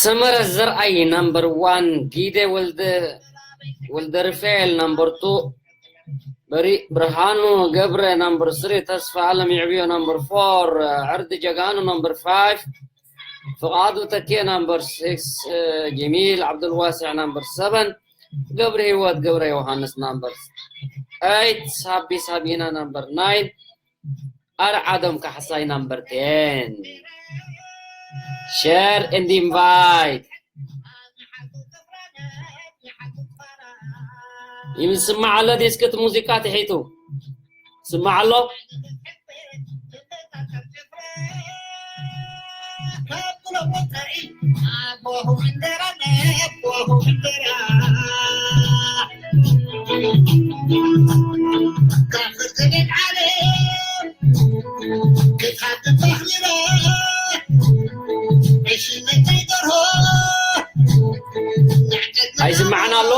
ሰመረ ዘርኣይ number one፣ ጊደ ወልደ፣ ወልደ ርፋኤል number two፣ በሪ ብርሃኑ ገብረ number three፣ ተስፋ ኣለም ይዕብዮ number four፣ ዕርዲ ጀጋኑ number five፣ ፍቓዱ ተኬ number six፣ ጀሚል ዓብዱልዋስዕ number seven፣ ገብረ ህይወት ገብረ ዮሃንስ number eight፣ ሳቢ ሳቢና number nine፣ ኣርዓዶም ካሕሳይ number ten። Share and invite። ይስማዕ ኣሎ ዲስክት ሙዚቃ ትሒቱ ስማዕ ኣሎ። ኣይስማዕን ኣሎ።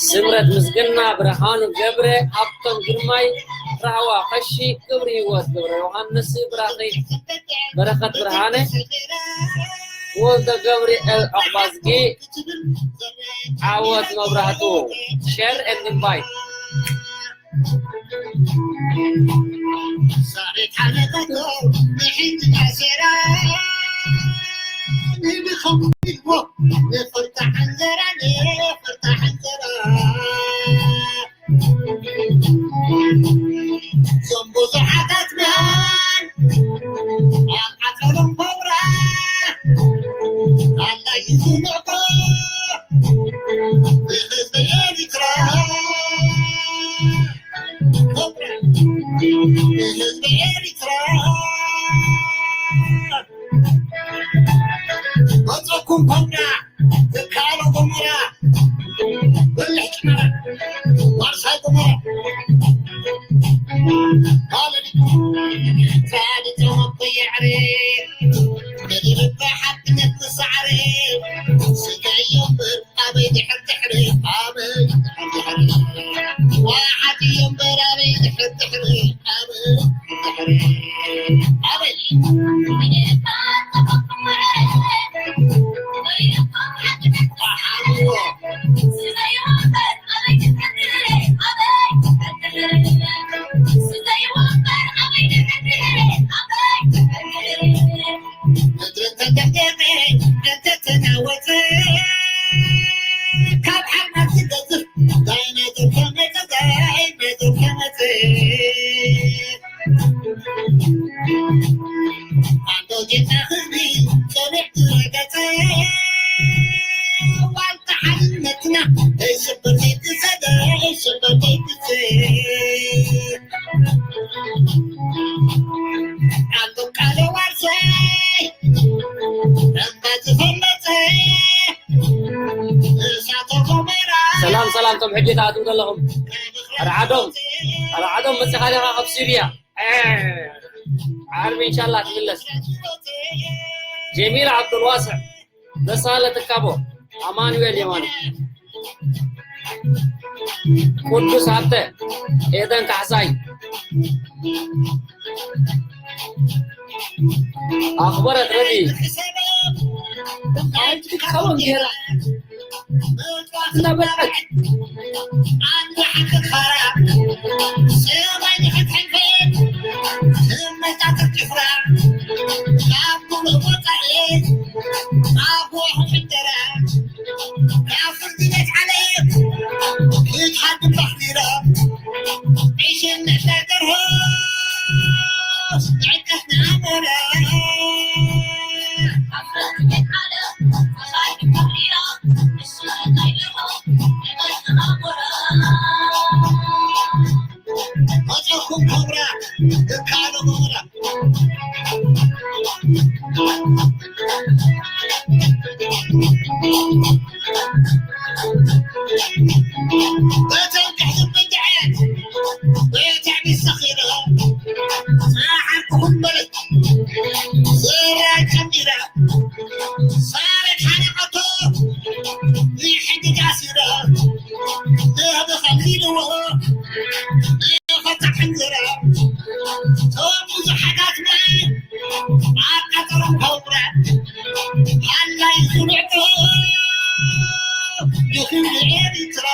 ስምረት ምስግና፣ ብርሃኑ ገብረ፣ ሃብቶም ግርማይ፣ ራህዋ ቀሺ፣ ክብሪ ህይወት ገብረ ዮሃንስ፣ ብራኺ በረኸት ብርሃነ፣ ወልደ ገብርኤል ዑቕባዝጊ፣ ዓወት መብራህቱ። Share and invite። እዞም ብዙሓት ኣትማን ኣብ ዓጸሎም ኮብራ ኣላዩ ዝምዕቆ ንህዝቢ ኤሪትራ፣ ኮብራ ንህዝቢ ኤሪትራ። መጸኩም ኮብራ ትካሎ ጎመራ በልሕ ጭመራ ዋርሳይ ጎመራ ባለዲ ሳዲ ተወቆ የዕሬ ገዲልባ ሓድነት ንሳዕሬ ስጋዮ እምበር ኣበይ ድሕር ድሕሪ ኣበይ ድሕር ድሕሪ ዋሓት እዮ እምበር ኣበይ ድሕር ድሕሪ ኣበይ ድሕር ድሕሪ ኣበይ ሰላም ሰላም፣ ከም ሕጂ ትኣትዉ ዘለኹም ኣርዓዶም ኣርዓዶም መፂኻ ዲኻ ካብ ሲርያ? ዓርቢ ኢንሻላ ትምለስ። ጀሚል ዓብዱልዋስዕ፣ ደሳለ ትካቦ፣ ኣማኑኤል የማነ፣ ቅዱስ ሃብተ፣ ኤደን ካሕሳይ፣ ኣኽበረት ረዲ ኣይትትካቦን ጌራ እናበልዐት። ኣንታ ሓንቲ ፋራ ሰማይ ንኽትሕንፈት ህመት በተንቀሕ ዝበድዐት በትዕቢት ሰኺረ፣ ሰሓርኩኹም በለት። ዘራ ጨሚረ፣ ሳረት ሓነቐቶ፣ ንሕጂ ጃሲረ፣ ንህቢ ኸሊልዎ፣ ንኸታሕ እንዝረ። እቶም ብዙሓታት ማይ ኣብ ቀጠሮም ከውረ፣ ሃላይ ዝንዕቶ፣ ንኽብሪ ኤሪትራ።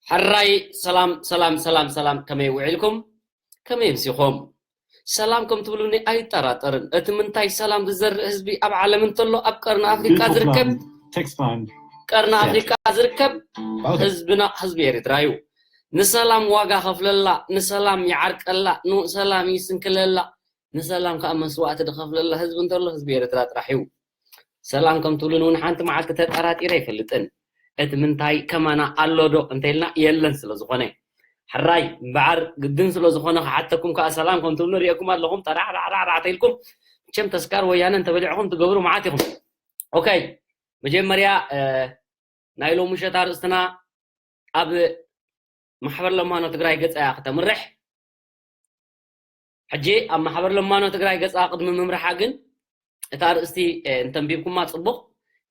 ሕራይ ሰላም ሰላም ሰላም ሰላም፣ ከመይ ውዒልኩም? ከመይ ኣምሲኹም? ሰላም ከም ትብሉኒ ኣይጠራጠርን። እቲ ምንታይ ሰላም ዝዘርእ ህዝቢ ኣብ ዓለም እንተሎ ኣብ ቀርኒ ኣፍሪቃ ዝርከብ ቀርኒ ኣፍሪቃ ዝርከብ ህዝብና ህዝቢ ኤርትራ እዩ። ንሰላም ዋጋ ከፍለላ፣ ንሰላም ይዓርቀላ፣ ንሰላም ይስንክለላ፣ ንሰላም ከዓ መስዋእቲ ዝኸፍለላ ህዝቢ እንተሎ ህዝቢ ኤርትራ ጥራሕ እዩ። ሰላም ከም ትብሉኒ እውን ሓንቲ መዓልቲ ተጠራጢረ ኣይፈልጥን። እቲ ምንታይ ከማና ኣሎ ዶ እንተኢልና የለን ስለ ዝኾነ። ሕራይ እምበኣር ግድን ስለ ዝኾነ ክሓተኩም ከዓ ሰላም ከም ትብሉ ሪኤኩም ኣለኹም። ጠራዕራዕራዕ ተኢልኩም መቸም ተስካር ወያነ እንተበሊዕኹም ትገብሩ መዓት ኢኹም። ኦኬ፣ መጀመርያ ናይ ሎሚ ምሸት ኣርእስትና ኣብ ማሕበር ለማኖ ትግራይ ገጻ እያ ክተምርሕ። ሕጂ ኣብ ማሕበር ለማኖ ትግራይ ገጻ ቅድሚ ምምርሓ ግን እታ ኣርእስቲ እንተንቢብኩማ ጽቡቕ፣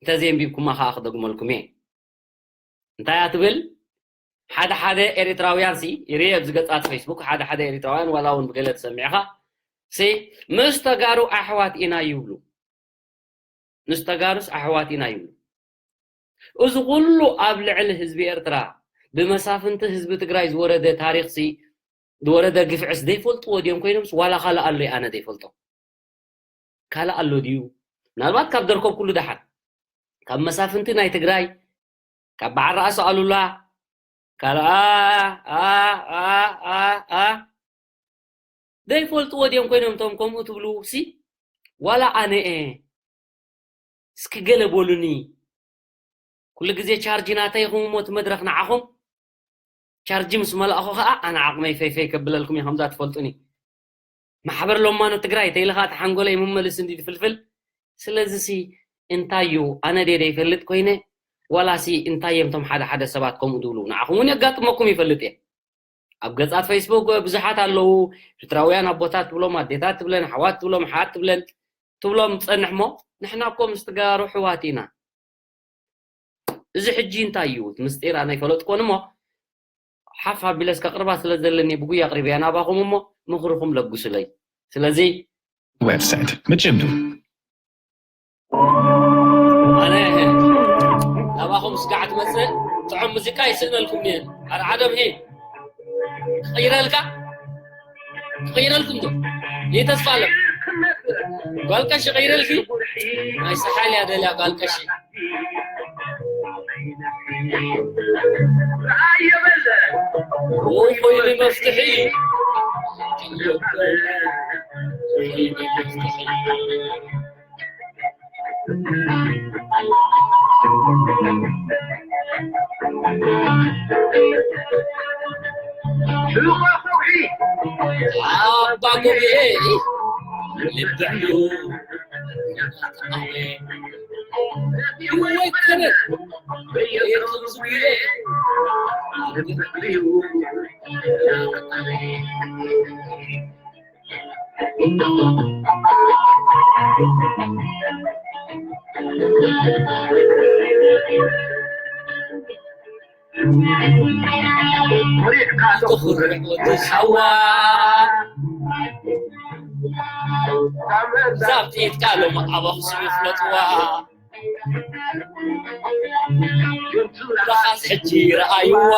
እንተዘየንቢብኩማ ከዓ ክደግመልኩም እየ። እንታይ እያ ትብል? ሓደ ሓደ ኤርትራውያን ሲ ይርኤ ኣብዚ ገጻት ፌስቡክ፣ ሓደ ሓደ ኤርትራውያን ዋላ እውን ብገለ ትሰሚዕኻ ሲ ምስ ተጋሩ ኣሕዋት ኢና ይብሉ። ምስ ተጋሩስ ኣሕዋት ኢና ይብሉ። እዚ ኩሉ ኣብ ልዕሊ ህዝቢ ኤርትራ ብመሳፍንቲ ህዝቢ ትግራይ ዝወረደ ታሪኽሲ ዝወረደ ግፍዕስ ዘይፈልጥዎ ድዮም ኮይኖምስ ዋላ ካልእ ኣሎ ኣነ ዘይፈልጦ? ካልእ ኣሎ ድዩ? ምናልባት ካብ ደርከብኩሉ ደሓን ካብ መሳፍንቲ ናይ ትግራይ ካብ በዓል ራእሲ ኣሉላ ካልኣ ዘይፈልጥዎ ድዮም ኮይኖም እቶም ከምኡ ትብሉ ሲ ዋላ ኣነ እየ እስኪ ገለ በሉኒ ኩሉ ግዜ ቻርጅ ናተይ ኢኹም እሞ እቲ መድረኽ ንዓኹም ቻርጅ ምስ መላእኹ ከዓ ኣነ ዓቕመይ ፈይፈይ ከብለልኩም እየ ከምዛ ትፈልጡኒ ማሕበር ሎማኖ ትግራይ ተይልኻ እቲ ሓንጎለይ መመልስ እንዲ ትፍልፍል ስለዚ ሲ እንታይ እዩ ኣነ ደይ ደይፈልጥ ኮይነ ዋላ ሲ እንታይ እዮም እቶም ሓደ ሓደ ሰባት ከምኡ ዝብሉ ንዓኹም እውን የጋጥመኩም ይፈልጥ እየ ኣብ ገጻት ፌስቡክ ብዙሓት ኣለዉ ኤርትራውያን ኣቦታት ትብሎም ኣዴታት ትብለን ኣሕዋት ትብሎም ኣሓት ትብለን ትብሎም ትጸንሕ እሞ ንሕና እኮ ምስ ተጋሩ ኣሕዋት ኢና እዚ ሕጂ እንታይ እዩ እቲ ምስጢር ኣነ ኣይፈለጥኩን እሞ ሓፍ ኣቢለስ ከቕርባ ስለ ዘለኒ ብጉያ ኣቕሪበያ ናባኹም እሞ ምኽርኹም ለግሱለይ ስለዚ website መቸም ኣነ ናባኹም ስጋዕ ትመፅእ ጥዑም ሙዚቃ ይስእነልኩም እየ ሓደ ዓደም ሂ ክቕይረልካ ክቕይረልኩም ዶ ይህ ተስፋ ኣለም ጓል ቀሺ ቀይረልኪ ናይ ሰሓል እያ ደልያ ጓል ቀሺ ወይ ኮይኑ መፍትሒ ኣባ ጎብኤ ልብዕዩ ይወይከነ የትምዝጉየ ኮሪዕካ ትኹርዕ ወዲ ሓዋ፣ ዛብጢት ቃሎም ኣብ ኣኽሱም ይፍለጥዋ። ርኻስ ሕጂ ረኣይዋ፣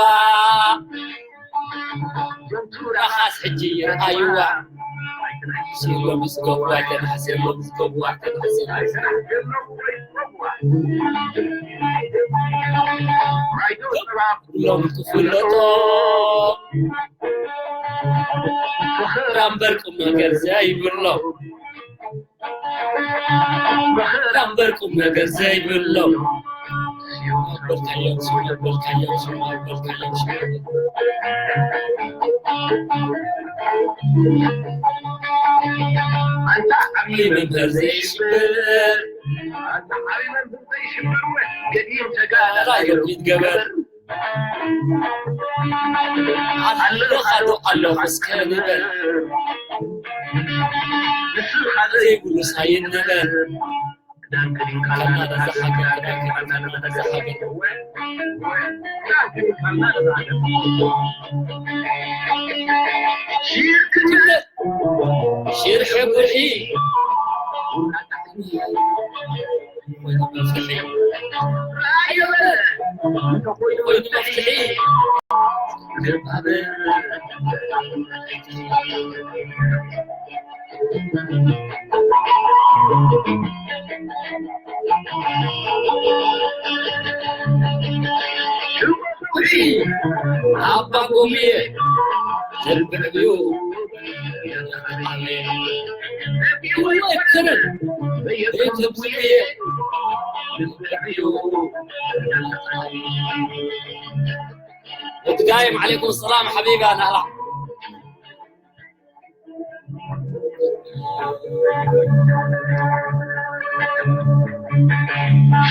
ርኻስ ሕጂ ረኣይዋ። ሲሎ ምስ ገቡ ኣይተናሕስ፣ ሲሎ ምስ ገቡ ኣይተናሕስ። ኩሎም ክፍለጦ፣ ራምበር ቁም ነገር ዘይብሎ። ራምበር ቁም ነገር ዘይብሎ። በልካዮም፣ በልካዮም፣ በልካዮም። ኣንታ ዓብዪ መምህር ዘይሽብር፣ ኣንታ ዓብዪ መምህር ዘይሽብር፣ ገዲም ተጋዳላይ ይትገበር። ኣለኻ ዶ ኣለኹ እስከ ንበል፣ ንስኻ ዘይብሉስ ኣይንበል። ክዳን ከዲንካልና ነዛ ሃገር፣ ክዳን ከዲንካልና ነዛ ሃገር። ሽርክነት፣ ሽርሒ ጉርሒ፣ ኮይኑ መፍትሒ፣ ኮይኑ መፍትሒ። ኣባ ጎብየ፣ ተርብዕዩ፣ ኣሜን። እትጋይም ዓለይኩም ሰላም ሓቢባ ናላ።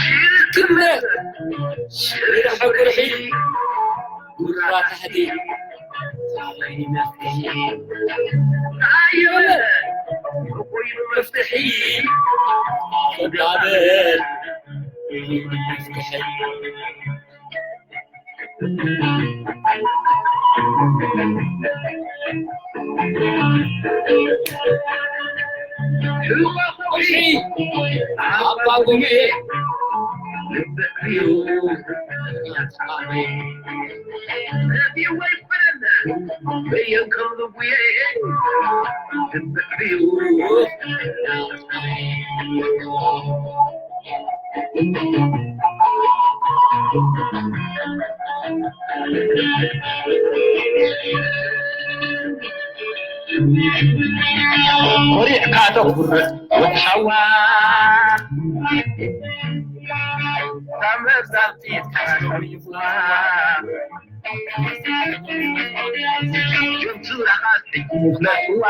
ሽርክነት፣ ሽርሒ ጉርሒ፣ ጉራ ታሕቲ። ኣየለ፣ መፍትሒ፣ ክዳበል፣ መፍትሒ። ኣባ ጉሜ፣ ኮሪዕካ ተኩርዕ ወዲ ሓዋ፣ ካብ መብዛሕትኡ ተሓሪፍዋ። ጀምቱራ ኻስ ነዋ።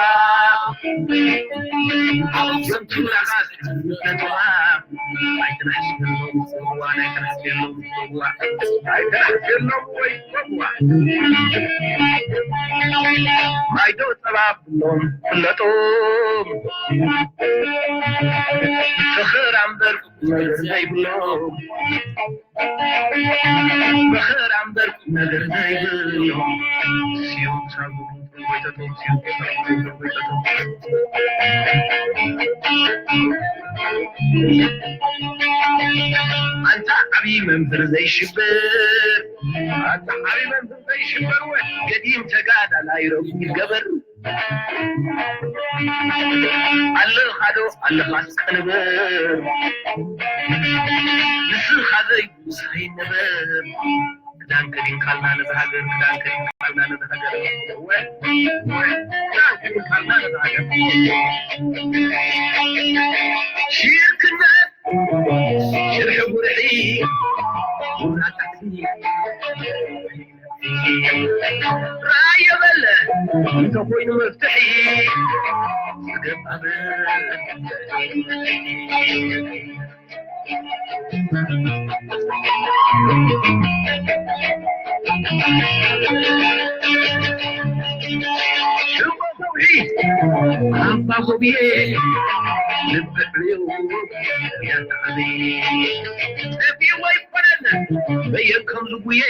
ጀምቱራ ኻስ ነዋ። ኣይተናሕስሎም ጽዋ፣ ኣይተናሕስሎም ጽዋ፣ ኣይተናሕስሎም ወይ ጽዋ። ማይዶ ጸባ ብሎም ፍለጦም። ፍኽር ኣምበር ነገር ዘይብሎም። ፍኽር ኣምበር ነገር ዘይብሎም። ሲዮም ሳጉ ጎይታቶም፣ ሲዮም ሳጉ ጎይታቶም። ኣንታ ዓብዪ መምህር ዘይሽበር፣ ኣንታ ዓብዪ መምህር ዘይሽበር፣ ወ-፣ ገዲም ተጋዳላይ ረጉም ይገበር። ኣለኻ ዶ ኣለኻ እስከ ንበር፣ ንስኻ ዘይብሉስ ኣይንበር። ክዳን ከዲንካልና ነዛ ሃገር፣ ክዳን ከዲንካልና ነዛ ሃገር፣ ክዳን ከዲንካልና ነዛ ሃገር። ሽርክነት፣ ሽርሒ ጉርሒ፣ ጉራ ታሕቲ። ራእየ በለ እንተኾይኑ መፍትሒ፣ ገባበ። ሽቦ ከውሒ፣ ኣባ ጎብየ፣ ልብዕብዩ ያጣዕሚ ጠፊኡ ኣይኮነን በየን ከም ዝጉየ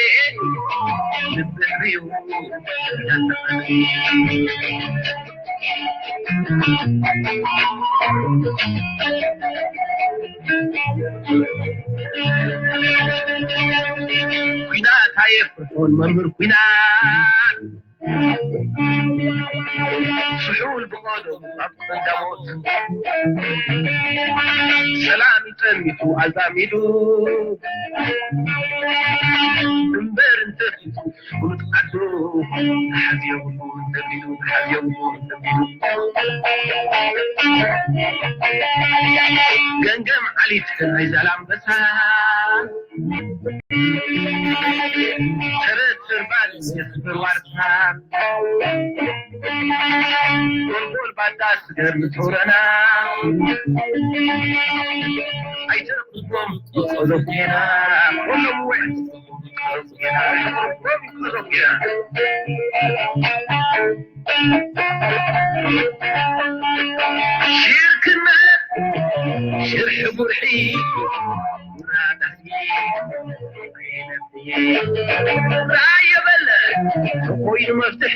ልብዕብዩ ያጣዕሚ ኩናት ኣየፍርሖን መምህር ኩናት ስሑል ብቐደሙ ኣብ ቀዳሞት ሰላም ይጠሚቱ ኣዛሚዱ እምበር እንተፊቱ ፍሉጥ ዓዱ ተሓዝዮ እንተቢሉ ተሓዝዮ እንተቢሉ ገንገም ዓሊት ናይ ዛላምበሳ ተረት ተርባል የኽብር ዋርታ ጎልጎል ባዳ ስገር ንተውረና ኣይተረብኩም ይቆዘፍ ጌና ኩሎም ወይ ሽርክነት ሽርሒ ጉርሒ ራየ በለ ተኮይኑ መፍትሒ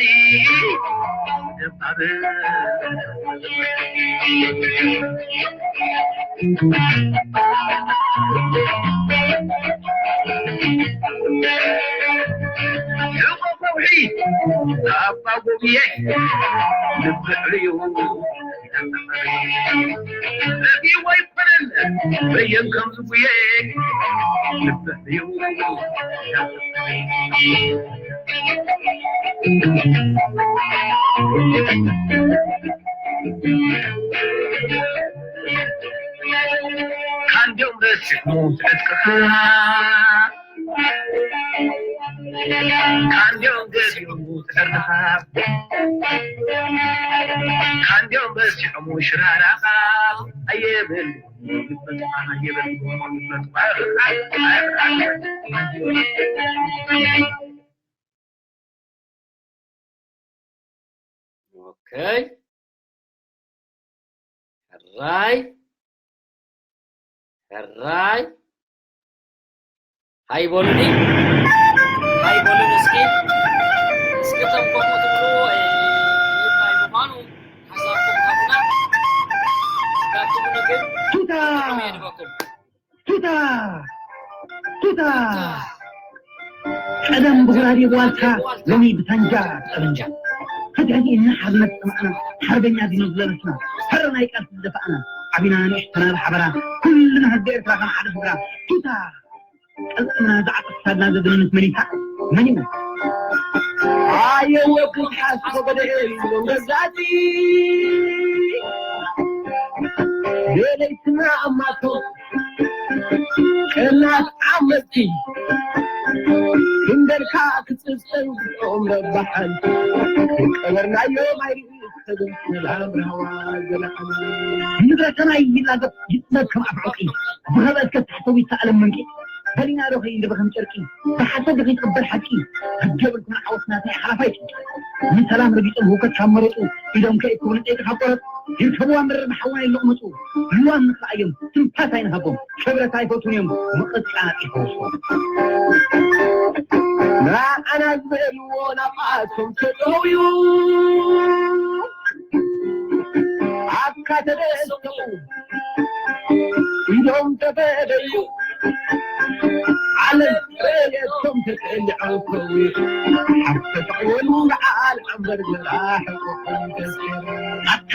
ሕቆ ከውሒ ኣባ ጎብየ ልብዕዩ ረፊዎ ይኮነን በየን ከም ዝጉየ ልብዕዩ ካንዲኦም ረሲዕሞ ትዕጥቅኻ ካንዲኦም ገዲኦም ትዕርድኻ ካንዲኦም ረሲዕሞ ሽራራኻ ኣየበል ኦኬ ሕራይ ሕራይ ሃይ በሉኒ ሃይ በሉኒ እስኪ እስኪ እቶም ከምኡ ትብሉ እንታይ ምዃኑ ሓሳብኩም ሃቡና ስጋብትምኒ ግን ቱታ ከመይ የድበኩም ቱታ ቱታ ቀደም ብጉራዴ ብዋልታ ሎሚ ብሳንጃ ጠበንጃ ሕድሕድ ኢና ሓርነት ጠማዕና ሓርበኛ ዲኖ ዝለበስና ሕረ ናይ ቃልሲ ዝደፋእና ዓቢና ንእሽተና ብሓበራ ኩልና ህዝቢ ኤርትራ ከም ሓደ ስድራ ቱታ ቀልጥምና ዝዓጠፍታልና ዘድንንት መኒታ መኒና ኣየወግድ ሓስቦ በደኤ ኢሎም ገዛእቲ ለይትና ኣማቶ ቀናት ዓመቲ ክንደልካ ክፅፀዩ ብኦም ረባሓን ቀበርናዮ ማይርኢ ሰላም ራህዋ ዘለዓሉ ምድረ ሰማይ ይላገብ ይጥመት ከም ኣፍ ዕቂ ብኸበድ ከታሕተዊ ይተኣለም መንቂ በሊና ዶ ከይንደበ ከም ጨርቂ ብሓሰብ ዶ ከይትቕበር ሓቂ ሕጂ የብልኩምን ዓወት ናትና ሓላፋይ ጭንቂ ንሰላም ረጊጾም ህውከት ካብ መረጹ ኢዶም ከይእክቡ ንጠይቂ ካብ ቆረጽ ይርከብዋ መረብ ሓዋ የለቕመጹ ህልዋም ንኽኣዮም ትንፋስ ኣይንሃቦም ክብረት ኣይፈቱን እዮም ምቕጫ ይፈውሶም ንዓና ዝበልዎ ናብኣቶም ተጠውዩ ኣካ ተደስተው ኢዶም ተፈደዩ ዓለም ረየቶም ተቀልዐው ከዊ ሓፍተተወሉ ንዓል ኣንበር ዘራሕቆም ተስከረ ኣካ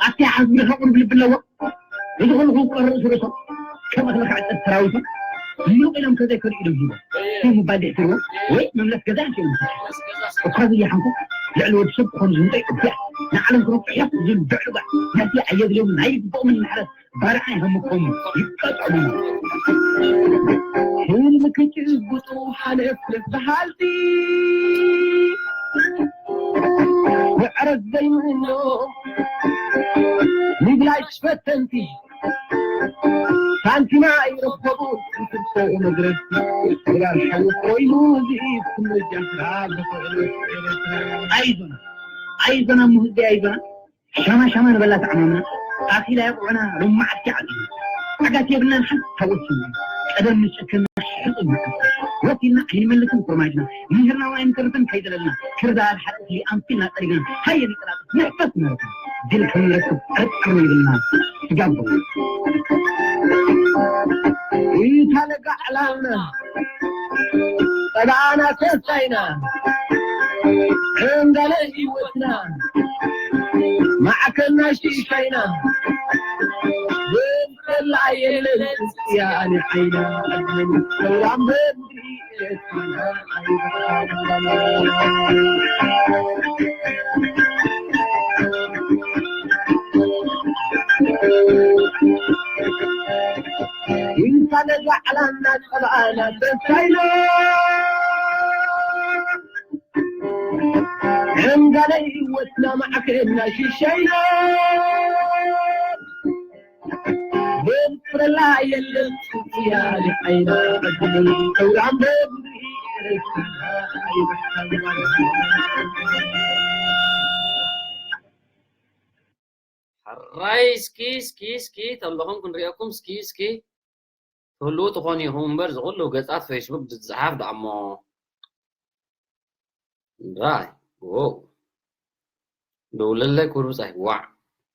ኣቲ ሓዝቢ ከቕርብ ልቢ ኣለዎ እዚ ኩሉ ክውቅር ርእሱ ርእሶም ከም እኽሊ ክዕፀድ ሰራዊቶም ልቕ ኢሎም ከዘይከዱ ኢዶም ሂቦም ይህ ምባል ድሕትርዎ ወይ መምለስ ገዛ እንክዮም እኳ ዝያሓንኩ ልዕሊ ወዲ ሰብ ክኾኑ ዝምጠ ይቅቢያ ንዓለም ክነቁሕ እዮም ዝብል ብዕልባ ነቲ ኣየድልዮም ናይ ልቦምን ማሕረት ባርዓ ይሃምኮም ይቀጠሉ ህልም ክጭብጡ ሓለፍለፍ በሃልቲ ምዕረት ዘይምእኖም ንብላሽ ፈተንቲ ሳንቲማ ይረከቡ ትንስቶ መግረፍቲ ዶላር ሓዊ ኮይኑ እዚ ትምርጃ ስራ ብፍዕሉ ኤርትራ ኣይዞና ኣይዞና ሙህዚ ኣይዞና ሻማ ሻማ ንበላ ተዓማምና ኣኺላ የቑዑና ሎማዓት ዓፂና። ዓጋት የብልናን ሓንቲ ታወስና። ቀደም ንጭክና ሕፁብ መዓልቲ። ወኪልና ኣይንመልስን ኩርማጅና። ምህርና ዋይ ንተርፍን ከይደለልና። ክርዳድ ሓጢእቲ ኣምሲልና ጠሪግና። ሃየ ንቀላጥፍ ንሕፈስ ንረክብ። ድል ከም ንረክብ ጥርጥር የብልና። ስጋብ ኢታለጋ ዕላልና ጸላእና ተንሳይና ዕንጋለ ህይወትና ማዕከልና ሽሻይና ዘላ የለን ያኒ ዓይና ሰላም በምድሪ ኤርትራና ኢንሳለ ዛዕላና ጸላእና ተንሳይና ዕንጋለ ህይወትና ማዕከልና ሽሻይና በፍረላ የለን ጽያ ልዓይና ሰውራም በምድሪ ኤርትራ ሕራይ እስኪ እስኪ እስኪ ተለኹም ክንሪአኩም እስኪ እስኪ ትህልዉ ትኾኑ ኢኹም እምበር ዝኹሉ ገጻት ፌስቡክ ዝጸሓፍ ደኣሞ ራይ ዎው ደውለለይ ክቡር ብጻይ ዋዕ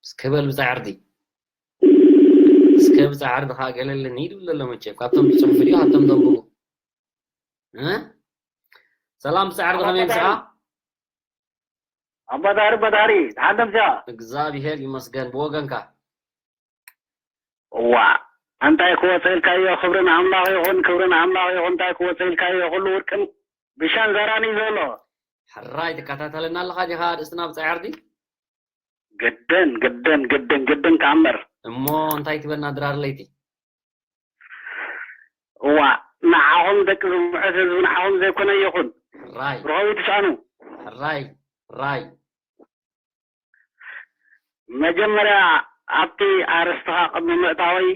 እስከ በል ብጻይ ዕርዲ እስከ ብጻይ ዕርዲ ከዓ ገለለኒ ይድብለሎ መቸም ካብቶም ዝጽሕፉ ድዩ ካብቶም ዘንብቡ እ? ሰላም ብጻይ ዕርዲ ከመይ ምሳኻ ኣባዳሪ ባዳሪ ተሓደምዚያ እግዚኣብሔር ይመስገን ብወገንካ እዋ እንታይ ክወፀልካዮ ክብሪ ንኣምላኽ ይኹን ክብሪ ንኣምላኽ ይኹን እንታይ ክወፀልካዮ ኩሉ ውርቅን ብሻን ዘራን እዩ ዘሎ ሕራይ ትከታተለና ኣለኻ ዲኻ ኣርእስትና ብጻይ ዕርዲ ግድን ግድን ግድን ግድን ከኣምር እሞ እንታይ ትበልና ድራር ለይቲ እዋ ንዓኹም ደቂ ዝምዕት ህዝቢ ንዓኹም ዘይኮነ ይኹን ራይ ርኸቡ ትስኣኑ ራይ ራይ መጀመርያ ኣብቲ ኣርእስትኻ ቅድሚ ምእታወይ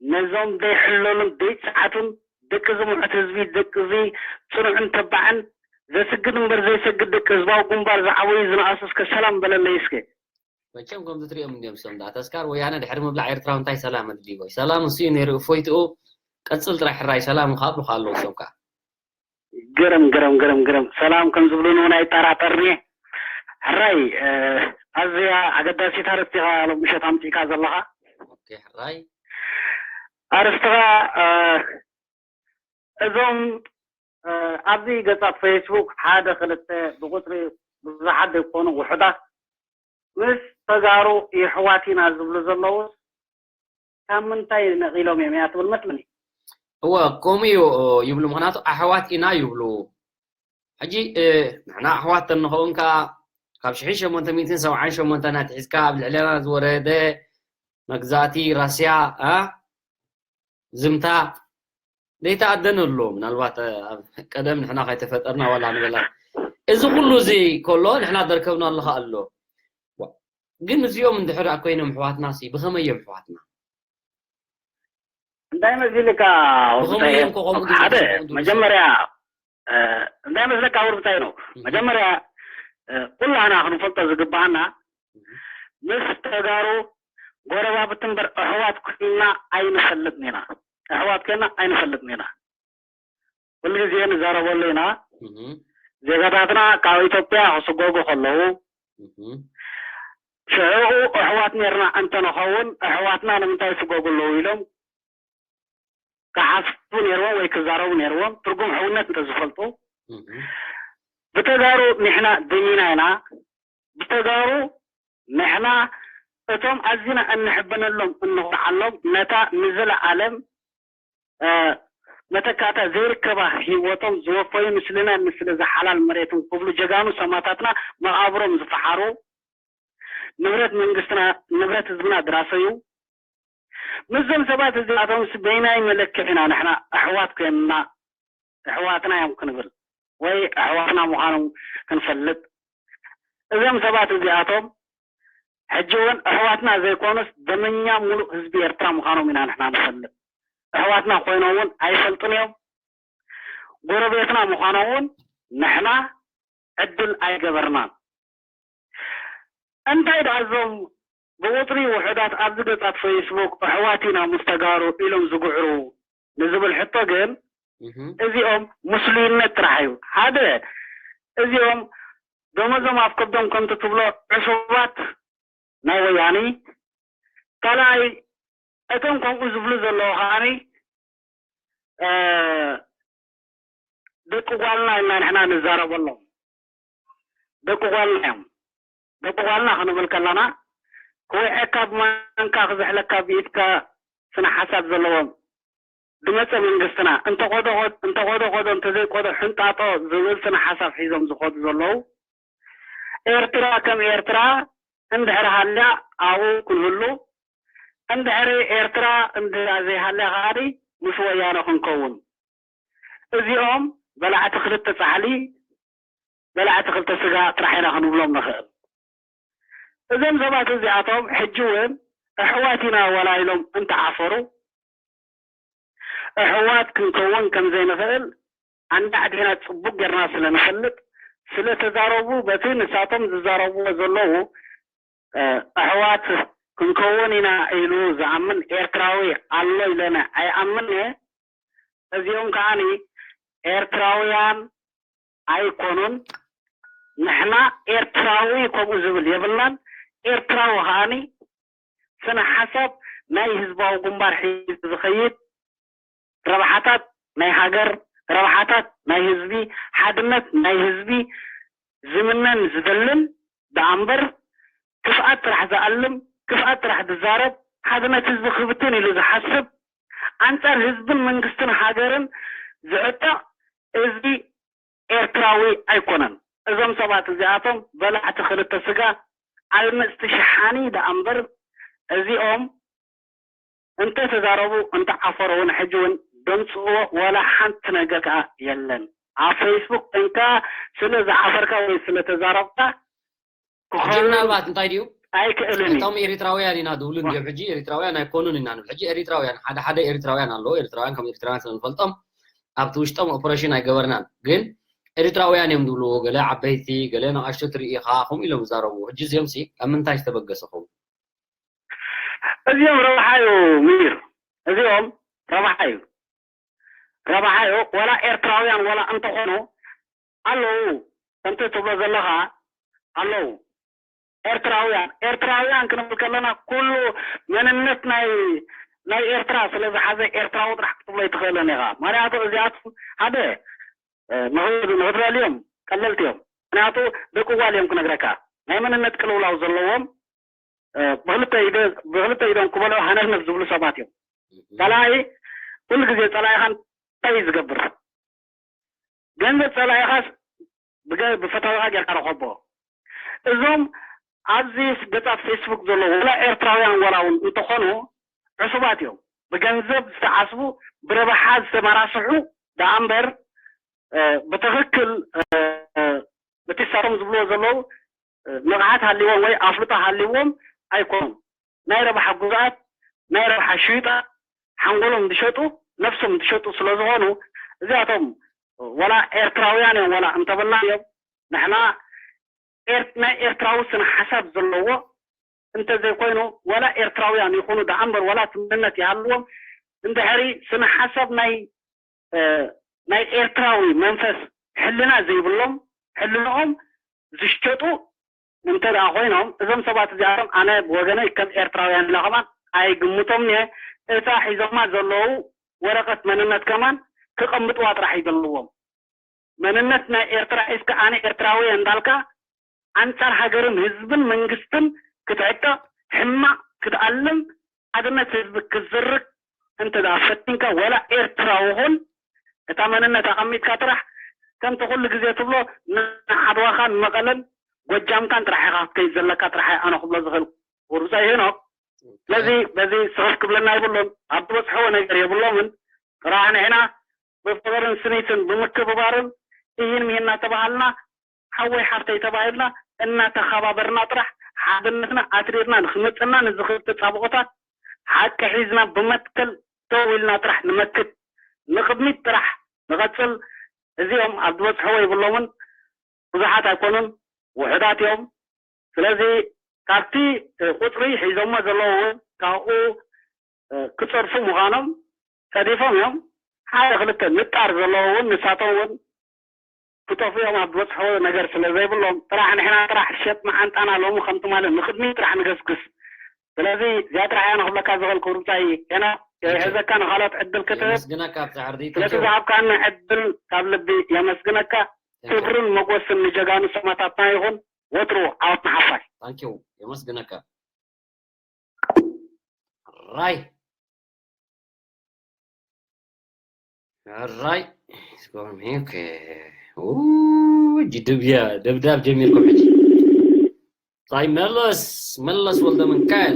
ነዞም ደይሕለሉን ደይፀዓቱን ደቂ ዝምዕት ህዝቢ ደቂ እዚ ፅኑዕን ተባዕን ዘስግድ እምበር ዘይሰግድ ደቂ ህዝባዊ ግንባር ዝዓበዩ ዝነኣሱ እስከ ሰላም በለለይ እስከ መቸም ከምዚ ትሪኦም እንዲዮም ሰም ዳ ተስካር ወያነ ድሕሪ ምብላዕ ኤርትራዊ እንታይ ሰላም ኣድልይዎ ሰላም እሱ እዩ ነይሩ እፎይትኡ ቀፅል ጥራይ ሕራይ ሰላም ካብ ኣለዉ ሰብካ ግርም ግርም ግርም ግርም ሰላም ከም ዝብሉን እውን ኣይጠራጠርኒ ሕራይ ኣዝያ ኣገዳሲት ኣርእስቲ ኢኻ ሎም ምሸት ኣምፂእካ ዘለኻ ሕራይ ኣርእስትኻ እዞም ኣብዚ ገፃት ፌስቡክ ሓደ ክልተ ብቁፅሪ ብዙሓት ዘይኮኑ ውሑዳት ምስ ተጋሩ የሕዋት ኢና ዝብሉ ዘለዉ ካብ ምንታይ ነቒሎም እዮም እያ ትብል መስለኒ እወ ከምኡ እዩ ይብሉ ምክንያቱ ኣሕዋት ኢና ይብሉ ሕጂ ንሕና ኣሕዋት ተንኸውን ከዓ ካብ ሽሕን ሸሞንተ ሚእትን ሰብዓን ሸሞንተን ኣትሒዝካ ኣብ ልዕለና ዝወረደ መግዛእቲ ራስያ ዝምታ ዘይተኣደነ ኣሎ ምናልባት ቀደም ንሕና ከይተፈጠርና ዋላ ንበላ እዚ ኩሉ እዚ ከሎ ንሕና ደርከብና ኣለካ ኣሎ ግን እዚኦም እንድሕር ኮይኖም ኣሕዋትና ሲ ብኸመይ እዮም ኣሕዋትና እንታይ መሲልካ ሓደ መጀመርያ እንታይ መስለካ ውርብታይ ነው መጀመርያ ኩላና ክንፈልጦ ዝግባኣና ምስ ተጋሩ ጎረባብቲ እምበር ኣሕዋት ኮይና ኣይንፈልጥን ኢና ኣሕዋት ኮይና ኣይንፈልጥን ኢና ኩሉ ግዜ ንዛረበሉ ኢና ዜጋታትና ካብ ኢትዮጵያ ክስጎጉ ከለዉ ሽዑኡ ኣሕዋት ኔርና እንተንኸውን ኣሕዋትና ንምንታይ ይስጎጉ ኣለዉ ኢሎም ክሓስቡ ነይርዎም ወይ ክዛረቡ ነይርዎም ትርጉም ሕውነት እንተዝፈልጡ ብተጋሩ ንሕና ደሚና ኢና ብተጋሩ ንሕና እቶም ኣዚና እንሕበነሎም እንኾርዓሎም ነታ ንዘለዓለም መተካእታ ዘይርከባ ህይወቶም ዝወፈዩ ንስልናን ንስለ ዝሓላል መሬትን ክብሉ ጀጋኑ ሰማታትና መቓብሮም ዝፈሓሩ ንብረት መንግስትና ንብረት ህዝብና ድራሰዩ ምስዞም ሰባት እዚኣቶምስ በይናይ መለክዕ ኢና ንሕና ኣሕዋት ኮይንና ኣሕዋትና እዮም ክንብል ወይ ኣሕዋትና ምዃኖም ክንፈልጥ እዞም ሰባት እዚኣቶም ሕጂ እውን ኣሕዋትና ዘይኮኑስ ደመኛ ሙሉእ ህዝቢ ኤርትራ ምዃኖም ኢና ንሕና ንፈልጥ ኣሕዋትና ኮይኖም እውን ኣይፈልጡን እዮም ጎረቤትና ምዃኖም እውን ንሕና ዕድል ኣይገበርናን እንታይ ደኣ እዞም ብቁፅሪ ውሑዳት ኣብዚ ገፃት ፌስቡክ ኣሕዋት ኢና ምስ ተጋሩ ኢሎም ዝግዕሩ ንዝብል ሕቶ ግን እዚኦም ምስሉይነት ጥራሕ እዩ። ሓደ እዚኦም ደሞዞም ኣብ ከብዶም ከምቲ ትብሎ ዕሱባት ናይ ወያኒ፣ ካልኣይ እቶም ከምኡ ዝብሉ ዘለዉ ከዓኒ ደቂ ጓልና ኢና ንሕና ንዛረበሎም። ደቂ ጓልና እዮም። ደቂ ጓልና ክንብል ከለና ክውዕካ ብማንካ ክዝሕለካ ብኢድካ ስነ ሓሳብ ዘለዎም ድመፀ መንግስትና እንተቆዶ እንተቆዶ ቆዶ እንተዘይቆዶ ሕንጣጦ ዝብል ስነ ሓሳብ ሒዞም ዝኸዱ ዘለዉ ኤርትራ ከም ኤርትራ እንድሕር ሃልያ ኣብኡ ክንህሉ እንድሕሪ ኤርትራ እንድሕር ዘይሃልያ ከዓኒ ምስ ወያነ ክንከውን እዚኦም በላዕቲ ክልተ ፃሕሊ በላዕቲ ክልተ ስጋ ጥራሕ ኢና ክንብሎም ንኽእል። እዞም ሰባት እዚኣቶም ሕጂ እውን ኣሕዋት ኢና ዋላ ኢሎም እንተዓፈሩ ኣሕዋት ክንከውን ከም ዘይንኽእል ኣንዳዕዲና ፅቡቅ ጌርና ስለ ንፈልጥ ስለ ተዛረቡ በቲ ንሳቶም ዝዛረብዎ ዘለዉ ኣሕዋት ክንከውን ኢና ኢሉ ዝኣምን ኤርትራዊ ኣሎ ኢለነ ኣይኣምን እየ። እዚኦም ከዓኒ ኤርትራውያን ኣይኮኑን። ንሕና ኤርትራዊ ከምኡ ዝብል የብልናን። ኤርትራዊ ከዓኒ ስነ ሓሳብ ናይ ህዝባዊ ግንባር ሒዙ ዝኸይድ ረብሓታት ናይ ሃገር፣ ረብሓታት ናይ ህዝቢ፣ ሓድነት ናይ ህዝቢ ዝምነን ዝደልን ደኣ እምበር ክፍኣት ጥራሕ ዝኣልም፣ ክፍኣት ጥራሕ ዝዛረብ፣ ሓድነት ህዝቢ ክብትን ኢሉ ዝሓስብ፣ ኣንጻር ህዝብን መንግስትን ሃገርን ዝዕጠቕ እዚ ኤርትራዊ ኣይኮነን። እዞም ሰባት እዚኣቶም በላዕቲ ክልተ ስጋ ኣልመጽቲ ሸሓኒ ደኣ እምበር እዚኦም እንተ ተዛረቡ እንተ ዓፈሩ እውን ሕጂ እውን ደምጽእዎ ዋላ ሓንቲ ነገር ከኣ የለን። ኣብ ፌስቡክ ኮንካ ስለ ዝዓፈርካ ወይ ስለ ተዛረብካ ሕጂ ምናልባት እንታይ ድዩ ኣይክእልን እዩ። እቶም ኤሪትራውያን ኢና ዝብሉ እንድዮም። ሕጂ ኤሪትራውያን ኣይኮኑን ኢና ንብል። ሕጂ ኤሪትራውያን ሓደ ሓደ ኤሪትራውያን ኣለዉ። ኤሪትራውያን ከም ኤሪትራውያን ስለ ንፈልጦም ኣብቲ ውሽጦም ኦፕሬሽን ኣይገበርናን። ግን ኤሪትራውያን እዮም ዝብልዎ። ገለ ዓበይቲ ገለ ንኣሽቱ ትርኢ ኢኻ ከምኡ ኢሎም ዝዛረቡ። ሕጂ እዚኦም ሲ ካብ ምንታይ ዝተበገሰ ኸውን? እዚኦም ረብሓ እዩ ምኒር፣ እዚኦም ረብሓ እዩ ረብሓ እዩ። ዋላ ኤርትራውያን ዋላ እንተኾኑ ኣለዉ፣ ከምቲ ትብሎ ዘለኻ ኣለዉ ኤርትራውያን። ኤርትራውያን ክንብል ከለና ኩሉ መንነት ናይ ናይ ኤርትራ ስለ ዝሓዘ ኤርትራዊ ጥራሕ ክትብሎ ኣይትኽእልን ኢኻ። ምክንያቱ እዚኣቶም ሓደ ንኽትረልዮም ቀለልቲ እዮም። ምክንያቱ ደቂ ጓል እዮም ክነግረካ ናይ መንነት ቅልውላው ዘለዎም ብክልተ ኢዶም ክበልዑ ሃነፍነፍ ዝብሉ ሰባት እዮም። ፀላኢ ኩሉ ግዜ ፀላኢኻ እንታይ እዩ ዝገብር? ገንዘብ ፀላኢኻስ ብፈታዊኻ ጌርካ ረኸቦ። እዞም ኣብዚ ገፃት ፌስቡክ ዘለዉ ወላ ኤርትራውያን ወላ እውን እንተኾኑ ዕሱባት እዮም። ብገንዘብ ዝተዓስቡ ብረብሓ ዝተመራስሑ ደኣ እምበር ብትኽክል እቲ ሳቶም ዝብልዎ ዘለዉ ንቕሓት ሃልዎም ወይ ኣፍልጦ ሃልዎም ኣይኮኑን። ናይ ረብሓ ጉዝኣት ናይ ረብሓ ሽዩጣ ሓንጎሎም ዝሸጡ ነፍሶም ዝሸጡ ስለ ዝኾኑ እዚኣቶም ወላ ኤርትራውያን እዮም ወላ እንተበልናዮም ንሕና ናይ ኤርትራዊ ስነ ሓሳብ ዘለዎ እንተዘይኮይኑ ወላ ኤርትራውያን ይኹኑ ደኣ እምበር ወላ እቲ መንነት ይሃልዎም እንድሕሪ ስነ ሓሳብ ናይ ናይ ኤርትራዊ መንፈስ ሕልና ዘይብሎም ሕልንኦም ዝሸጡ እንተ ደኣ ኮይኖም እዞም ሰባት እዚኣቶም ኣነ ብወገነይ ከም ኤርትራውያን ኢለ ከማን ኣይግምቶም እየ። እታ ሒዞማ ዘለዉ ወረቀት መንነት ከማን ክቐምጥዋ ጥራሕ እዩ ዘለዎም። መንነት ናይ ኤርትራ ሒዝካ ኣነ ኤርትራዊ እየ እንዳልካ ኣንጻር ሃገርን ህዝብን መንግስትን ክትዕጠቕ ሕማቕ ክትኣልም ሓድነት ህዝቢ ክትዝርግ እንተ ደኣ ፈቲንካ ወላ ኤርትራዊ ኹን እታ መንነት ኣቐሚጥካ ጥራሕ ከምቲ ኩሉ ግዜ ትብሎ ንዓድዋኻን መቐለን ጎጃምካን ጥራሕ ኢኻ ክትከይድ ዘለካ ጥራሕ ኣነ ክብሎ ዝኽእል ውርዛይ ሄኖክ ስለዚ በዚ ስኽፍ ክብለና ይብሉን ኣብ ዝበፅሕዎ ነገር የብሎምን ጥራሕ ንሕና ብፍቕርን ስኒትን ብምክብባርን እሂን ምሂን እናተባሃልና ሓወይ ሓፍተይ ተባሂልና እናተኸባበርና ጥራሕ ሓድነትና ኣትሪርና ንክመፀና ንዝኽእል ተፃብኦታት ሓቂ ሒዝና ብመትከል ደው ኢልና ጥራሕ ንመክት ንቕድሚት ጥራሕ ንቐፅል እዚኦም ኣብ ዝበፅሕዎ ይብሎምን ብዙሓት ኣይኮኑን ውሑዳት እዮም ስለዚ ካብቲ ቁፅሪ ሒዞሞ ዘለዉ እውን ካብኡ ክፀርፉ ምዃኖም ፀዲፎም እዮም። ሓደ ክልተ ንጣር ዘለዎ እውን ንሳቶም እውን ክጠፍኡ እዮም ኣብ ዝበፅሕዎ ነገር ስለ ዘይብሎም ጥራሕ ንሕና ጥራሕ ሸጥ መዓንጣና ሎሚ ከም ትማሊ ንቅድሚት ጥራሕ ንገስግስ። ስለዚ እዚኣ ጥራሕ እያ ንክብለካ ዝኽእል ክብሪ ብጻይ ሄኖክ። የሕዘካ ንኻልኦት ዕድል ክትህብ የመስግነካ ኣብዛ ዕርዲ ስለቲ ዝሃብካኒ ዕድል ካብ ልቢ የመስግነካ። ክብርን መጎስን ንጀጋኑ ሰማታትና ይኹን። ወትሩ ዓወት ንሓፋሽ። ታንኪው የመስግነካ። ራይ ራይ ስኮርሚ ኦኬ። ኡ ጅድብያ ደብዳብ ጀሚርኩም ሕጂ። ራይ መለስ መለስ ወልደ ምንካል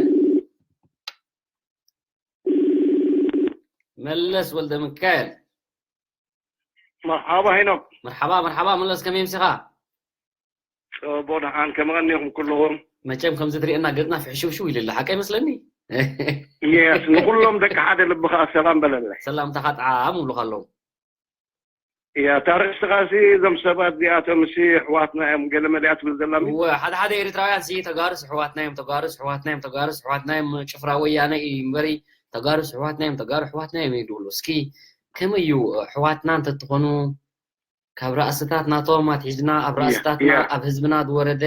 መለስ ወልደ ምንካል። መርሓባ ሄኖክ። መርሓባ መርሓባ መለስ ከመይ ምሲኻ? ጽቡቕ ደሓን ከመቐኒኹም ኩልኹም። መቸም ከምዚ ትሪእና ገጽና ፍሕሽውሽው ኢሉ ኣሎ ሓቀይ መስለኒ። የስ ንኩሎም ደቂ ሓደ ልቢ ከዓ ሰላም በለለይ። ሰላምታኻ ጠዓም ይብሉኻ ኣለዉ። እያ እታ ርእስኻ ሲ እዞም ሰባት እዚኣቶም ሲ ኣሕዋትና እዮም ገለ መሊኣ ትብል ዘላ እወ ሓደ ሓደ ኤርትራውያን ሲ ተጋሩስ ኣሕዋትና እዮም ተጋሩስ ኣሕዋትና እዮም ተጋሩስ ኣሕዋትና እዮም ጭፍራ ወያነ እዩ እምበሪ ተጋሩስ ኣሕዋትና እዮም ተጋሩ ኣሕዋትና እዮም ይብሉ እስኪ ከመይ እዩ ኣሕዋትና እንተትኾኑ ካብ ራእስታት ናቶም ኣትሒዝና ኣብ ራእስታትና ኣብ ህዝብና ዝወረደ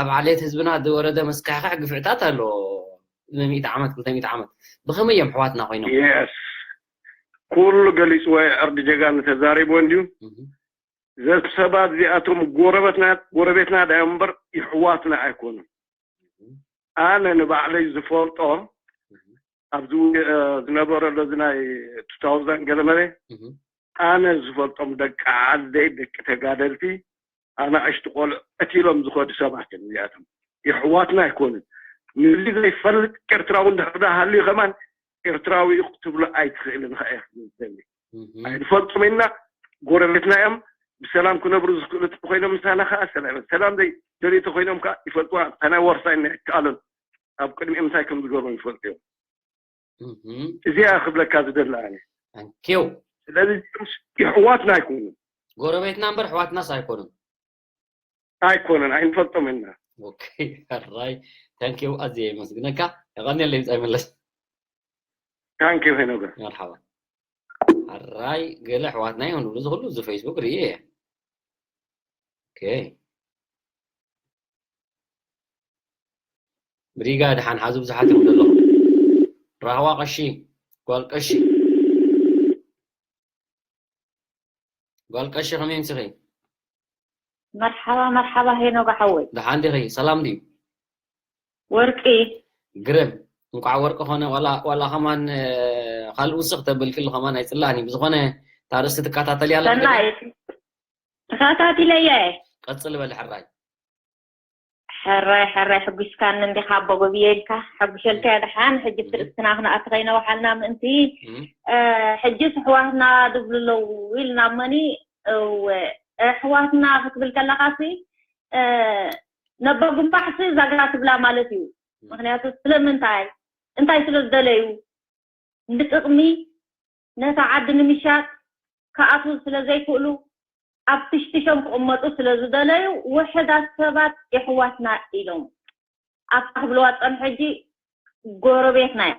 ኣብ ዓሌት ህዝብና ዝወረደ መስካሕካሕ ግፍዕታት ኣሎ። ሚእቲ ዓመት ክልተ ሚእቲ ዓመት ብኸመይ እዮም ኣሕዋትና ኮይኖም? Yes ኩሉ ገሊፅዎ እዩ ዕርዲ ጀጋኑ ተዛሪብዎ እንድዩ። እዞም ሰባት እዚኣቶም ጎረበትና ጎረቤትና ዳዮም እምበር የሕዋትና ኣይኮኑን። ኣነ ንባዕለይ ዝፈልጦ ኣብዚ ዝነበረ ኣሎ እዚ ናይ two thousand ገለመለ ኣነ ዝፈልጦም ደቂ ዓደይ ደቂ ተጋደልቲ ኣናእሽቲ ቆልዑ ቀቲሎም ዝኸዱ ሰባት እዮም እዚኣቶም የሕዋትና ኣይኮኑን። ንዚ ዘይፈልጥ ኤርትራዊ እንድሕር ዳ ሃልዩ ከማን ኤርትራዊ እዩ ክትብሎ ኣይትኽእልን ኢኻ እየ ክብል ዝደሊ። ኣይንፈልጦም ኢና ጎረቤትና እዮም ብሰላም ክነብሩ ዝኽእሉ እንተኾይኖም ምሳና ከዓ ሰላም እዮም። ሰላም ዘይደልዩ እንተኾይኖም ከዓ ይፈልጥዋ እንታይ ናይ ዋርሳይ ናይ ይከኣሉን ኣብ ቅድሚኦም እንታይ ከም ዝገብሮም ይፈልጡ እዮም። እዚኣ ክብለካ ዝደሊ ኣነ። Thank you። ስለዚ የሕዋትና ኣይኮኑን። ጎረቤትና እምበር ኣሕዋትናስ ኣይኮኑን። ኣይኮነን ኣይንፈልጦም ኢና። ሕራይ ታንኪው ኣዝየ የመስግነካ። የቐንየለይ ብጻይ መለስ። ታንኪው ሄኖገ። መርሓባ። ሕራይ ገለ ኣሕዋትና እዮም ዝብሉ ዝኽሉ እዚ ፌስቡክ ርእየ እየ። ኦኬ። ብሪጋ ድሓን ሓዙ ብዙሓት እዮም ዘለኹም። ራህዋ ቀሺ ጓል ቀሺ ጓል ቀሺ ከመይ ምሲኺ? መርሓባ መርሓባ ሄኖጋ ሓወይ። ደሓን ዲኺ? ሰላም ድዩ? ወርቂ። ግርም። እንቋዕ ወርቂ ኾነ ዋላ ዋላ ኸማን ካልእ ውስኽ ተብልክሉ ኸማን ኣይጽላእን እዩ። ብዝኾነ እታ ርእስቲ ትከታተልያ ኣለኺ? ሰናይ። ተኸታቲለያ እየ። ቀጽሊ በሊ ሕራይ። ሕራይ ሕራይ ሕጒስካኒ እንዲኻ ኣቦ ጎብየ ኢልካ ሓጉሸልካያ ደሓን ሕጂ ስርቅትና ክንኣቲ ከይነውሓልና ምእንቲ ሕጂ ኣሕዋትና ድብሉ ኣለዉ ኢልና እሞኒ እወ ኣሕዋትና ክትብል ከለኻሲ ነባ ጉንባሕሲ ዛግራ ትብላ ማለት እዩ ምክንያቱ ስለምንታይ እንታይ ስለ ዝደለዩ ንጥቕሚ ነታ ዓዲ ንምሻጥ ክኣትዉ ስለ ዘይክእሉ ኣብ ትሽትሾም ክቕመጡ ስለ ዝደለዩ ውሕዳት ሰባት የሕዋትና ኢሎም ኣብታ ክብልዋ ዝጸንሑ ሕጂ ጎረቤትና እያ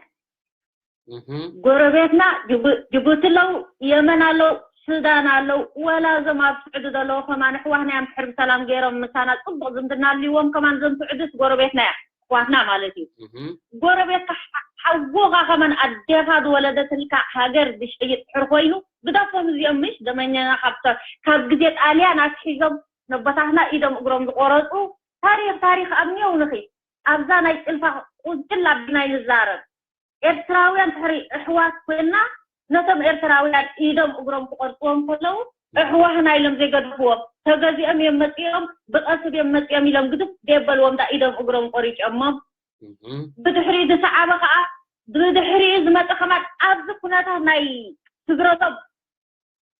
ጎረቤትና ጅቡቲ ኣለዉ የመን ኣለዉ ሱዳን ኣለዉ ወላ እዞም ኣብ ስዑዲ ዘለዉ ከማን ኣሕዋትና እዮም ድሕር ብሰላም ገይሮም ምሳና ጽቡቕ ዝምድና ኣልዎም ከማን እዞም ስዑድስ ጎረቤትና እዮም ኣሕዋትና ማለት እዩ። ጎረቤትካ ሓውኻ ከማን ኣዴኻ ዝወለደትልካ ሃገር ዝሸይጥ ድሕር ኮይኑ ግደፎም እዚኦም ምሽ ደመኛና ካብ ካብ ግዜ ጣልያን ኣትሒዞም ነቦታትና ኢዶም እግሮም ዝቆረፁ ታሪክ ታሪክ ኣብ ኔው ንኺድ ኣብዛ ናይ ጭልፋ ቁንጭል ኣቢና ይንዛረብ ኤርትራውያን ድሕሪ ኣሕዋት ኮይንና ነቶም ኤርትራውያን ኢዶም እግሮም ክቆርፅዎም ከለዉ ኣሕዋትና ኢሎም ዘይገደፍዎም ተገዚኦም እዮም መፂኦም ብቐስብ እዮም መፂኦም ኢሎም ግድፍ ደየበልዎም ዳ ኢዶም እግሮም ቆሪጨሞም ብድሕሪኡ ዝሰዓበ ከዓ ብድሕሪኡ ዝመፀ ከማን ኣብዚ ኩነታት ናይ ትግረቶም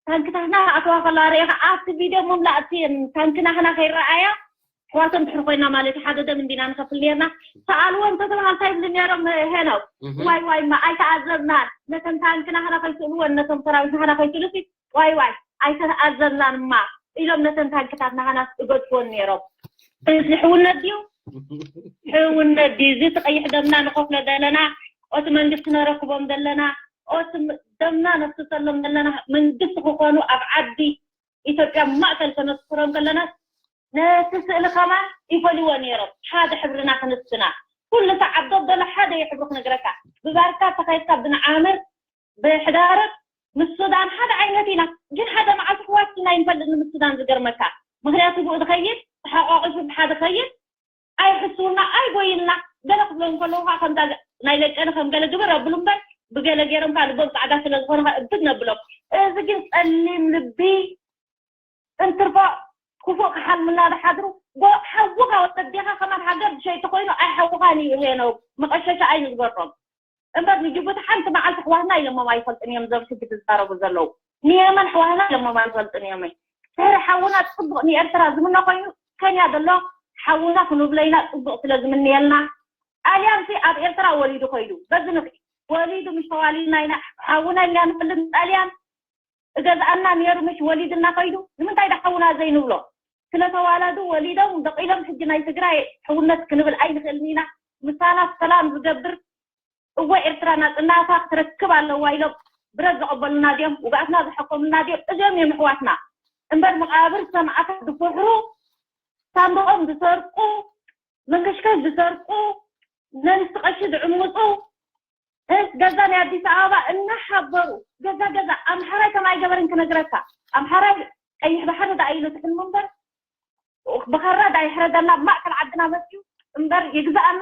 ታንክታትና ክኣትዋ ከለዋ ርኢኻ ኣብቲ ቪድዮ ምምላእ እቲ ታንክናህና ከይረኣያ ኣሕዋቶም ድሕሪ ኮይና ማለት እዩ ሓደ ደም እንዲና ንኸፍል ነርና ሰኣልዎ እንተተባሃልታ ይብሉ ነሮም ሄኖክ ዋይ ዋይ ማ ኣይተኣዘዝናን ነተን ታንክናህና ከይስእልወን ነቶም ሰራዊትናህና ከይስእሉሲ ዋይ ዋይ ኣይተኣዘዝናን ማ ኢሎም ነተን ታንክታት ናህና እገድፍወን ነሮም እዚ ሕውነት ድዩ ሕውነት ድዩ እዚ እቲ ቀይሕ ደምና ንኸፍሎ ዘለና፣ ኦቲ መንግስቲ ነረክቦም ዘለና፣ ኦቲ ደምና ነፍስሰሎም ዘለና መንግስቲ ክኾኑ ኣብ ዓዲ ኢትዮጵያ ማእከል ከነስፍሮም ከለና ነቲ ስእሊ ከማን ይፈልዎ ነይሮም። ሓደ ሕብርና ክንስና ኩሉ ሰዓት ዶብ ደሎ ሓደ እዩ ሕብሩ ክነግረካ። ብባርካ ተኸይድካ ብንዓምር ብሕዳርብ ምስ ሱዳን ሓደ ዓይነት ኢና፣ ግን ሓደ መዓልቲ ክዋስና ይንፈልጥ ንምስ ሱዳን ዝገርመካ። ምክንያቱ ብኡ ዝኸይድ ተሓቋቂፉ ብሓደ ኸይድ ኣይሕስውና ኣይጎይልና ገለ ክብሎም ከለዉ ከዓ ከምዛ ናይ ለቀነ ከም ገለ ግብር ኣብሉ እምበር ብገለ ገይሮም ከዓ ልቦም ፃዕዳ ስለ ዝኾነ ከዓ እብድ ነብሎም። እዚ ግን ፀሊም ልቢ እንትርፎ ክፉእ ክሓልምና ዝሓድሩ ጎ ሓውኻ ወለዴኻ ከማን ሃገር ዝሸይጡ ኮይኑ ኣይሓውኻን እዩ ሄኖ መቐሸሻ ኣይንግበሮም። እምበር ንጅቡቲ ሓንቲ መዓልቲ ኣሕዋትና ኢሎሞም ኣይፈልጥን እዮም እዞም ሕጂ ዝዛረቡ ዘለዉ። ንየመን ኣሕዋትና ኢሎሞም ኣይፈልጥን እዮም። ድሕሪ ሓውና ፅቡቕ ንኤርትራ ዝምነ ኮይኑ ከንያ ዘሎ ሓውና ክንብሎ ኢና ፅቡቕ ስለ ዝምንየልና። ጣልያን ሲ ኣብ ኤርትራ ወሊዱ ከይዱ በዚ ንርኢ ወሊዱ ምሽ ተዋሊድና ኢና ሓውና ኢልና ንፈልጥ ጣልያን እገዝኣና ነይሩ ምሽ ወሊድና ከይዱ ንምንታይ ዳ ሓውና ዘይንብሎ? ስለ ተዋላዱ ወሊዶም ደቂሎም ሕጂ ናይ ትግራይ ሕውነት ክንብል ኣይንኽእልን ኢና። ምሳና ሰላም ዝገብር እወ ኤርትራ ናጽነታ ክትረክብ ኣለዋ ኢሎም ብረት ዘቐበሉና ድዮም ውግኣትና ዝሐቆምልና ድዮም እዚኦም እዮም ኣሕዋትና እምበር መቓብር ሰማእታት ዝፍሕሩ ሳንዱቖም ዝሰርቁ መንከሽከሽ ዝሰርቁ ነንስቲ ቀሺ ዝዕምፁ እስ ገዛ ናይ ኣዲስ ኣበባ እናሓበሩ ገዛ ገዛ ኣምሓራይ ከም ኣይገበርን ክነግረካ ኣምሓራይ ቀይሕ ባሕሪ ደኣ ኢሉ ትሕልሙ እምበር ብኸራ ዳይሕረደና ማእከል ዓድና መፅዩ እምበር ይግዛኣና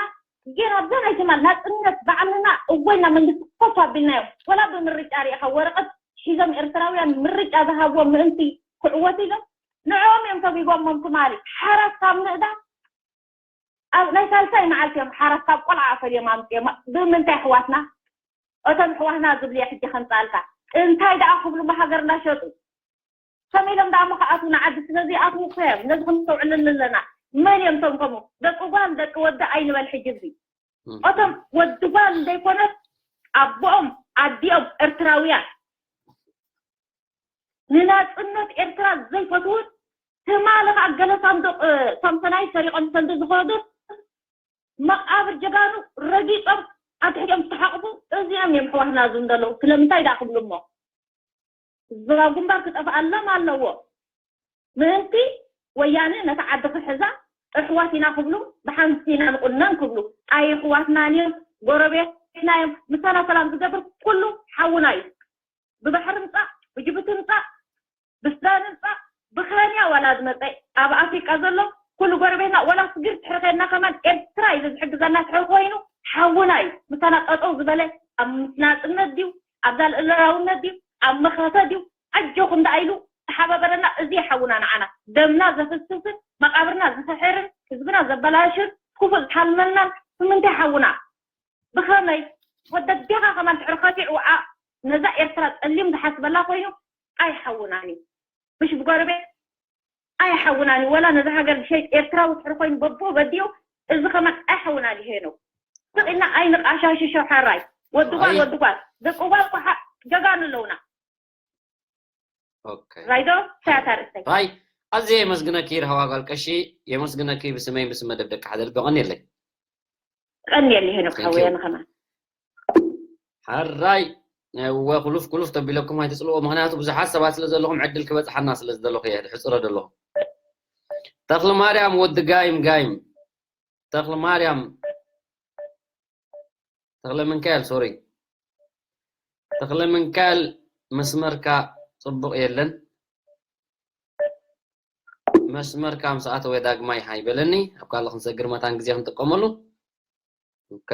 ግን ኣብዛ ናይ ትማል ናፅነት ባዕልና እወይና መንግስቲ ኮፍ ኣቢልናዮም ወላ ብምርጫ ሪኢኻ ወረቐት ሒዞም ኤርትራውያን ምርጫ ዝሃብዎም ምእንቲ ክዕወት ኢሎም ንዕኦም እዮም ተቢቦሞም ትማሊ ሓራስ ካብ ምእዳ ኣብ ናይ ሳልሳይ መዓልቲ እዮም ሓራስ ካብ ቆልዓ ኣፈልዮም ኣምፅዮም ብምንታይ ኣሕዋትና እቶም ኣሕዋትና ዝብልዮ ሕጂ ከምፃልካ እንታይ ደኣ ክብሉ ብሃገር እንዳሸጡ ከመይ ኢሎም ደኣ እሞ ክኣትዉ ንዓዲ ስለዚ ይኣትዉ እኮ እዮም ነዚ ክንስተውዕለሉ ኣለና መን እዮም እቶም ከምኡ ደቂ ጓል ደቂ ወዲ ኣይንበል ሕጂ እዚ እቶም ወዲ ጓል ዘይኮነስ ኣቦኦም ኣዲኦም ኤርትራውያን ንናፅነት ኤርትራ ዘይፈትዉን ትማሊ ከዓ ገለ ሳንዱቅ ሳምሰናይ ሰሪቆም ሰልዲ ዝኸዱ መቃብር ጀጋኑ ረጊፆም ኣብ ትሕቲኦም ዝተሓቕፉ እዚኦም እዮም ኣሕዋትና ዝም ዘለዉ ስለምንታይ ዳ ክብሉ እሞ እዛ ግንባር ክጠፍኣሎም ኣለዎ ምእንቲ ወያነ ነታ ዓዲ ክሕዛ እሕዋት ኢና ክብሉ ብሓንቲ ኢና ንቁነን ክብሉ ኣይ ኣሕዋትናን እዮም ጎረቤትና እዮም ምሳና ሰላም ዝገብር ኩሉ ሓውና እዩ ብባሕሪ ምፃእ ብጅቡቲ ምፃእ ብሱዳን ምፃእ ብኸንያ ዋላ ዝመፀ ኣብ ኣፍሪቃ ዘሎ ኩሉ ጎረቤትና ዋላ ስግር ትሕሪ ከድና ከማን ኤርትራ እዩ ዝሕግዘና ትሕሪ ኮይኑ ሓውና እዩ ምሳና ጠጠው ዝበለ ኣብ ናፅነት ድዩ ኣብዛ ልእላውነት ድዩ ኣብ መኸተ ድዩ ኣጆኹም ደኣ ኢሉ ተሓባበረና እዚ ሓውና ንዓና ደምና ዘፍስስን መቃብርና ዝፍሕርን ህዝብና ዘበላሽን ክፉእ ዝሓልመልናን ስምንታይ ሓውና ብኸመይ ወደዴኻ ከማን ድሕሪ ከፊዕ ውዓ ነዛ ኤርትራ ጸሊም ዝሓስበላ ኮይኑ ኣይሓውናን እዩ ምሽ ብጎረቤት ኣይሓውናን እዩ ወላ ነዛ ሃገር ዝሸይጥ ኤርትራዊ ድሕሪ ኮይኑ በብኡ በዲኡ እዚ ከማን ኣይሓውናን እዩ ሄኖ ስቕ ኢልና ኣይንቃሻሽሾ ሓራይ ወዲ ጓል ወዲ ጓል ደቂ ጓል ኳሓ ጀጋኑ ኣለውና ራይዶ ሳያታ ርእሰይ ራይ ኣዝየ የመስግነኪ ርሃዋ ጓል ቀሺ የመስግነኪ ብስመይ ብስመ ደብ ደቂ ሓደር ብቐን የለይ ቀን የለ ሄኖክ ሓወየ ንኸማ ሓራይ እወ ኩሉፍ ኩሉፍ ተቢለኩም ኣይትፅልዎ ምክንያቱ ብዙሓት ሰባት ስለ ዘለኹም ዕድል ክበፅሓና ስለ ዝደለኹ እየ ሕፅረ ደለኹ ተኽሊ ማርያም ወዲ ጋይም ጋይም ተኽሊ ማርያም ተኽለ ምንካኤል ሶሪ ተኽለ ምንካኤል መስመርካ ጽቡቕ የለን መስመርካ ምስ ኣተወ ዳግማይ ሃይ በለኒ ኣብ ካልእ ክንሰግር መታን ግዜ ክንጥቀመሉ ኦኬ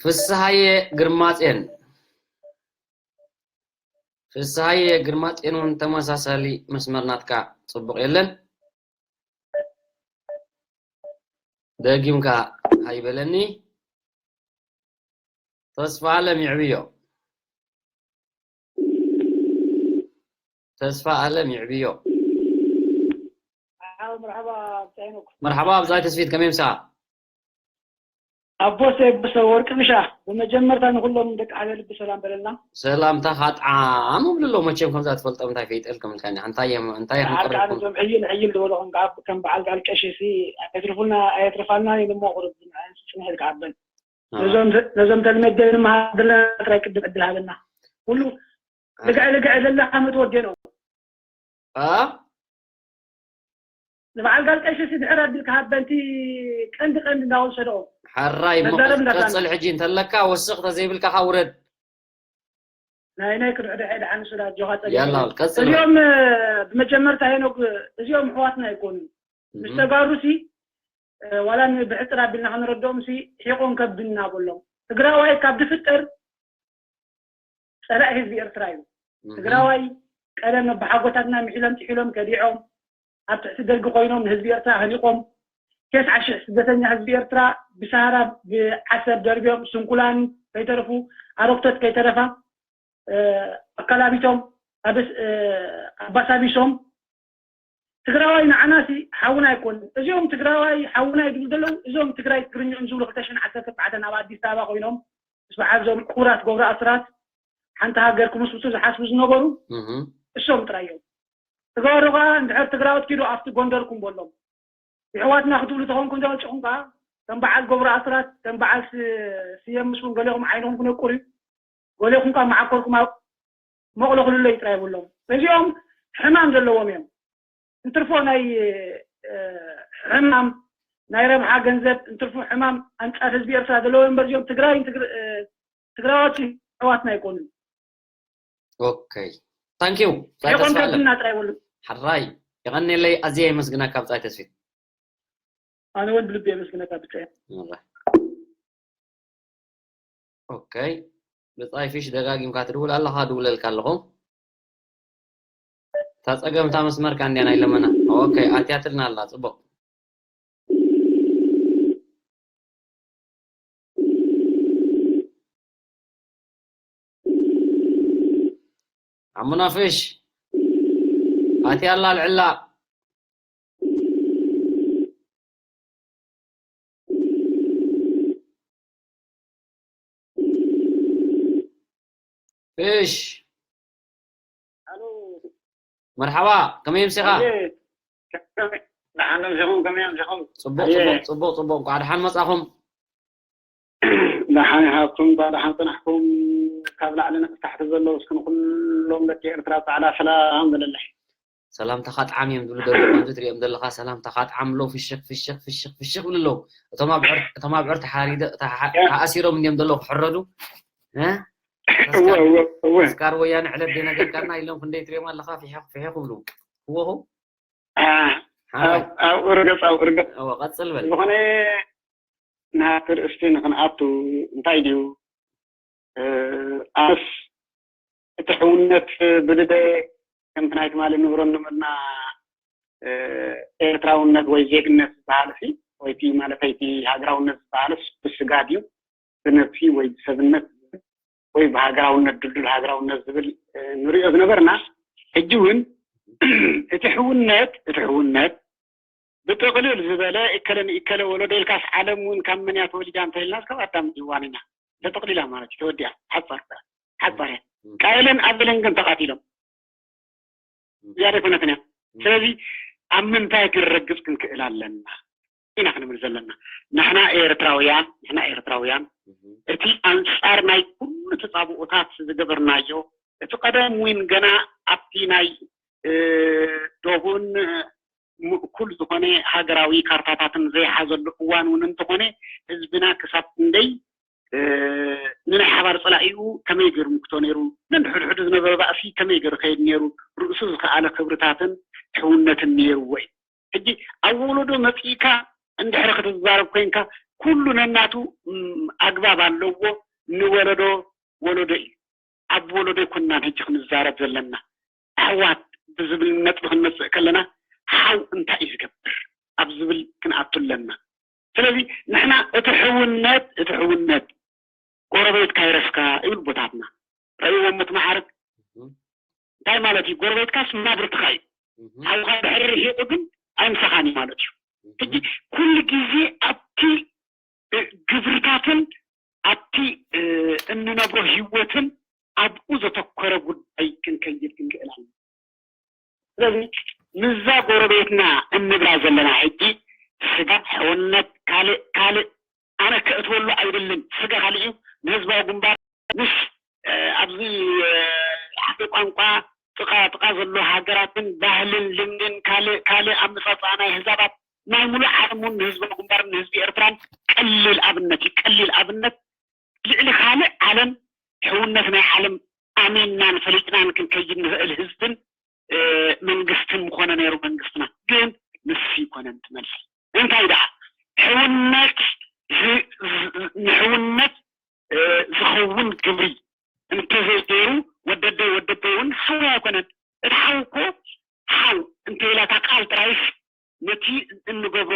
ፍስሃየ ግርማጼን ፍስሃየ ግርማጼን እውን ተመሳሳሊ መስመር ናትካ ጽቡቕ የለን ደጊምካ ኣይበለኒ ተስፋ ኣለም ይዕብዮ ተስፋ ኣለም ይዕብዮ መርሓባ ኣብዛይ ተስፊት ከመይ ምሳ ኣቦሰ ኣቦሰ ወርቂ ምሻ ብመጀመርታ ንኩሎም ደቂ ሓደ ልቢ ሰላም በለልና። ሰላምታ ካጥዓም እብልሎ መቸም ከምዛ ትፈልጦም እንታይ ፈይጠልኩም ኢልካኒ እንታይ እዮም እንታይ እዮም ዓቃ ቀሪብኩም ነዞም ሕይል ሕይል ዝበለኹም ከዓ ከም በዓል ጋል ቀሺ ሲ ኣየትርፉልና ኣየትርፋልና ኢሉ እሞ ቁርብ ጽንሕ ኢልካ ኣበል ነዞም ነዞም ተልመደ ንምሃብ ዘለና ጥራይ ቅድም ዕድል ሃበና ኩሉ ልግዐ ልግዐ ዘለካ መትወዴ ነው አ ንበዓል ጋል ቀሺ ሲ ድሕር ኣቢልካ ሃበ ንቲ ቀንዲ ቀንዲ እንዳወሰደኦ ሓራይ እሞ መዛረብ እንዳታና ቀጽል ሕጂ እንተለካ ወስኽ ተዘይብልካ ውረድ ናይ ናይ ክድሕድሐ ደሓን ስዳ ጆኻ ጸጊ ያላ ቀጽል እዚኦም ብመጀመርታ ሄኖግ እዚኦም ኣሕዋትና ኣይኮኑን ምስ ተጋሩ ሲ ዋላ ብሕፅር ኣቢልና ክንረድኦም ሲ ሒቆም ከብድና በሎም ትግራዋይ ካብ ድፍጠር ፀላኢ ህዝቢ ኤርትራ እዩ ትግራዋይ ቀደም ኣቦሓጎታትና ምሒሎም ጥሒሎም ከዲዖም ኣብ ትሕቲ ደርጊ ኮይኖም ንህዝቢ ኤርትራ ህኒቆም ቴስዓ ሽሕ ስደተኛ ህዝቢ ኤርትራ ብሰሃራ ብዓሰብ ደርብዮም ስንኩላን ከይተረፉ ኣረግቶት ከይተረፋ ኣካላቢቶም ኣባሳቢሶም ትግራዋይ ንዓናሲ ሓውና ኣይኮን እዚኦም ትግራዋይ ሓውና ይድሉ ዘለዉ እዞም ትግራይ ትግርኛኦም ዝብሉ ክልተ ሽሕን ዓሰርተ ኣርባዕተን ኣብ ኣዲስ ኣበባ ኮይኖም ምስ በዓል እዞም ክቡራት ገብሩ ኣስራት ሓንቲ ሃገር ክምስርቱ ዝሓስቡ ዝነበሩ እሶም ጥራይ እዮም። ተጋሩ ከዓ እንድሕር ትግራዎት ኪዱ ኣብቲ ጎንደርኩም በሎም። የሕዋትና ክትብሉ ተኾንኩም ተመፂኹም ከዓ ከም በዓል ገብሩ ኣስራት ከም በዓል ስየ ምስሉን ገሌኹም ዓይንኹም ክነቁር እዩ። ገሌኹም ከዓ መዓኮርኩም ኣብ መቕሎ ክልለዩ ጥራይ የብሎም። እዚኦም ሕማም ዘለዎም እዮም። እንትርፎ ናይ ሕማም ናይ ረብሓ ገንዘብ እንትርፎ ሕማም ኣንፃር ህዝቢ ኤርትራ ዘለዎ እምበር እዚኦም ትግራይ ትግራዎት ኣሕዋትና ኣይኮኑን። ኦኬ ታንኪዩ ብጻይ ተስፋ ኣለም ከብድና ጥራይ በሉ። ሓራይ የቐኔለይ ኣዝየ የመስግነካ ብጻይ ተስፊት ኣነ እውን ብልቢ የመስግነካ ብጻይ። ኦኬ ብጻይ ፊሽ ደጋጊምካ ትድውል ኣለኻ ድውለልካ ኣለኹ። እታ ጸገም እታ መስመርካ እንድያ ናይ ለመና። ኦኬ ኣትያትልና ኣላ ጽቡቕ። ኣሙና ፍሽ ኣትያ ኣላ ልዕላ ፍሽ መርሓባ ከመይ ምሲኻ ደሓን ምሲኹም ከመይ ምሲኹም ጽቡቕ ጽቡቕ ጽቡቕ ጽቡቕ እንኳዕ ደሓን መጻኹም ደሓን ይሃብኩም እንኳዕ ደሓን ጽናሕኩም ካብ ላዕሊ ንታሕቲ ዘለዉ እስኪ ንኩሎም ደቂ ኤርትራ ጻዕዳ ሰላም በለለይ ሰላምታኻ ጣዕም እዮም ዝብሉ ዘለዉ ከምዚ ትሪኦም ዘለኻ ሰላምታኻ ጣዕም ኣለዉ ፍሽኽ ፍሽኽ ፍሽኽ ፍሽኽ ይብሉ ኣለዉ እቶም ኣብ ዕር- እቶም ኣብ ዕርዲ ሓሪደ ተሓ- ተኣሲሮም እንዲዮም ዘለዉ ክሕረዱ እ? እወ እወ እወ ኣስካር ወያነ ዕለት ዘይነገርካና ኢሎም ክንደይ ትሪኦም ኣለኻ ፊሕኽ ፊሕኽ ይብሉ እወኹ ሓራይ ኣብኡ ርገፅ ኣብኡ ርገፅ እወ ቀፅል በል ዝኾነ ናቲ ርእስቲ ንክንኣቱ እንታይ ድዩ ኣነስ እቲ ሕውነት ብልደ ከምቲ ናይ ትማሊ ንብሮ እንብልና ኤርትራውነት ወይ ዜግነት ዝበሃል ሲ ወይ ቲ ማለተይ ቲ ሃገራውነት ዝበሃል ብስጋ ድዩ ብነብሲ ወይ ብሰብነት ወይ ብሃገራውነት ድልዱል ሃገራውነት ዝብል ንሪኦ ዝነበርና ሕጂ እውን እቲ ሕውነት እቲ ሕውነት ብጥቕልል ዝበለ እከለ ንእከለ ወለዶ ኢልካስ ዓለም እውን ካብ መን እያ ተወሊዳ እንተኢልናስ ካብ ኣዳም ሔዋን ኢና ተጠቕሊላ ማለት እዩ ተወዲኣ ሓፃር ሓፃር እያ ቃየልን ኣቤልን ግን ተቓቲሎም እዚኣ ዘይኮነትን እያ ስለዚ ኣብ ምንታይ ክንረግፅ ክንክእል ኣለና ኢና ክንብል ዘለና ንሕና ኤርትራውያን ንሕና ኤርትራውያን እቲ ኣንፃር ናይ ኩሉ ተፃብኦታት ዝገበርናዮ እቲ ቀደም እውን ገና ኣብቲ ናይ ዶቡን ምእኩል ዝኾነ ሃገራዊ ካርታታትን ዘይሓዘሉ እዋን እውን እንተኾነ ህዝብና ክሳብ ክንደይ ንናይ ሓባር ፀላኢኡ ከመይ ገይሩ ምክቶ ነይሩ ነንድሕድሕዱ ዝነበረ ባእሲ ከመይ ገይሩ ከይድ ነይሩ ርእሱ ዝኸኣለ ክብርታትን ሕውነትን ነይርዎ እዩ ሕጂ ኣብ ወለዶ መፂእካ እንድሕሪ ክትዛረብ ኮይንካ ኩሉ ነናቱ ኣግባብ ኣለዎ ንወለዶ ወለዶ እዩ ኣብ ወለዶ ኣይኮንናን ሕጂ ክንዛረብ ዘለና ኣሕዋት ብዝብል ነጥቢ ክንመፅእ ከለና ሓው እንታይ እዩ ዝገብር ኣብ ዝብል ክንኣቱ ኣለና ስለዚ ንሕና እቲ ሕውነት እቲ ሕውነት ጎረቤትካ ይረፍካ ይብል ቦታትና ረእዎም ምትማዓርግ እንታይ ማለት እዩ ጎረቤትካስ መናብርትኻ እዩ ሓውካ ድሕሪ ርሒቁ ግን ኣይምሳኻን እዩ ማለት እዩ ሕጂ ኩሉ ግዜ ኣብቲ ግብርታት ሂወትን ኣብቲ እንነብሮ ሂወትን ኣብኡ ዘተኮረ ጉዳይ ክንከይድ ክንክእል ኣለና። ስለዚ ምስዛ ጎረቤትና እንብላ ዘለና ሕጂ ስጋ ሕውነት ካልእ ካልእ ኣነ ከእትወሉ ኣይደልን። ስጋ ካልእ እዩ። ንህዝባዊ ግንባር ምስ ኣብዚ ሓደ ቋንቋ ጥቃ ጥቃ ዘሎ ሃገራትን ባህልን ልምድን ካልእ ካልእ ኣመፃፅኣ ናይ ህዛባት ናይ ሙሉእ ዓለም እውን ንህዝባዊ ግንባርን ንህዝቢ ኤርትራን ቀሊል ኣብነት እዩ። ቀሊል ኣብነት ልዕሊ ካልእ ዓለም ሕውነት ናይ ዓለም ኣሚንናን ፈሊጥናን ክንከይድ ንኽእል ህዝብን መንግስትን ምኾነ ነይሩ መንግስትና። ግን ንሱ ይኮነን ትመልሲ እንታይ ደኣ ሕውነት ንሕውነት ዝኸውን ግብሪ እንተዘይገይሩ ወደደይ ወደደይ እውን ሓው ኣይኮነን። እቲ ሓው እኮ ሓው እንተኢላ እታ ቃል ጥራይስ ነቲ እንገብሮ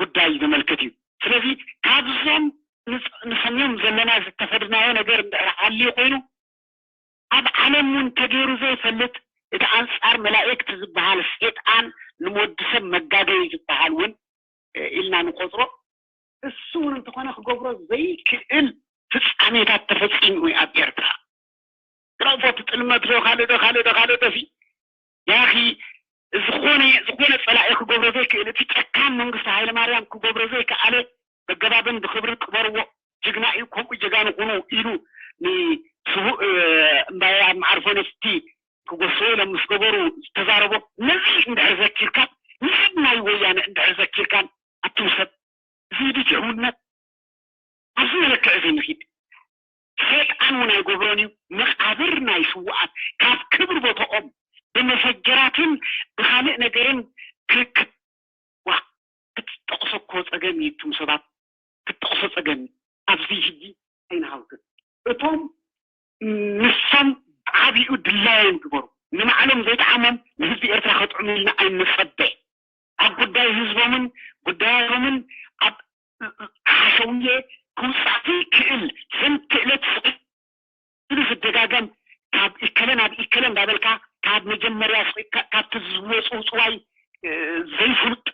ጉዳይ ዘመልክት እዩ። ስለዚ ካብዞም ንሰምዮም ዘለና ዝተፈድናዮ ነገር እንድሕር ሃልዩ ኮይኑ ኣብ ዓለም እውን ተገይሩ ዘይፈልጥ እቲ ኣንጻር መላእክት ዝበሃል ሴጣን ንወዲ ሰብ መጋገይ ዝበሃል እውን ኢልና ንቆፅሮ እሱ እውን እንተኾነ ክገብሮ ዘይክእል ፍጻሜታት ተፈጺሙ እዩ ኣብ ኤርትራ። ግራፎት ጥልመት ዶ ካልእ ዶ ካልእ ዶ ካልእ ዶሲ ያኺ ዝኾነ ዝኾነ ጸላኢ ክገብሮ ዘይክእል እቲ ጨካን መንግስቲ ሃይለ ማርያም ክገብሮ ዘይከኣለ በገባብን ብክብሪ ቅበርዎ ጅግና እዩ ከምኡ ጀጋኑ ኩኑ ኢሉ ንስቡእ እምባየ ኣብ መዓርፎ ነፍቲ ክጎስዎ ኢሎም ምስ ገበሩ ዝተዛረቦ ነዚ እንድሕር ዘኪርካ ንዓብ ናይ ወያነ እንድሕር ዘኪርካን ኣቱም ሰብ እዚ ድጅ ሕውነት ኣብዚ መለክዕ እዚ ንኺድ ሰይጣን እውን ኣይገብሮን እዩ መቃብር ናይ ስውኣት ካብ ክብሪ ቦታኦም ብመፈጀራትን ብካልእ ነገርን ክክት ዋ ክትጠቕሶ እኮ ፀገም እዩ እቱም ሰባት ክትጠቕሶ ፀገም እዩ ኣብዚ ሕጂ ኣይንሃውክን እቶም ንሶም ብዓቢኡ ድላዮም ግበሩ ንባዕሎም ዘይጠዓሞም ንህዝቢ ኤርትራ ከጥዕሙ ኢልና ኣይንፀበ ኣብ ጉዳይ ህዝቦምን ጉዳያቶምን ኣብ ሓሸውየ ክውፃእ ዘይክእል ዘንትእለት ስቕ ዝደጋገም ካብ ኢከለ ናብ ኢከለ እንዳበልካ ካብ መጀመርያ ስቕ ኢልካ ካብቲ ዝወፁ ፅዋይ ዘይፍሉጥ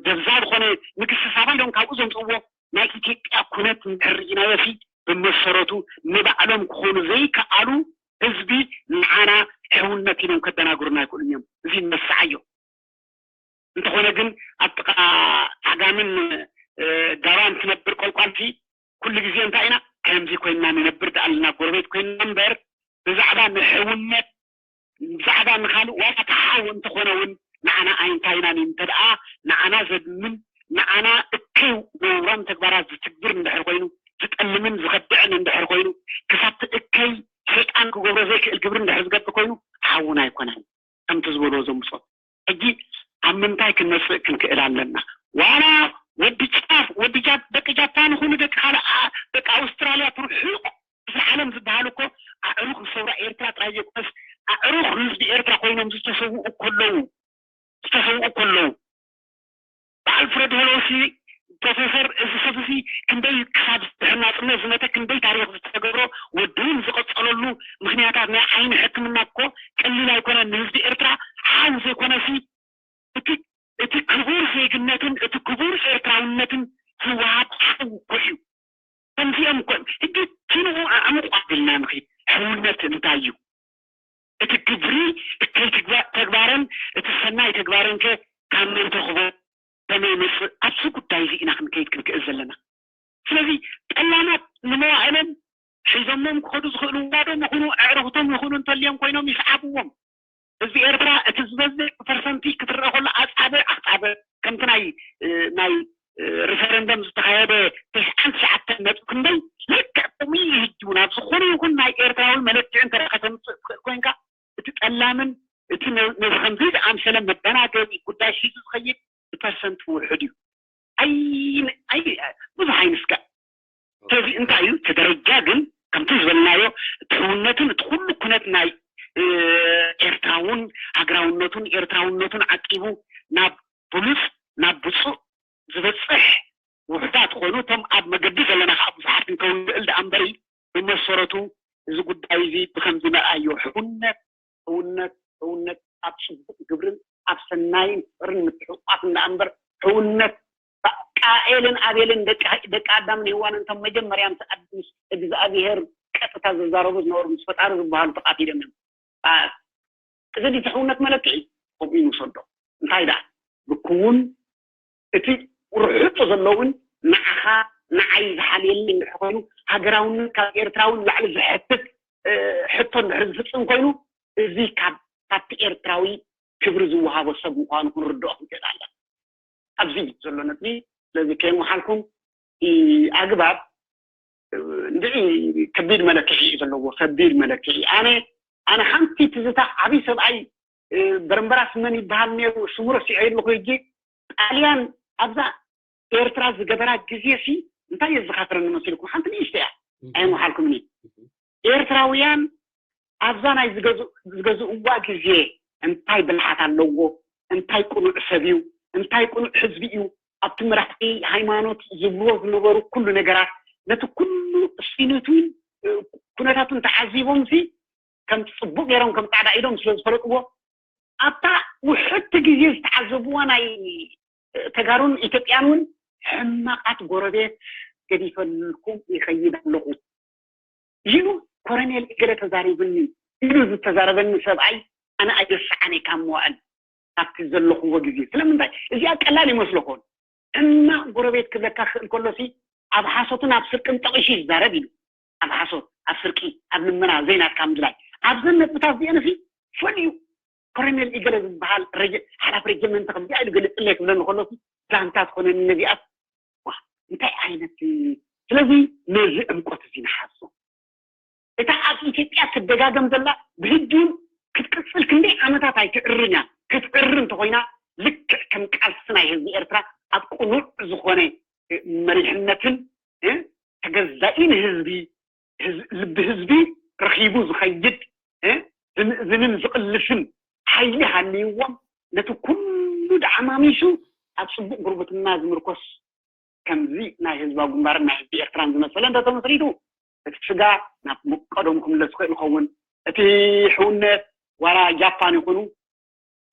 ደብዛ ዝኾነ ንግስቲ ሳባ ኢሎም ካብኡ ዘምፅእዎ ናይ ኢትዮጵያ ኩነት እንድሕር ርኢናዮ ሲ ብመሰረቱ ንባዕሎም ክኾኑ ዘይከኣሉ ህዝቢ ንዓና ሕውነት ኢሎም ከደናግሩና ኣይክእሉን እዮም። እዚ ንነስዓዮ። እንተኾነ ግን ኣብ ጥቓ ዓጋምን ጋባን ትነብር ቆልቋልቲ ኩሉ ግዜ እንታይ ኢና ከምዚ ኮይንና ንነብር ደኣ ኣለና ጎረቤት ኮይንና እምበር ብዛዕባ ንሕውነት ብዛዕባ ንኻልእ ዋላ ተሓው እንተኾነ እውን ንዓና ኣይንታይናን እዩ እንተ ደኣ ንዓና ዘድምን ንዓና እከይ ነውራም ተግባራት ዝትግብር እንድሕር ኮይኑ ዝጠልምን ዝኸድዕን እንድሕር ኮይኑ ክሳብቲ እከይ ሰይጣን ክገብሮ ዘይክእል ግብሪ እንድሕር ዝገብር ኮይኑ ሓውና ኣይኮነን ከምቲ ዝበልዎ ዘምፅኦ ሕጂ ኣብ ምንታይ ክንመፅእ ክንክእል ኣለና ዋላ ወዲ ጫፍ ወዲ ጃ- ደቂ ጃፓን ይኹኑ ደቂ ካልእ ኣ- ደቂ ኣውስትራልያ ትርሑቕ ክፍለ ዓለም ዝበሃል እኮ ኣዕሩኽ ዝሰውራ ኤርትራ ጥራይ ዘይኮነስ ኣዕሩኽ ህዝቢ ኤርትራ ኮይኖም ዝተሰውኡ ከለዉ ዝተሰውኡ ከለዉ ብኣልፍረድ ሆሎሲ ፕሮፌሰር እዚ ሰብ እዚ ክንደይ ክሳብ ድሕር ናፅነት ዝመተ ክንደይ ታሪክ ዝተገብሮ ወዲ እውን ዝቀፀለሉ ምክንያታት ናይ ዓይኒ ሕክምና እኮ ቀሊል ኣይኮነን ንህዝቢ ኤርትራ ሓው ዘይኮነሲ እቲ እቲ ክቡር ዜግነትን እቲ ክቡር ኤርትራውነትን ዝወሃብ ሓው እኮ እዩ። ከምዚኦም እኮ ሕጂ እቲ ንኡ ኣዕምቑ ኣቢልና ንኺድ። ሕውነት እንታይ እዩ? እቲ ግብሪ እከይ ትግባ- ተግባርን እቲ ሰናይ ተግባርን ከ ካብ መን ትረኽቦ? ከመይ ይመጽእ? ኣብዚ ጉዳይ እዚ ኢና ክንከይድ ክንክእል ዘለና። ስለዚ ጠላማት ንመዋእሎም ሒዞሞም ክኸዱ ዝኽእሉ ውላዶም ይኹኑ ኣዕርኽቶም ይኹኑ እንተልዮም ኮይኖም ይስዓብዎም። ህዝቢ ኤርትራ እቲ ዝበዝሕ ብፐርሰንቲ ክትረአ ከሎ ኣጻብዕ ኣጻብዕ ከምቲ ናይ ናይ ሪፈረንደም ዝተኻየደ ተስዓን ትሽዓተን ነጥቢ ክንደይ ልክዕ ከምኡ እዩ ህጂ እውን ኣብ ዝኾነ ይኹን ናይ ኤርትራዊ መለክዒ እንተ ከተምፅእ ትኽእል ኮይንካ እቲ ጠላምን እቲ ነዚ ከምዚ ዝኣምሰለ መደናገሪ ጉዳይ ሒዙ ዝኸይድ ብፐርሰንት ውሑድ እዩ። ኣይ ኣይ ብዙሕ ኣይንስጋእ። ስለዚ እንታይ እዩ እቲ ደረጃ ግን ከምቲ ዝበልናዮ እቲ ሕውነትን እቲ ኩሉ ኩነት ናይ ኤርትራውን ሃገራውነቱን ኤርትራውነቱን ዓቂቡ ናብ ብሉፅ ናብ ብፁእ ዝበፅሕ ውሑዳት ኮይኑ እቶም ኣብ መገዲ ዘለና ከዓ ብዙሓት ክንከውን ንኽእል ደኣ እምበሪ ብመሰረቱ እዚ ጉዳይ እዚ ብከምዚ ንርኣዮ ሕውነት ሕውነት ሕውነት ኣብ ፅቡቅ ግብርን ኣብ ሰናይን ፍቅርን ምትሕቋፍ እንዳ እምበር ሕውነት ቃኤልን ኣቤልን ደቂ ኣዳምን ሄዋንን እቶም መጀመርያ ምስ እግዚኣብሔር ቀጥታ ዝዛረቡ ዝነበሩ ምስ ፈጣሪ ዝበሃሉ ተቃቲሎም እዮም። እዚ ድሕውነት መለክዒ ከምኡ ንውሰዶ። እንታይ ደኣ ብክውን እቲ ርሑቕ ዘሎ እውን ንዓኻ ንዓይ ዝሓልየኒ እንድሕር ኮይኑ ሃገራውነት ካብ ኤርትራዊ ንላዕሊ ዝሕትት ሕቶ እንድሕር ዝፍፅም ኮይኑ እዚ ካብ ካብቲ ኤርትራዊ ክብሪ ዝወሃቦ ሰብ ምዃኑ ክንርድኦ ክንክእል ኣለና። ኣብዚ ዘሎ ነጥቢ ስለዚ ከየምሓልኩም ኣግባብ እንድዒ ከቢድ መለክዒ እዩ ዘለዎ። ከቢድ መለክዒ ኣነ ኣነ ሓንቲ ትዝታ ዓብዪ ሰብኣይ በረምበራስ መን ይበሃል ነይሩ ሽሙ ረሲዐ ኣለኹ ሕጂ ጣልያን ኣብዛ ኤርትራ ዝገበራ ግዜ ሲ እንታይ የዘኻክረኒ መሲልኩም ሓንቲ ንእሽተ እያ ኣይምሓልኩምኒ ኤርትራውያን ኣብዛ ናይ ዝገዝእዋ ግዜ እንታይ ብልሓት ኣለዎ እንታይ ቅኑዕ ሰብ እዩ እንታይ ቅኑዕ ህዝቢ እዩ ኣብቲ መራሕቲ ሃይማኖት ዝብልዎ ዝነበሩ ኩሉ ነገራት ነቲ ኩሉ እሲነቱን ኩነታቱን ተዓዚቦም ሲ ከም ፅቡቅ ገይሮም ከም ፃዕዳ ኢዶም ስለ ዝፈለጥዎ ኣብታ ውሕድቲ ግዜ ዝተዓዘብዋ ናይ ተጋሩን ኢትዮጵያን እውን ሕማቃት ጎረቤት ገዲፈልኩም ይኸይድ ኣለኹ ኢሉ ኮረኔል እገለ ተዛሪቡኒ ኢሉ ዝተዛረበኒ ሰብኣይ ኣነ ኣይረስዓን እየ ካብ መዋእል ኣብቲ ዘለኹዎ ግዜ ስለምንታይ እዚኣ ቀላል ይመስለኹን ሕማቅ ጎረቤት ክብለካ ክኽእል ከሎ ሲ ኣብ ሓሶትን ኣብ ስርቅን ጠቂሱ ይዛረብ ኢሉ ኣብ ሓሶት ኣብ ስርቂ ኣብ ልመና ዘይናትካ ምድላይ ኣብዘን ነጥብታት እዚአን ሲ ፈልዩ ኮረኔል ኢገለ ዝበሃል ሓላፍ ረጀመንት ከምዚኣ ኢሉ ገለፅለይ ክብለኒ ከሎ ሲ ዛንታ ትኾነኒ ነዚኣስ እንታይ ዓይነት ስለዚ ነዚ ዕምቆት እዚ ንሓዞ እታ ኣብ ኢትዮጵያ ትደጋገም ዘላ ብህጊ ክትቅፅል ክንደይ ዓመታት ኣይትዕርን እያ ክትዕር እንተኮይና ልክዕ ከም ቃልሲ ናይ ህዝቢ ኤርትራ ኣብ ቅኑዕ ዝኾነ መሪሕነትን ተገዛኢ ንህዝቢ ልቢ ህዝቢ ረኺቡ ዝኸይድ ዝምእዝንን ዝቕልስን ሓይሊ ሃልይዎም ነቲ ኩሉ ደዓማሚሱ ኣብ ፅቡቅ ጉርብትና ዝምርኮስ ከምዚ ናይ ህዝባዊ ግንባርን ናይ ህዝቢ ኤርትራን ዝመሰለ እንተተመስሪቱ እቲ ስጋ ናብ ቀደሙ ክምለስ ይኽእል ይኸውን። እቲ ሕውነት ዋላ ጃፓን ይኹኑ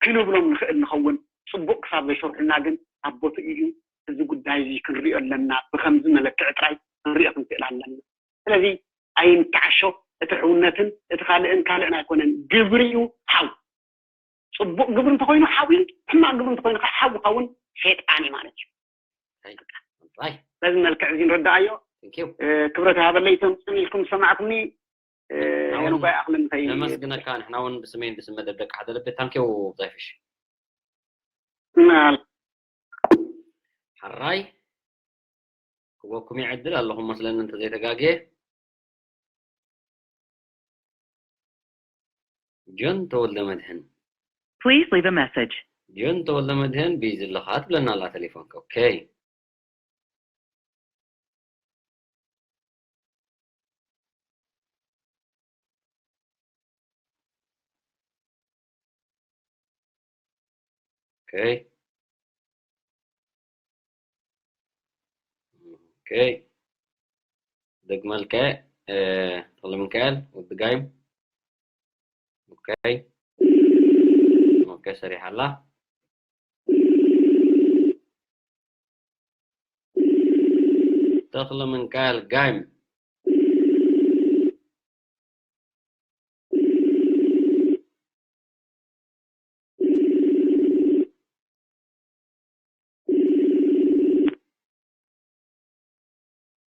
ክንብሎም ንኽእል ንኸውን። ፅቡቕ ክሳብ ዘሽርሑልና ግን ኣብ ቦትኡ እዩ። እዚ ጉዳይ እዚ ክንሪኦ ኣለና። ብኸምዚ መለክዒ ጥራይ ክንሪኦ ክንክእል ኣለና። ስለዚ ኣይንተዓሾ። እቲ ሕውነትን እቲ ካልእን ካልእን ኣይኮነን፣ ግብሪ እዩ። ሓው ፅቡቕ ግብሪ እንተኾይኑ ሓው እዩ፣ ሕማቕ ግብሪ እንተኾይኑ ከዓ ሓው ክኸውን ሴጣን እዩ ማለት እዩ። በዚ መልክዕ እዚ ንረዳኣዮ። ክብረት ሃበለይ እቶም ፅን ኢልኩም ዝሰማዕኩምኒ። ሄኖኳይ ኣኽለ ምንታይ ነመስግነካ። ንሕና እውን ብስመይን ብስም መደብ ደቂ ሓደ ልቢ ታንኪው ዛይፍሽ። ሓራይ ክበኩም ይዕድል ኣለኹም መስለኒ እንተዘይተጋግየ። ጆን ተወልደመድህን። Please leave a message. ጆን ተወልደመድህን ቢዚ ኣለኻ ትብለና ኣላ ቴሌፎንካ። ኦኬ። ኦኬ። ኦኬ። ደግመልከ ተኽለ ሚካኤል ወዲ ጋይም። ኦኬ። ኦኬ ሰሪሓ ኣላ። ተኽለ ሚካኤል ጋይም።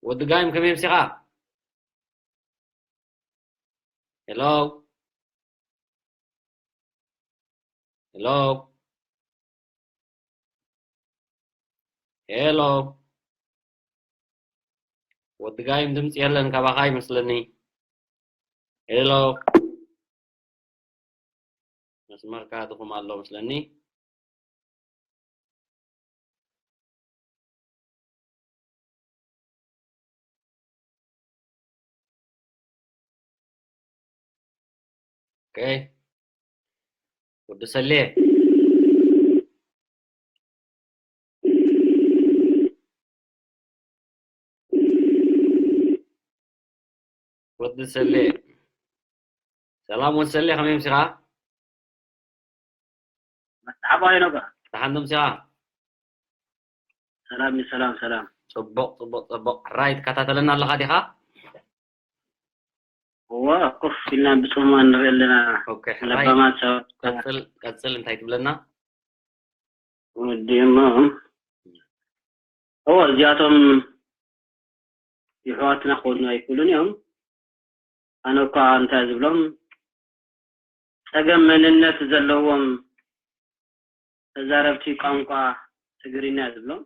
ወዲ ጋይም ከመይ ምሲኻ? ሄሎ ሄሎ ሄሎ ወዲ ጋይም ድምፂ የለን ካባኻ ይመስለኒ። ሄሎ መስመርካ ድኹም ኣሎ መስለኒ። ኦኬ ወዲ ሰሌ ወዲ ሰሌ ሰላም ወዲ ሰሌ ከመይ ምሲኻ? መርሓባ ሄኖካ። ደሓን ዶ ምሲኻ? ሰላም፣ ሰላም፣ ሰላም። ጽቡቕ፣ ጽቡቕ፣ ጽቡቕ። ሕራይ ትከታተለና ኣለኻ ዲኻ? እዋ፣ ኮፍ ኢልና ብጽሙና ንርኢ ኣለና። ኦኬ፣ ሕራይ። ለባማት ሰባት። ቀጽል፣ ቀጽል፣ እንታይ ትብለና? ወዲእሞ። እዋ፣ እዚኣቶም የሕዋትና ክኾኑ ኣይክእሉን እዮም። ኣነ እኳ እንታይ ዝብሎም፣ ጸገም መንነት ዘለዎም ተዛረብቲ ቋንቋ ትግርኛ ዝብሎም፣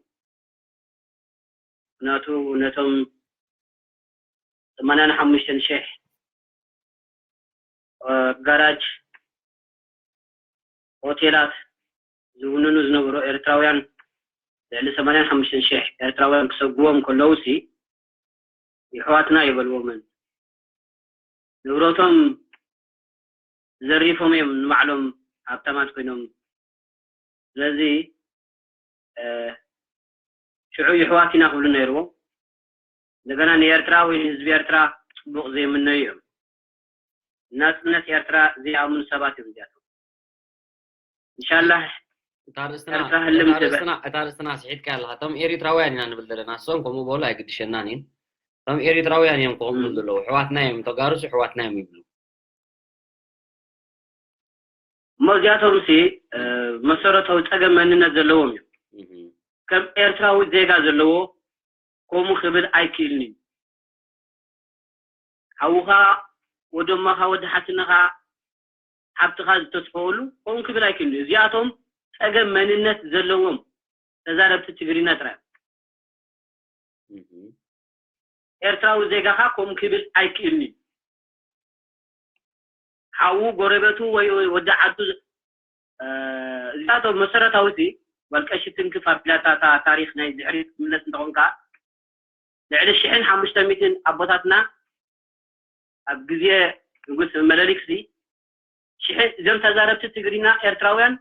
ምኽንያቱ ነቶም ሰማንያን ሓሙሽተን ሽሕ፣ እ፣ ጋራጅ ሆቴላት ዝውንኑ ዝነበሩ ኤርትራውያን፣ ልዕሊ ሰማንያን ሓሙሽተን ሽሕ ኤርትራውያን ክሰግዎም ከለውሲ፣ የሕዋትና ይበልዎምን። ንብረቶም ዘሪፎም እዮም ንባዕሎም ሃብታማት ኮይኖም። ስለዚ፣ እ፣ ሽዑ የሕዋት ኢና ክብሉ ነይርዎም። እንደገና ንኤርትራ ወይ ንህዝቢ ኤርትራ ጽቡቕ ዘይምነዩ እዮም። ናጽነት ኤርትራ ዘይኣምኑ ሰባት እዮም እዚኣቶም። ኢንሻላህ እታ ርእስትና፣ ኤርትራ ህልም እታ ትበል። ርእስትና፣ እታ ርእስትና ስሒትካ ኣለኻ። እቶም ኤሪትራውያን ኢና ንብል ዘለና። እሶም ከምኡ በሉ ኣይግድሸናን እዩ። እቶም ኤሪትራውያን እዮም ክኾኑ እም። ዘለዉ። ኣሕዋትና እዮም፣ ተጋሩስ ኣሕዋትና እዮም ይብሉ። እሞ እዚኣቶም ሲ፣ እ፣ መሰረታዊ ጸገም መንነት ዘለዎም እዮም። እህ። ከም ኤርትራዊ ዜጋ ዘለዎ ከምኡ ክብል ኣይክእልን እዩ። ሓውኻ፣ ወደማኻ፣ ወዲ ሓትነኻ፣ ሓብትኻ ዝተስፈወሉ ከምኡ ክብል ኣይክእልን እዩ። እዚኣቶም ጸገም መንነት ዘለዎም ተዛረብቲ ትግርኛ ጥራይ እዮም። እህ። ኤርትራዊ ዜጋኻ ከምኡ ክብል ኣይክእልን እዩ። ሓዉ፣ ጎረቤቱ ወይ ወዲ ዓዱ፣ እ፣ እዚኣቶም መሰረታዊ እቲ ጓል ቀሺ ትንክፍ ኣቢላታ እታ ታሪኽ ናይ ድሕሪት ክትምለስ እንተኾንካ፣ ልዕሊ ሽሕን ሓሙሽተ ሚእትን ኣቦታትና ኣብ ግዜ ንጉስ መለሊክሲ ሽሕን፣ እዞም ተዛረብቲ ትግርኛ ኤርትራውያን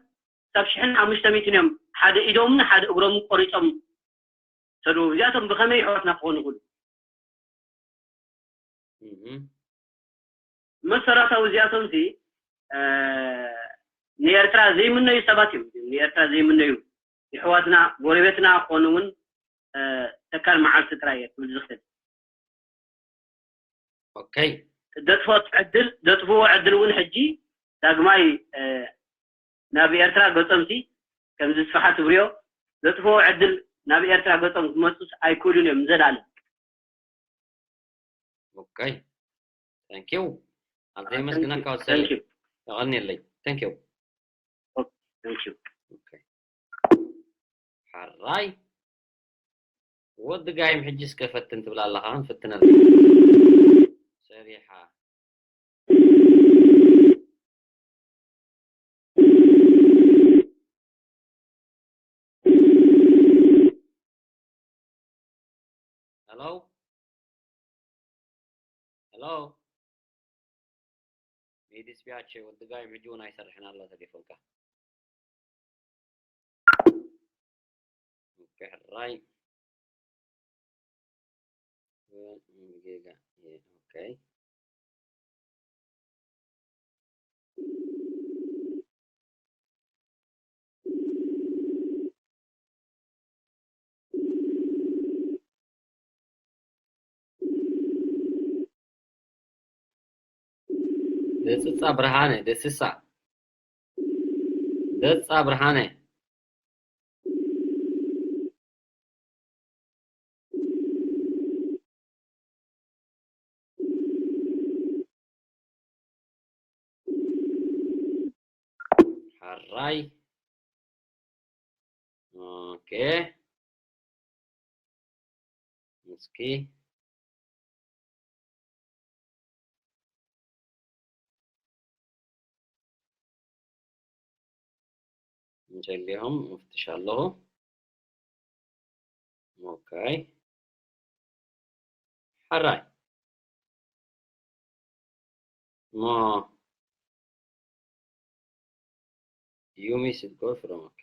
ክሳብ ሽሕን ሓሙሽተ ሚእትን እዮም ሓደ ኢዶምን ሓደ እግሮምን ቆሪጾም ሰዱ። እዚኣቶም ብኸመይ ኣሕዋትና ክኾኑ ይኽእሉ? እህ። መሰረታዊ እዚኣቶም ሲ፣ እ፣ ንኤርትራ ዘይምነዩ ሰባት እዮም። ንኤርትራ ዘይምነዩ የሕዋትና፣ ጎረቤትና ክኾኑ እውን፣ እ፣ ተካል መዓልቲ ጥራይ እየ ክብል ዝኽእል። ኦኬ። ዘጥፍኦ ዕድል፣ ዘጥፍኦ ዕድል እውን ሕጂ ዳግማይ፣ እ፣ ናብ ኤርትራ ገጾም ሲ፣ ከምዚ ስብሓት ትብርዮ፣ ዘጥፍኦ ዕድል ናብ ኤርትራ ገጾም ክመጹስ ኣይክእሉን እዮም ንዘለኣለም። ኦኬ። Thank you። ኣዝየ የመስግነካ ወሰለይ። Thank you። የቐንየለይ። Thank you። ኦኬ፣ thank you። ኦኬ። ሕራይ። ወዲ ጋይም ሕጂ እስከ ፈትን ትብል ኣለኻ፣ ክንፍትነልካ። ሰሪሓ። ሄሎ? ሄሎ? ሜዲስ ቢያቼ ወዲ ጋይም ሕጂ እውን ኣይሰርሕን ኣሎ ተሌፎንካ። ኦኬ፣ ሕራይ። ጌጋ፣ ኦኬ። ደስሳ ብርሃነ፣ ደስሳ። ደስሳ ብርሃነ። ሕራይ። ኦኬ። እስኪ እንተሊኹም ምፍትሽ ኣለኹ። ኦኬ። ሕራይ። ሞ you missed call from፣ ኦኬ።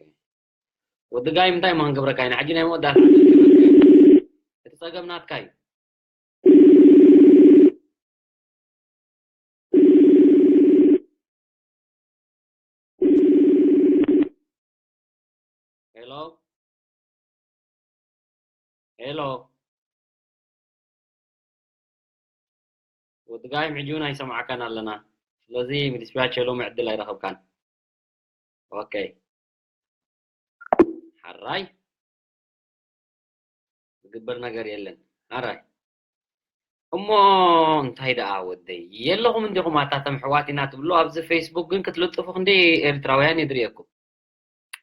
ወዲ ጋይ፣ እንታይ እሞ ክንገብረካ ኢና? ሕጂ ናይ መወዳእታ ዕድል ክህበካ እዩ። እቲ ጸገም ናትካ እዩ። ሄሎ? ሄሎ ወዲ ጋይም፣ ሕጂ እውን ኣይሰማዕካን ኣለና። ስለዚ ሚሊስያቸ ሎሚ ዕድል ኣይረኸብካን። ኦኬ፣ ሓራይ ዝግበር ነገር የለን። ሓራይ እሞ እንታይ ደኣ ወደይ፣ የለኹም እንዲኹም ኣታቶም ኣሕዋት ኢና ትብሉ። ኣብዚ ፌስቡክ ግን ክትልጥፉ ክንደይ ኤርትራውያን እየ ዝርእየኩም።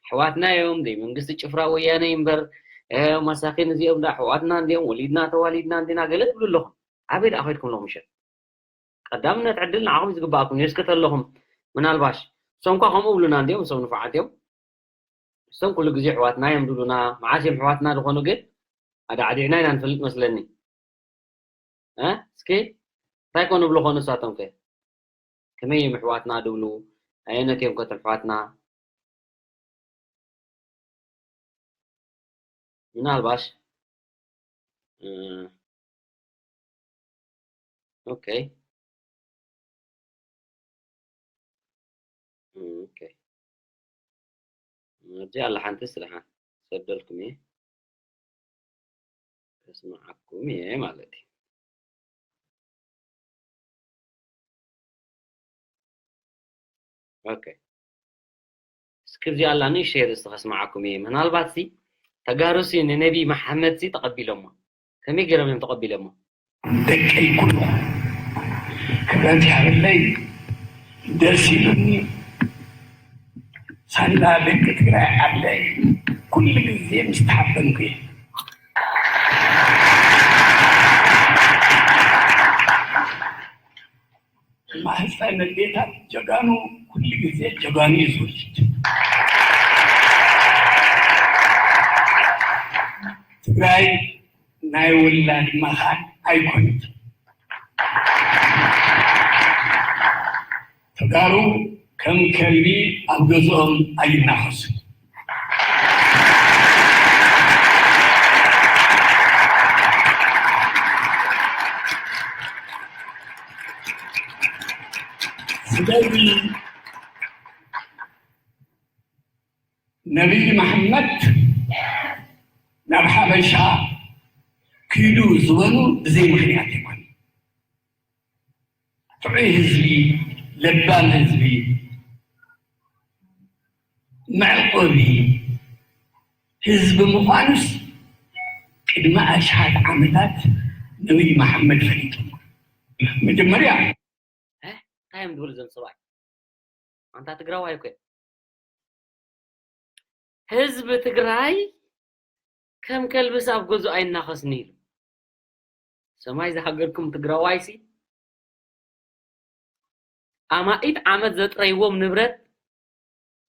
ኣሕዋትና እዮም፣ ደይ መንግስቲ ጭፍራ ወያነ እምበር፣ እ፣ መሳኪን እዚኦም ዳ ኣሕዋትና እንዲኦም፣ ወሊድና ተዋሊድና እንዲና ገለ ትብሉ ኣለኹም። ኣበይ ደኣ ኸይድኩም ኣለኹም ምሸት? ቀዳምነት ዕድል ንዓኹም እዩ ዝግባኣኩም። እስከ ተለኹም ምናልባሽ እሶም እኳ ከምኡ ብሉና እንዲኦም፣ እሶም ንፉዓት እዮም። እሶም ኩሉ ግዜ ኣሕዋትና እዮም ዝብሉና። መዓስ እዮም ኣሕዋትና ዝኾኑ ግን ኣዳዕዲዕና ኢና ንፈልጥ መስለኒ። እ? እስኪ እንታይ ኮኑ ብሉ ኾኑ እሳቶም ከ? ከመይ እዮም ኣሕዋትና ድብሉ? ኣየነት እዮም ከቶም ኣሕዋትና? ምናልባሽ፣ እ፣ ኦኬ። እ፣ ኦኬ። እዚኣ ኣላ ሓንቲ ስራሓ ሰደልኩም እየ። ከስምዓኩም እየ ማለት እዩ። ኦኬ። እስኪ እዚኣ ኣላኒ ሼር እስቲ ከስምዓኩም እየ። ምናልባት ሲ ተጋሩ ሲ ንነቢ መሓመድ ሲ ተቐቢሎሞ። ከመይ ገይሮም እዮም ተቐቢሎሞ? ደቀይ ኩሉ ክብረት ይሃበለይ። ደስ ኢሉኒ። ሳላ ደቂ ትግራይ ዓደይ ኩሉ ግዜ ምስ ተሓበንኩ እየ። ማህፀን ኣዴታት ጀጋኑ ኩሉ ግዜ ጀጋኑ እዩ ዝወልድ። ትግራይ ናይ ውላድ መኻን ኣይኮነት። ተጋሩ ከም ከልቢ ኣብ ገዝኦም ኣይናኸሱን። ስለዚ ነቢይ መሓመድ ናብ ሓበሻ ኪዱ ዝበሉ ብዘይ ምኽንያት ኣይኮነን። ጥዑይ ህዝቢ፣ ለባም ህዝቢ፣ መዕቆቢ ህዝቢ ምዃኑስ ቅድሚ ኣሽሓት ዓመታት ነቢይ መሓመድ ፈሊጦም። መጀመርያ እ? እንታይ እዮም ዝብሉ እዞም ሰብኣይ? ኣንታ ትግራዋይ እኮ እዮም። ህዝቢ ትግራይ ከም ከልብስ ኣብ ገዝኡ ኣይናኸስን ኢሉ። ሰማይ ዝሃገርኩም ትግራዋይሲ፣ ኣማኢት ዓመት ዘጥረይዎም ንብረት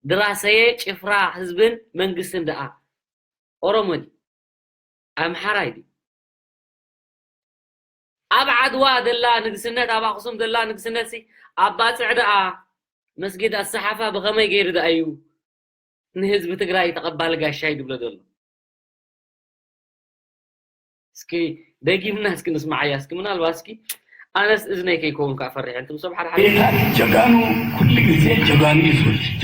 ድራሰየ ጭፍራ ህዝብን መንግስትን ደኣ ኦሮሞ ድዩ? ኣምሓራይ ድዩ? ኣብ ዓድዋ ዘላ ንግስነት፣ ኣብ ኣኽሱም ዘላ ንግስነት ሲ ኣብ ባጽዕ ደኣ መስጊድ ኣሰሓፋ ብኸመይ ገይሩ ደኣ እዩ ንህዝቢ ትግራይ ተቐባሊ ጋሻይ ዝብሎ ዘሎ? እስኪ ደጊምና እስኪ ንስማዓያ እስኪ። ምናልባት እስኪ ኣነስ እዝነይ ከይከውን ከዓ ፈሪሐ፣ እንትን ሰብ ሓደ ሓደ ቤታት ጀጋኑ ኩሉ ግዜ ጀጋኑ እዩ ዝወልድ።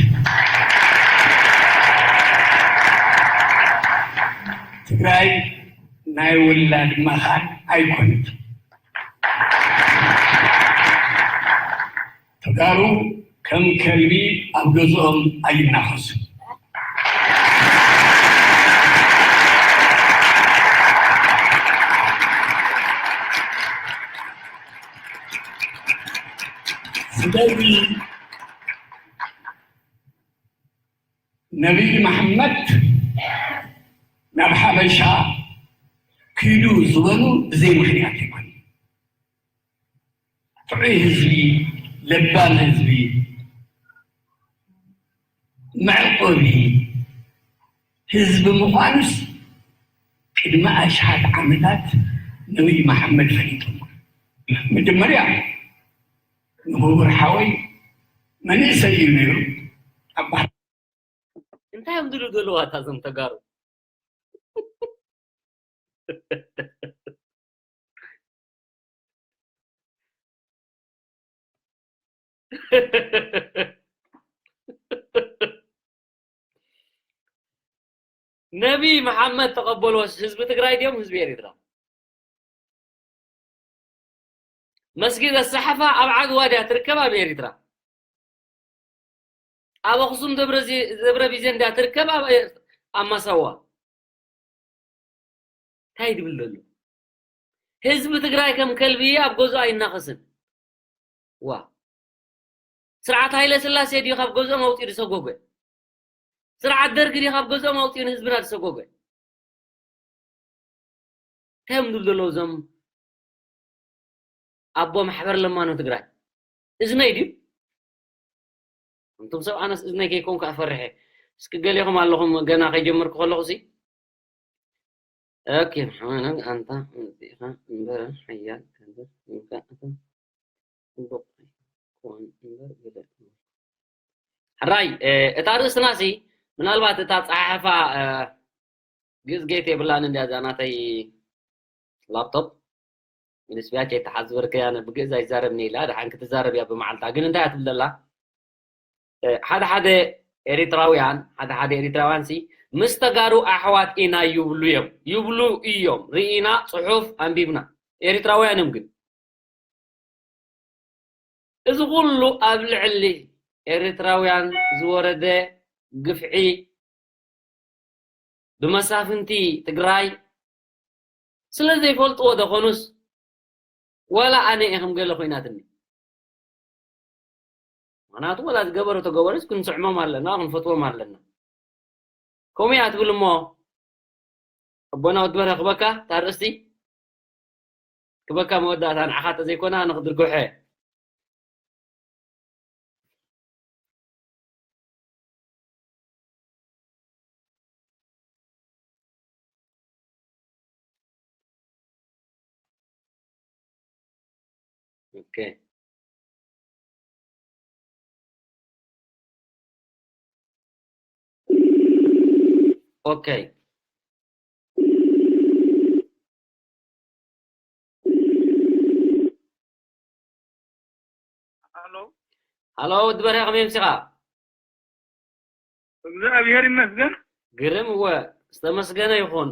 ትግራይ ናይ ውላድ መኻን ኣይኮነት። ተጋሩ ከም ከልቢ ኣብ ገዝኦም ኣይናኸሱን። ስለዚ ነቢይ መሓመድ ናብ ሓበሻ ኪዱ ዝበሉ ብዘይ ምኽንያት ኣይኮነን። ጥዑይ ህዝቢ፣ ለባም ህዝቢ፣ መዕቆቢ ህዝቢ ምዃኑስ ቅድሚ ኣሽሓት ዓመታት ነቢይ መሓመድ ፈሊጦም። መጀመርያ ንክቡር ሓወይ መንእሰይ እዩ ነይሩ። ኣብ ባህር እንታይ እዮም ዝብሉ ዘለዉ ኣታ እዞም ተጋሩ? ነቢ መሓመድ ተቐበልዎስ ህዝቢ ትግራይ ድዮም ህዝቢ ኤርትራ? መስጊድ ኣሰሓፋ ኣብ ዓድዋ ድያ ትርከብ ኣብ ኤርትራ? ኣብ ኣኽሱም ደብረ ዚ- ደብረ ቢዘን ድያ ትርከብ ኣብ ኣብ ማሳዋ? እንታይ ድብል ዘሎ? ህዝቢ ትግራይ ከም ከልቢ ኣብ ገዝኡ ኣይናኸስን። ዋ፣ ስርዓት ሃይለ ስላሴ ድዩ ካብ ገዝኦም ኣውፅኡ ዝሰጎገ? ስርዓት ደርጊ ድዩ ካብ ገዝኦም ኣውፅኡ ንህዝብና ዝሰጎገ? እንታይ እዮም ዝብሉ ዘለዉ እዞም ኣቦ ማሕበር ለማኖ ትግራይ? እዝነይ ድዩ? እንቱም ሰብ ኣነስ እዝነይ ከይኮንኩ ኣፈርሐ። እስኪ ገሌኹም ኣለኹም ገና ከይጀመርኩ ከለኹ ሲ ኦኬ፣ ሓመናን ኣንታ መፂእኻ እምበር ሓያል ከንበር ኢልካ እታ ጽቡቕ ኣይኮን እምበር ግደ። ሕራይ፣ እ፣ እታ ርእስትና ሲ ምናልባት እታ ጸሓሕፋ፣ እ፣ ግእዝ ጌት የብላን እንድያ እዛ ናተይ ላፕቶፕ። ንስቢያ ከይተሓዝበርከያ፣ ኣነ ብግእዝ ኣይዛረብን ኢላ፣ ደሓን ክትዛረብ እያ ብመዓልታ። ግን እንታይ እያ ትብል ዘላ? እ፣ ሓደ ሓደ ኤሪትራውያን፣ ሓደ ሓደ ኤሪትራውያን ሲ ምስ ተጋሩ ኣሕዋት ኢና ይብሉ እዮም፣ ይብሉ እዮም። ርኢና፣ ጽሑፍ ኣንቢብና። ኤሪትራውያን እዮም ግን። እዚ ኩሉ ኣብ ልዕሊ ኤሪትራውያን ዝወረደ ግፍዒ ብመሳፍንቲ ትግራይ ስለ ዘይፈልጥዎ ደኾኑስ፣ ዋላ ኣነ እየ ከም ገለ ኮይናትኒ። ምኽንያቱ ዋላ ዝገበሩ ተገበሩስ ክንስዕሞም ኣለና፣ ክንፈትዎም ኣለና። ከምኡ እያ ትብል እሞ፣ ኣቦና ወዲ በርሀ ክበካ፣ እታ ኣርእስቲ ክበካ መወዳእታ ንዓኻ ተዘይኮነ ኣነ ክድርግሖ እየ። ኦኬ። ኦኬ። ሃሎ። ሃሎ፣ ወዲ በርሀ፣ ከመይ ኣምሲኻ? እግዚኣብሔር ይመስገን። ግርም፣ እወ፣ ዝተመስገነ ይኹን።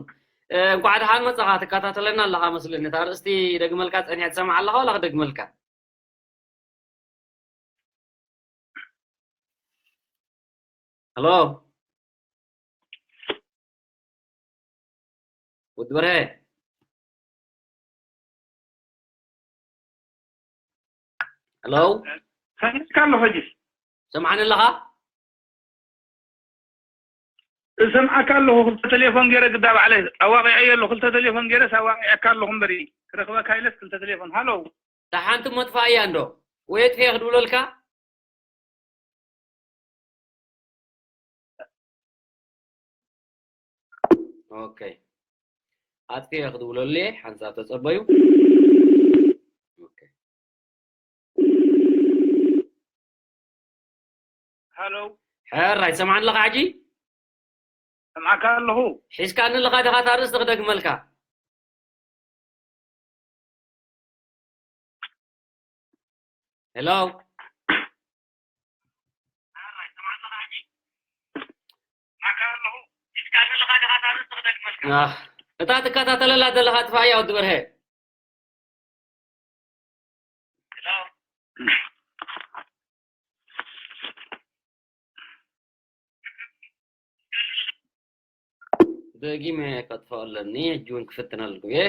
እ፣ እንኳዕ ደሓን መጻኻ። ትከታተለና ኣለኻ መስለኒ። እታ ኣርእስቲ ደግመልካ ጸኒሐ ትሰምዓ ኣለኻ ዋላ ክደግመልካ? ሃሎ? ወዲ በርሀ? ሃሎ? ሰሚዕካ ኣለኹ ሕጂ። ሰምዓኒ ኣለኻ? እሰምዓካ ኣለኹ። ክልተ ቴሌፎን ገይረ ግዳ ባዕለይ ኣዋቒዐዮ ኣለኹ። ክልተ ቴሌፎን ገይረስ ኣዋቒዐካ ኣለኹ እምበር፣ ክረኽበካ ኢለስ ክልተ ቴሌፎን። ሃሎ? እታ ሓንቲ መጥፋእያ እንዶ? ወይ ኣጥፊኤ ክድውለልካ? ኦኬ። ኣጥፊኤ ክድውለሉ እየ፣ ሓንሳብ ተጸበዩ። ኦኬ። ሃሎ። ሕራይ፣ ትሰምዓኒ ኣለኻ ሕጂ? ሰምዓካ ኣለኹ። ሒዝካኒ ኣለኻ ዲኻ? እታ ኣርእስቲ ክደግመልካ። ሄሎ። ኣህ፣ እታ ትከታተለላ ዘለኻ ጥፋእያ ወዲ በርሀ። ደጊመ ከጥፍኦ ኣለኒ፣ ሕጂ እውን ክፍትን ኣለኩ እየ።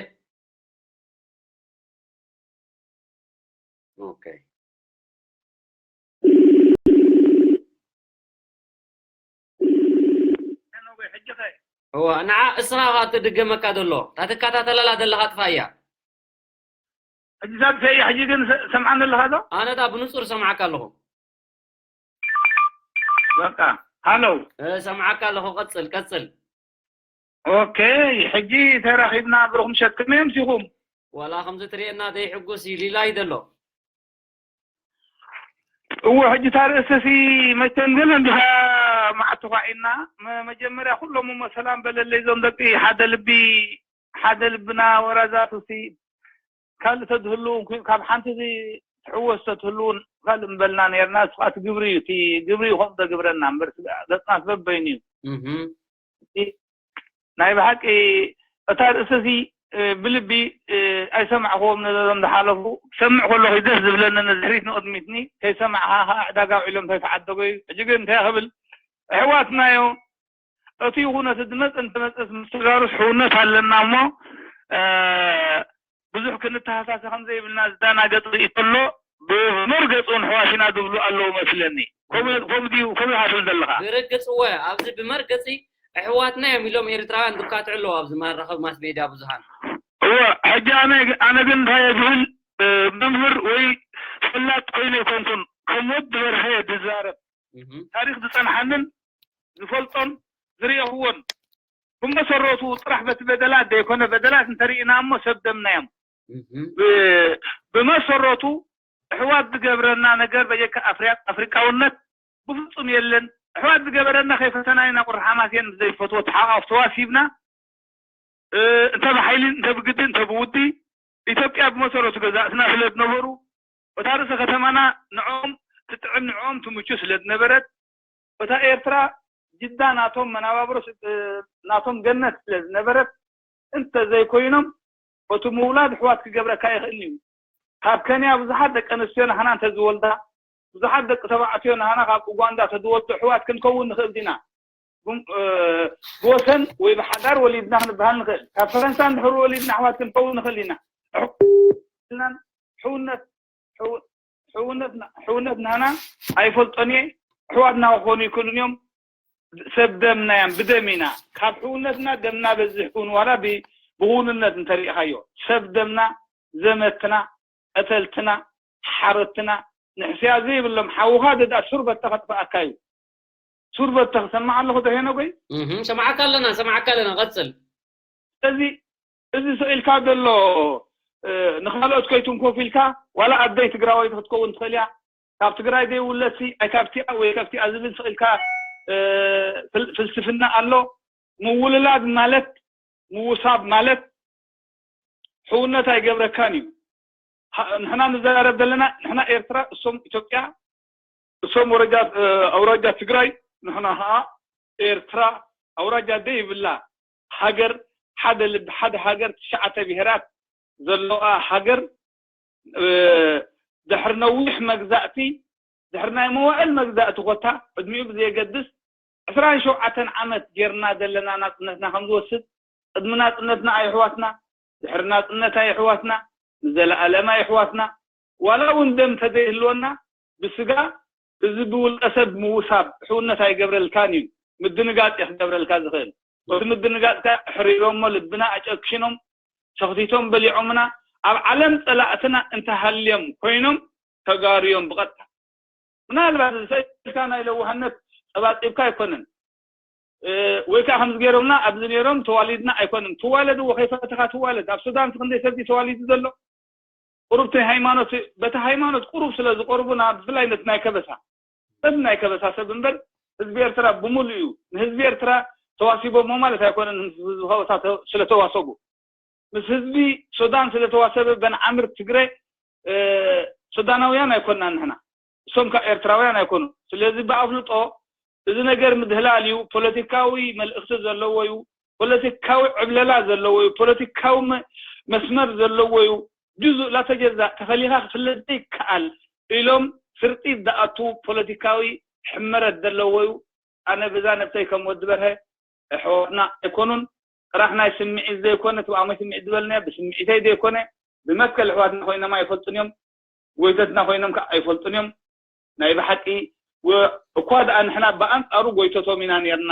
ኦኬ። እዋ፣ ንዓ እስኻ ኸኣ ትድገመካ ዘሎ፣ እታ ትከታተለላ ዘለኻ ጥፋእያ። ሕጂ ሳብ ሰይ-፣ ሕጂ ግን ሰ-፣ ሰምዓኒ ኣለኻ ዶ? ኣነ ዳ ብንጹር ሰምዓካ ኣለኹ። በቃ፣ ሃሎ። እ፣ ሰምዓካ ኣለኹ፣ ቀጽል፣ ቀጽል። ኦኬ፣ ሕጂ ተራኺብና ብሩኽ ምሸትኩም እየ ምሲኹም። ዋላ ከምዚ ትርእየና ዘይሕጉስ እዩ ሊላይ ዘሎ። እወ፣ ሕጂ እታ ርእስቲ መቸም ግን እንዲኻ መዓት ተኳዒና። መ-፣ መጀመርያ ኩሎም እሞ ሰላም በለለይ እዞም ደቂ ሓደ ልቢ፣ ሓደ ልብና ወራዛቱሲ ካልእ ተትህልው እንኩ ካብ ሓንቲ እዚ ትሕወስ ተትህልው ካልእ ምበልና ነርና። እሱ ከዓ እቲ ግብሪ እዩ፣ እቲ ግብሪ እዩ ከምኡ ዘግብረና እምበር፣ እቲ ገፅናስ በበይኑ እዩ። እህ። እቲ ናይ ብሓቂ እታ ርእሰሲ ብልቢ ኣይሰማዕክዎም ነዞም ዝሓለፉ። ክሰምዕ ከለኹ ደስ ዝብለኒ ንድሕሪት ንቕድሚትኒ፣ ከይሰማዕካ ከዓ ዕዳጋ ውዒሎም እንተይተዓደጎ እዩ። ሕጂ ግን እንታይ ክብል? ኣሕዋትና እዮም። እቲ ይኹን እቲ ዝመፀ እንተመፀስ ምስ ተጋሩስ ሕውነት ኣለና እሞ ብዙሕ ክንተሃሳሰ ከም ዘይብልና ዝዳናገፅ ርኢ ከሎ ብመርገፂ እውን ሕዋት ኢና ዝብሉ ኣለዉ መስለኒ። ከምኡ ድዩ ከምኡ ኢኻ ትብል ዘለኻ? ብርግፅ እወ፣ ኣብዚ ብመርገፂ ኣሕዋትና እዮም ኢሎም ኤርትራውያን ዝካትዑ ኣለዉ ኣብዚ መራኸቢ ማስ ሜድያ ብዙሃን። እወ፣ ሕጂ ኣነ ኣነ ግን እንታይ እየ ዝብል? መምህር ወይ ፈላጥ ኮይኑ ኣይኮንኩን፣ ከም ወዲ በርሀ ዝዛረብ፣ ታሪክ ዝፀንሓንን ዝፈልጦን ዝርአኽዎን ብመሰረቱ ጥራሕ በቲ በደላት ዘይኮነ፣ በደላት እንተርኢና እሞ ሰብ ደምና እዮም። ብመሰረቱ ኣሕዋት ዝገብረና ነገር በጀካ ኣፍሪቃውነት ብፍፁም የለን። ኣሕዋት ዝገበረና ከይፈተና ኢና ቁርሓማት እየን ብዘይፈትዎ ተሓቋፍ ተዋሲብና እንተ ብሓይሊ እንተ ብግዲ እንተ ብውዲ ኢትዮጵያ ብመሰረቱ ገዛእትና ስለ ዝነበሩ እታ ርእሰ ከተማና ንዕኦም ትጥዕም ንዕኦም ትምቹ ስለ ዝነበረት እታ ኤርትራ ጅዳ ናቶም መናባብሮ ናቶም ገነት ስለ ዝነበረት እንተ ዘይኮይኖም እቲ ምውላድ ኣሕዋት ክገብረካ ይኽእል እዩ። ካብ ከንያ ብዙሓት ደቂ ኣንስትዮ ናህና እንተዝወልዳ ብዙሓት ደቂ ተባዕትዮ ናህና ካብ ኡጋንዳ ተዝወልዱ ኣሕዋት ክንከውን ንኽእል ዲና? ብወሰን ወይ ብሓዳር ወሊድና ክንበሃል ንኽእል። ካብ ፈረንሳ እንድሕር ወሊድና ኣሕዋት ክንከውን ንኽእል ኢና። ሕውነት ሕውነት ናና ኣይፈልጦን እየ። ኣሕዋትና ክኾኑ ይክእሉን እዮም። ሰብ ደምና እዮም፣ ብደም ኢና። ካብ ሕውነትና ደምና በዝሕ እውን ዋላ ብክውንነት እንተሪኢኻዮ ሰብ ደምና፣ ዘመትና፣ ቀተልትና፣ ሓረትና፣ ንሕስያ ዘይብሎም ሓውኻ ደዳ ሱር በታ ከጥፍኣካ እዩ። ሱር በታ ክሰማዕ ኣለኹ ዶ ሄኖጎይ? ሰማዓካ ኣለና፣ ሰማዓካ ኣለና፣ ቀጽል። ስለዚ እዚ ስቕ ኢልካ ዘሎ ንኻልኦት ከይትንኮፍ ኢልካ ዋላ ኣደይ ትግራወይቲ ክትከውን ትኽእል እያ። ካብ ትግራይ ዘይውለድሲ ኣይ ካብቲኣ ወይ ካብቲኣ ዝብል ስቕ ኢልካ ፍልስፍና ኣሎ። ምውልላድ ማለት ምውሳብ ማለት ሕውነት ኣይገብረካን እዩ። ንሕና ንዘራረብ ዘለና ንሕና ኤርትራ እሶም ኢትዮጵያ እሶም ኣውራጃ ትግራይ ንሕና ከዓ ኤርትራ ኣውራጃ ዘይብላ ሃገር ሓደ ልቢ ሓደ ሃገር ትሽዓተ ብሄራት ዘለዋ ሃገር ድሕሪ ነዊሕ መግዛእቲ ድሕሪ ናይ መዋእል መግዛእቲ ኮታ ዕድሚኡ ብዘየገድስ ዕስራን ሸውዓተን ዓመት ጌርና ዘለና ናፅነትና ከም ዝወስድ ቅድሚ ናፅነትና ኣየሕዋትና ድሕሪ ናፅነት ኣየሕዋትና ንዘለኣለም ኣየሕዋትና ዋላ እውን ደም ተዘይህልወና ብስጋ እዚ ብውልቀ ሰብ ምውሳብ ሕውነት ኣይገብረልካን እዩ። ምድንጋፅ እዩ ክገብረልካ ዝኽእል። እቲ ምድንጋፅካ ሕሪሮሞ ልብና ኣጨክሽኖም ሸኽቲቶም በሊዖምና ኣብ ዓለም ፀላእትና እንተሃልዮም ኮይኖም ተጋሩ እዮም ብቐጥታ። ምናልባት ዝሰኢልካ ናይ ለዋህነት ፀባፂብካ ኣይኮነን ወይ ከዓ ከምዚ ገይሮምና ኣብዚ ነይሮም ተዋሊድና ኣይኮነን። ትዋለድ እዎ ከይፈተኻ ትዋለድ። ኣብ ሱዳን ክንደይ ሰብ ተዋሊዱ ዘሎ ቁሩብ ሃይማኖት በቲ ሃይማኖት ቁሩብ ስለ ዝቆርቡና ብፍላይ ነቲ ናይ ከበሳ ሰብ ናይ ከበሳ ሰብ እምበር ህዝቢ ኤርትራ ብምሉእ እዩ። ንህዝቢ ኤርትራ ተዋሲቦሞ ማለት ኣይኮነን። ህዝቢ ከበሳ ስለተዋሰቡ ምስ ህዝቢ ሱዳን ስለተዋሰበ በንዓምር ትግረ ሱዳናውያን ኣይኮንና ንሕና። እሶም ከዓ ኤርትራውያን ኣይኮኑ። ስለዚ ብኣፍልጦ እዚ ነገር ምድህላል እዩ። ፖለቲካዊ መልእኽቲ ዘለዎ እዩ። ፖለቲካዊ ዕብለላ ዘለዎ እዩ። ፖለቲካዊ መስመር ዘለዎ እዩ። ጁዙእ ላተጀዛእ ተፈሊኻ ክፍለጥ ዘይከኣል ኢሎም ስርጢት ዝኣቱ ፖለቲካዊ ሕመረት ዘለዎ እዩ። ኣነ ብዛ ነብሰይ ከም ወዲ በርሀ ኣሕዋትና ኣይኮኑን። ጥራሕ ናይ ስምዒት ዘይኮነ ትብኣሞይ ስምዒት ዝበልናዮ ብስምዒተይ ዘይኮነ ብመትከል ኣሕዋትና ኮይኖም ኣይፈልጡን እዮም። ጎይተትና ኮይኖም ከዓ ኣይፈልጡን እዮም። ናይ ብሓቂ እኳ ደኣ ንሕና ብኣንፃሩ ጎይተቶም ኢና ነርና።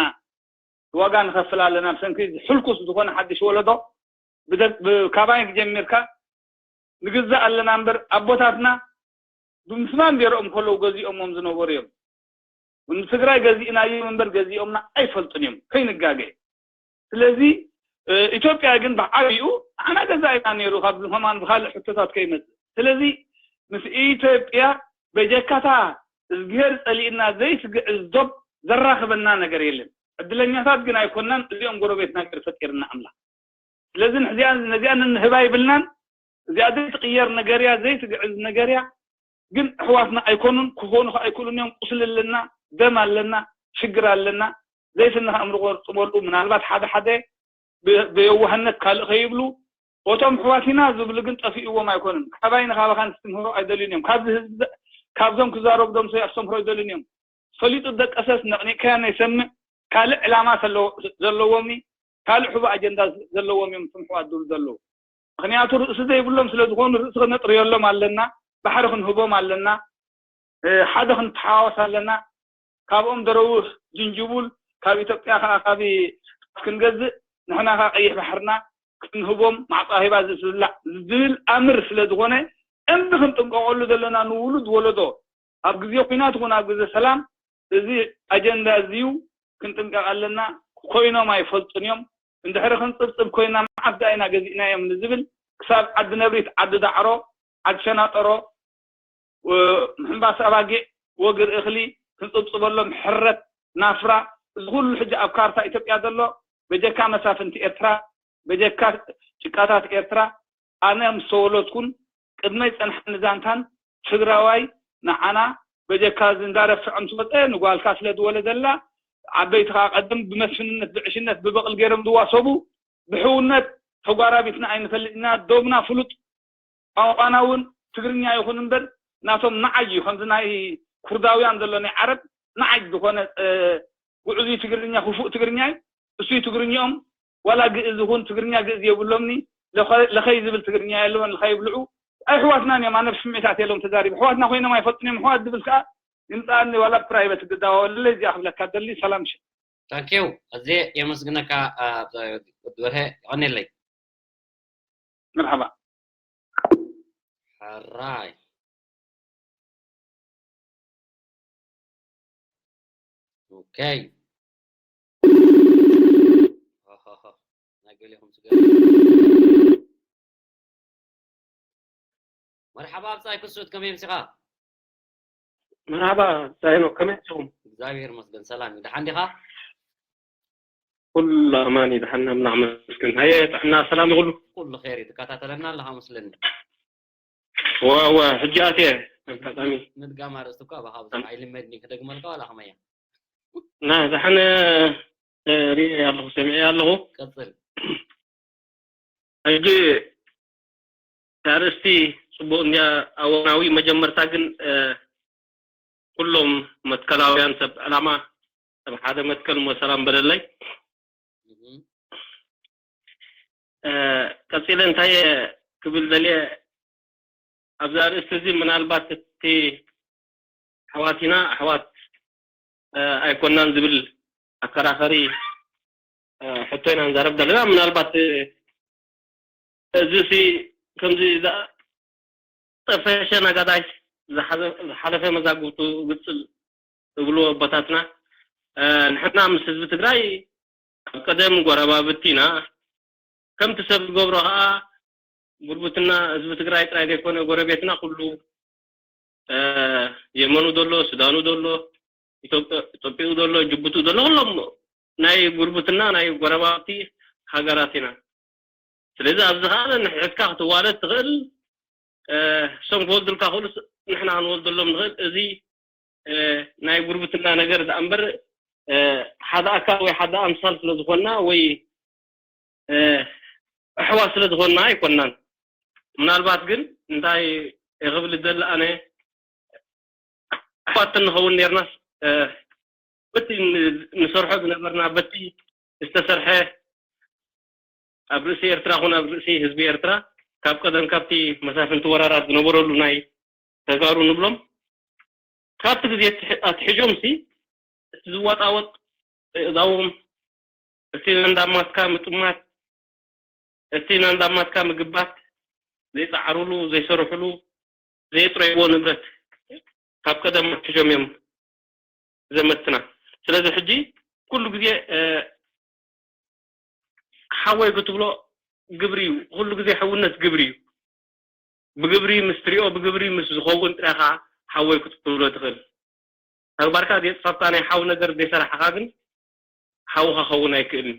ዋጋ ንኸፍል ኣለና። ብሰንኪ ሕልኩስ ዝኾነ ሓድሽ ወለዶ ካባይ ጀሚርካ ንግዛእ ኣለና እምበር ኣቦታትና ብምስማም ገይሮም ከለዉ ገዚኦሞም ዝነበሩ እዮም። ንትግራይ ገዚእናዮም እምበር ገዚኦምና ኣይፈልጡን እዮም ከይንጋገ። ስለዚ ኢትዮጵያ ግን ብዓብኡ ንዓና ገዛ ኢና ነይሩ ካብ ከማን ብካልእ ሕቶታት ከይመፅእ። ስለዚ ምስ ኢትዮጵያ በጀካታ እዝግሄር ፀሊእና ዘይትግዕዝ ዶብ ዘራኽበና ነገር የለን። ዕድለኛታት ግን ኣይኮናን። እዚኦም ጎረቤትና ገር ፈጢርና ኣምላኽ። ስለዚ ንሕዚኣ ነዚኣ ንንህባ ይብልናን። እዚኣ ዘይትቕየር ነገር እያ፣ ዘይትግዕዝ ነገር እያ። ግን ኣሕዋትና ኣይኮኑን፣ ክኾኑ ከ ኣይክእሉን እዮም። ቁስሊ ኣለና፣ ደም ኣለና፣ ሽግር ኣለና። ዘይስንኻ እምሪ ቆርጥመሉ። ምናልባት ሓደ ሓደ ብ- ብየዋህነት ካልእ ከይብሉ፣ እቶም ኣሕዋት ኢና ዝብሉ ግን ጠፊእዎም ኣይኮኑን። ካባይ ንካባኻን ክስትምህሩ ኣይደልዩን እዮም። ካብዚ ህዝቢ ዘ- ካብዞም ክዛረቡ ደምሶ ኣስተምህሮ ኣይደልዩን እዮም። ፈሊጡ ደቀሰስ ነቕኒቕካዮ ነይሰምዕ። ካልእ ዕላማ ተለዎ- ዘለዎም፣ ካልእ ሕቡእ ኣጀንዳ ዘለዎም እዮም እቶም ኣሕዋት ዝብሉ ዘለዉ። ምክንያቱ ርእሲ ዘይብሎም ስለ ዝኾኑ ርእሲ ክነጥርየሎም ኣለና። ባሕሪ ክንህቦም ኣለና። ሓደ ክንተሓዋወስ ኣለና። ካብኦም ደረውህ ጅንጅቡል፣ ካብ ኢትዮጵያ ከዓ ካብ ክንገዝእ፣ ንሕና ከዓ ቀይሕ ባሕርና ክንህቦም፣ ማዕፃ ሂባ ዝብላዕ ዝብል ኣምር ስለ ዝኾነ፣ ቀንዲ ክንጥንቀቐሉ ዘለና ንውሉድ ወለዶ፣ ኣብ ግዜ ኲናት ይኹን ኣብ ግዜ ሰላም፣ እዚ ኣጀንዳ እዚዩ ክንጥንቀቕ ኣለና። ኮይኖም ኣይፈልጡን እዮም። እንድሕሪ ክንፅብፅብ ኮይና መዓስ ደኣ ኢና ገዚእናዮም ንዝብል፣ ክሳብ ዓዲ ነብሪት፣ ዓዲ ዳዕሮ፣ ዓዲ ሸናጠሮ፣ ምሕንባስ ኣባጊዕ፣ ወግር እኽሊ ክንፅብፅበሎም፣ ሕረት፣ ናፍራ፣ እዚ ኩሉ ሕጂ ኣብ ካርታ ኢትዮጵያ ዘሎ፣ በጀካ መሳፍንቲ ኤርትራ፣ በጀካ ጭቃታት ኤርትራ፣ ኣነ ምስ ተወለድኩን ቅድመይ ፀንሓኒ ዛንታን ትግራዋይ ንዓና በጀካ እዚ እንዳረፍዖም ትወፀ ንጓልካ ስለ ዝወለደላ፣ ዓበይቲ ከዓ ቀደም ብመስፍንነት ብዕሽነት ብበቕሊ ገይሮም ዝዋሰቡ፣ ብሕውነት ተጓራቢትና ኣይንፈልጥ ኢና፣ ዶብና ፍሉጥ፣ ቋንቋና እውን ትግርኛ ይኹን እምበር ናቶም ንዓይ እዩ፣ ከምዚ ናይ ኩርዳውያን ዘሎ ናይ ዓረብ ንዓይ ዝኾነ፣ እ፣ ግዑዙይ ትግርኛ፣ ክፉእ ትግርኛ እዩ። እሱይ ትግርኛኦም ዋላ ግእዝ ይኹን ትግርኛ ግእዝ የብሎምኒ። ለኸ- ለኸይ ዝብል ትግርኛ የለዎን፣ ለኸይ ይብልዑ። ኣይሕዋትናን እዮም፣ ኣነ ብስምዒታት የሎም ተዛሪቡ። ኣሕዋትና ኮይኖም ኣይፈልጡን እዮም። ኣሕዋት ዝብል ከዓ ይምፅኣኒ ዋላ ብፕራይቨት ክደዋወለለይ እዚኣ ክብለካ ደሊ። ሰላም ሽ ታንኪዩ። ኣዜ የመስግነካ። አ፣ ወዲ በርሀ ይቐኔለይ። መርሓባ። ሕራይ። ኦኬ። ኦሆሆ። ናይ ገሌኹም ስገር። መርሓባ ኣብጻይ ክሱት፣ ከመይ ምሲኻ? መርሓባ ዛይኖ፣ ከመይ ኢኹም? እግዚኣብሔር ይመስገን ሰላም እዩ። ደሓን ዲኻ? ኩሉ ኣማን እዩ፣ ደሓን ኣምላኽ መስገን። ሃየ ጥዕና ሰላም ይኹሉ? ኩሉ ኸይር እዩ። ትከታተለና ኣለኻ መስለኒ። እወ፣ እወ፣ ሕጂ ኣትየ ኣጋጣሚ። ምድጋም ኣርእስቲ እኳ ብሃብዛ ኣይልመድኒ፣ ክደግመልካ ዋላ ከመያ? ና፣ ደሓን፣ እ፣ ሪኤ ኣለኹ፣ ሰሚዐ ኣለኹ። ቀጽል። ሕጂ ኣርእስቲ ጽቡቕ እንድያ፣ ኣወናዊ። መጀመርታ ግን፣ እ፣ ኩሎም መትከላውያን ሰብ ዕላማ ኣብ ሓደ መትከል እሞ ሰላም በለለይ። እህ። እ፣ ቀጺለ እንታይ እየ ክብል ደልየ፣ ኣብዚ ኣርእስቲ እዚ ምናልባት እቲ ኣሕዋት ኢና፣ ኣሕዋት፣ እ፣ ኣይኮናን ዝብል ኣከራኸሪ፣ እ፣ ሕቶ ኢና ንዛረብ ዘለና። ምናልባት፣ እ፣ እዚ ሲ ከምዚ ዝኣ- ጠፈሸ ነጋዳይ ዝሓዘ- ዝሓለፈ መዛግብቱ ግጽል ዝብሉ ኣቦታትና፣ እ፣ ንሕና ምስ ህዝቢ ትግራይ ኣብ ቀደም ጎረባብቲ ኢና። ከምቲ ሰብ ዝገብሮ ኸኣ ጉርብትና ህዝቢ ትግራይ ጥራይ ዘይኮነ፣ ጎረቤትና ኩሉ፣ እ፣ የመኑ ዘሎ፣ ሱዳኑ ዘሎ፣ ኢትዮጵ- ኢትዮጵኡ ዘሎ፣ ጅቡቱ ዘሎ፣ ኩሎም ናይ ጉርብትና ናይ ጎረባብቲ ሃገራት ኢና። ስለዚ ኣብዚ ኸኣ ንሕትካ ክትዋለድ ትኽእል፣ እ፣ እሶም ክወልዱልካ ክእሉስ ንሕና ክንወልደሎም ንኽእል። እዚ፣ እ፣ ናይ ጉርብትና ነገር ደኣ እምበር፣ እ፣ ሓደ ኣካል ወይ ሓደ ኣምሳል ስለ ዝኾንና ወይ፣ እ፣ ኣሕዋት ስለ ዝኾንና ኣይኮንናን። ምናልባት ግን እንታይ እየ ክብል ዝደሊ ኣነ፣ ኣሕዋት እንኸውን ኔርናስ፣ እ፣ በቲ ን- ንሰርሖ ዝነበርና፣ በቲ ዝተሰርሐ፣ ኣብ ርእሲ ኤርትራ ኹን ኣብ ርእሲ ህዝቢ ኤርትራ፣ ካብ ቀደም ካብቲ መሳፍንቲ ወራራት ዝነበረሉ ናይ ተጋሩ ንብሎም፣ ካብቲ ግዜ ኣትሕ- ኣትሒዞም ሲ እቲ ዝዋጣወጥ እእዛዎም፣ እቲ ናንዳማትካ ምጥማት፣ እቲ ናንዳማትካ ምግባት፣ ዘይጸዓሩሉ፣ ዘይሰርሑሉ፣ ዘየጥረይዎ ንብረት ካብ ቀደም ኣትሒዞም እዮም ዘመትና። ስለዚ ሕጂ ኩሉ ግዜ፣ እ፣ ሓወይ ክትብሎ ግብሪ እዩ። ኩሉ ግዜ ሕውነት ግብሪ እዩ። ብግብሪ ምስ ትሪኦ፣ ብግብሪ ምስ ዝኸውን ጥራይ ኢኻ ሓወይ ክትብሎ ትኽእል። ተግባርካ ዘየጥፈፍካ ናይ ሓው ነገር ዘይሰራሕኻ ግን ሓውኻ ክኸውን ኣይክእልን።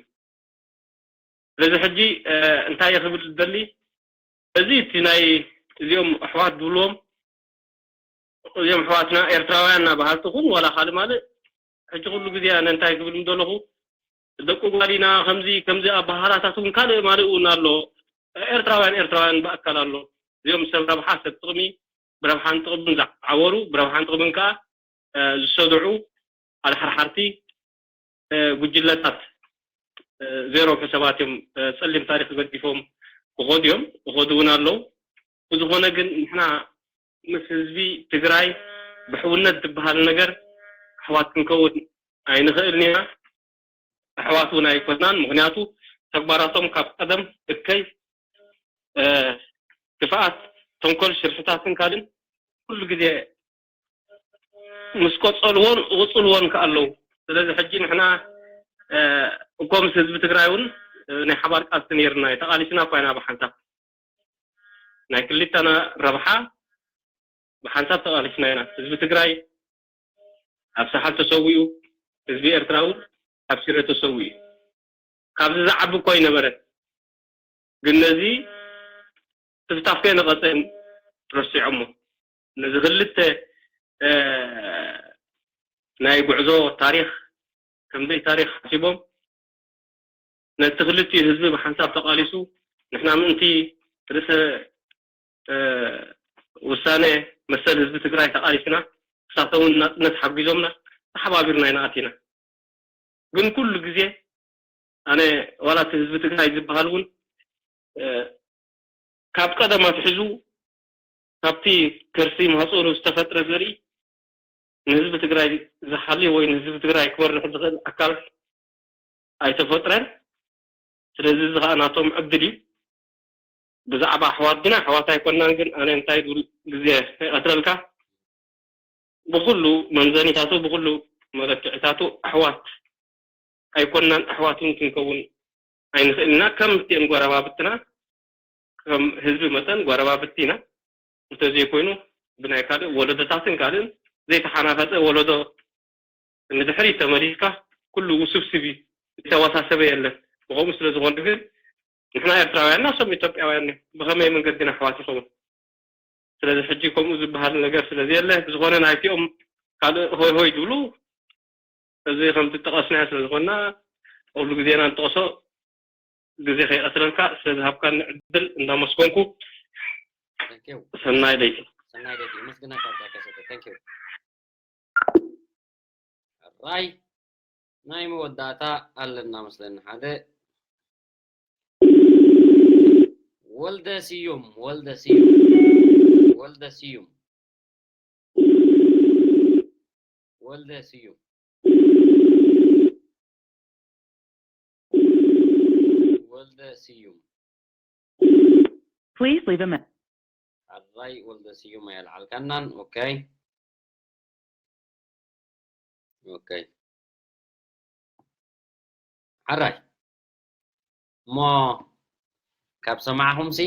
ስለዚ ሕጂ፣ እ፣ እንታይ እየ ክብል ዝደሊ፣ እዚ እቲ ናይ እዚኦም ኣሕዋት ዝብልዎም፣ እዚኦም ኣሕዋትና ኤርትራውያን እና በሃልቲ ኹን ዋላ ካልእ ማልእ፣ ሕጂ ኩሉ ግዜ ኣነ እንታይ ክብል ምደለኹ፣ ደቂ ጓል ኢና፣ ከምዚ ከምዚ ኣበሃህላታት እውን ካልእ ማልእ እውን ኣሎ። ኤርትራውያን ኤርትራውያን ብኣካል ኣሎ። እዚኦም ሰብ ረብሓ ሰብ ጥቕሚ፣ ብረብሓን ጥቕምን ዝዓወሩ፣ ብረብሓን ጥቕምን ከኣ ዝሰድዑ ኣድሓርሓርቲ ጉጅለታት፣ ዜሮ ሕሰባት እዮም። ጸሊም ታሪኽ ገዲፎም ክኸዱ እዮም፣ ክኸዱ እውን ኣለዉ። ብዝኾነ ግን ንሕና ምስ ህዝቢ ትግራይ ብሕውነት ዝበሃል ነገር ኣሕዋት ክንከውን ኣይንኽእልን ኢና። ኣሕዋት እውን ኣይኮናን። ምኽንያቱ ተግባራቶም ካብ ቀደም እከይ፣ ክፍኣት፣ ተንኮል፣ ሽርሕታትን ካልእን ኩሉ ግዜ ምስ ቀጸልዎን ይቕጽልዎን ከኣ ኣለዉ። ስለዚ ሕጂ ንሕና እኮ ምስ ህዝቢ ትግራይ እውን ናይ ሓባር ቃልሲ ነይርና እዩ። ተቓሊስና እኳ ኢና ብሓንሳብ። ናይ ክልተና ረብሓ ብሓንሳብ ተቓሊስና ኢና። ህዝቢ ትግራይ ኣብ ሳሕል ተሰዊኡ፣ ህዝቢ ኤርትራ እውን ኣብ ሽረ ተሰዊኡ። ካብዚ ዝዓቢ እኮ ኣይነበረን። ግን ነዚ ትፍታፍ ከይነቐጸን ረሲዖሞ። ነዚ ክልተ ናይ ጉዕዞ ታሪኽ ከም ዘይ ታሪኽ ሓሲቦም ነቲ ክልቲኡ ህዝቢ ብሓንሳብ ተቓሊሱ ንሕና ምእንቲ ርእሰ ውሳነ መሰል ህዝቢ ትግራይ ተቓሊስና፣ ንሳቶም እውን ናጽነት ሓጊዞምና ተሓባቢርና ኢና ኣቲና። ግን ኩሉ ግዜ ኣነ ዋላ እቲ ህዝቢ ትግራይ ዝበሃል እውን ካብ ቀደም ኣትሒዙ ካብቲ ከርሲ ማህፀኑ ዝተፈጥረ ዘርኢ ንህዝቢ ትግራይ ዝሓሊ ወይ ንህዝቢ ትግራይ ክመርሕ ዝኽእል ኣካል ኣይተፈጥረን። ስለዚ እዚ ከዓ ናቶም ዕድል እዩ። ብዛዕባ ኣሕዋት ግና ኣሕዋት ኣይኮናን። ግን ኣነ እንታይ ዝብል ግዜ ይቐትረልካ ብኩሉ መምዘኒታቱ ብኩሉ መለክዕታቱ ኣሕዋት ኣይኮናን። ኣሕዋት እውን ክንከውን ኣይንኽእል ኢና። ከም ምስቲኦም ጎረባብትና ከም ህዝቢ መጠን ጎረባብቲ ኢና። እንተዘይኮይኑ ብናይ ካልእ ወለዶታትን ካልእን ዘይተሓናፈፀ ወለዶ ንድሕሪት ተመሊስካ ኩሉ ውስብስብ እዩ፣ ዝተወሳሰበ የለን። ብኸምኡ ስለ ዝኾነ ግን ንሕና ኤርትራውያን እና እሶም ኢትዮጵያውያን እዮም። ብኸመይ መንገዲ ኢና ኣሕዋት ይኸውን? ስለዚ ሕጂ ከምኡ ዝበሃል ነገር ስለ ዘየለ ብዝኾነ ናይቲኦም ካልእ ሆይ ሆይ ዝብሉ እዚ ከም ዝጠቐስናዮ ስለ ዝኾንና ኩሉ ግዜና ንጠቕሶ ግዜ ከይቐትለልካ ስለ ዝሃብካኒ ዕድል እንዳመስገንኩ ሰናይ ለይቲ። ሰናይ ለይቲ። መስግና ካብ ዛካ ሰተ። Thank you። ራይ ናይ መወዳእታ ኣለና መስለኒ ሓደ ወልደ ስዩም፣ ወልደ ስዩም፣ ወልደ ስዩም፣ ወልደ ስዩም፣ ወልደ ስዩም። Please leave a me- ኣራይ ወልደ ስዩም ኣየልዓልካናን። ኦኬ፣ ኦኬ። ሓራይ እሞ ካብ ሰማዕኹምሲ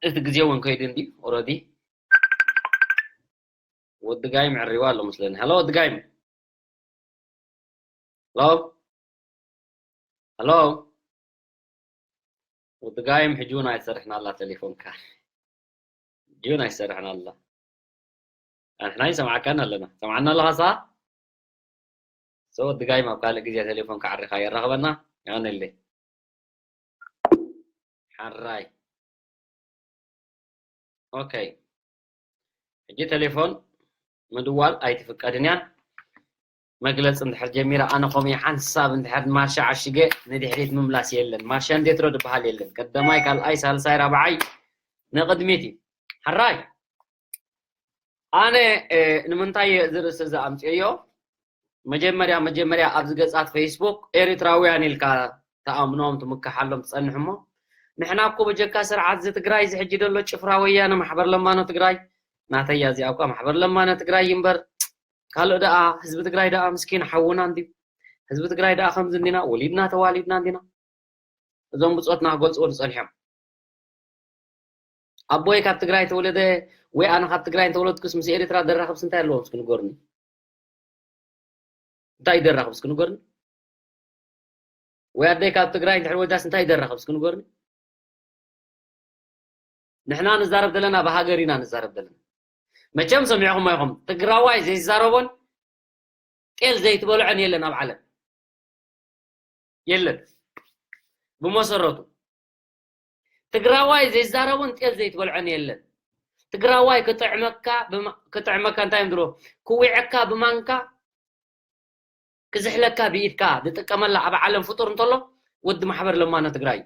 እቲ ግዜ እውን ከይዱ እንዲ ኦረዲ ወዲ ጋይም ዕሪዋ ኣሎ መስለኒ። ሄሎ ወዲ ጋይም። ሄሎ ሄሎ ወዲ ጋይም ሕጂ እውን ኣይሰርሕና ኣላ ቴሌፎንካ። ሕጂ እውን ኣይሰርሕና ኣላ። ኣንሕና ይሰምዓካን ኣለና። ሰምዓና ኣለኻ ሳ? So ድጋይም ኣብ ካልእ ግዜ ቴሌፎን ክዓሪኻ የራኽበና። ያነለ ሓራይ። ኦኬ። ሕጂ ቴሌፎን ምድዋል ኣይትፍቀድን እያ። መግለፂ እንድሕር ጀሚረ ኣነ ኮሚ ሓንሳብ እንድሕር ማርሻ ዓሽገ ንድሕሪት ምምላስ የለን። ማርሻ እንዴትሮ ድበሃል የለን። ቀዳማይ፣ ካልኣይ፣ ሳልሳይ፣ ራብዓይ ንቕድሚት እዩ። ሓራይ። ኣነ ንምንታይ እዚ ርእሲ እዚ ኣምፅኦዮ? መጀመርያ መጀመርያ ኣብዚ ገፃት ፌስቡክ ኤሪትራውያን ኢልካ ተኣምኖም ትምክሓሎም ትፀንሕ እሞ ንሕና እኮ በጀካ ስርዓት እዚ ትግራይ እዚ ሕጂ ደሎ ጭፍራ ወያነ ማሕበር ለማኖ ትግራይ ናተያ እዚኣ እኳ ማሕበር ለማኖ ትግራይ እምበር ካልእ ደኣ ህዝቢ ትግራይ ደኣ ምስኪን ሓውና እንድዩ ህዝቢ ትግራይ ደኣ ከምዚ እንዲና ወሊድና ተዋሊድና እንዲና እዞም ብፆትና ክገልፅዎ ዝፀንሖም ኣቦይ ካብ ትግራይ ተወለደ ወይ ኣነ ካብ ትግራይ እንተወለድኩስ ምስ ኤርትራ ደራኸብስ እንታይ ኣለዎም እስኪ ንገሩኒ እንታይ ይደራኸብ እስኪ ንገሩኒ ወይ ኣደይ ካብ ትግራይ እንድሕር ወልዳስ እንታይ ይደራኸብ እስኪ ንገሩኒ ንሕና ንዛረብ ዘለና ብሃገር ኢና ንዛረብ ዘለና መቸም ሰሚዕኹም ኣይኹም ትግራዋይ ዘይዛረቦን ጤል ዘይትበልዖን የለን ኣብ ዓለም የለን። ብመሰረቱ ትግራዋይ ዘይዛረቦን ጤፍ ዘይትበልዖን የለን። ትግራዋይ ክጥዕመካ ብማ- ክጥዕመካ እንታይ እዮም ድሮ ክዊዐካ ብማንካ ክዝሕለካ ብኢድካ ዝጥቀመላ ኣብ ዓለም ፍጡር እንተሎ ወዲ ማሕበር ለማኖ ትግራይ እዩ።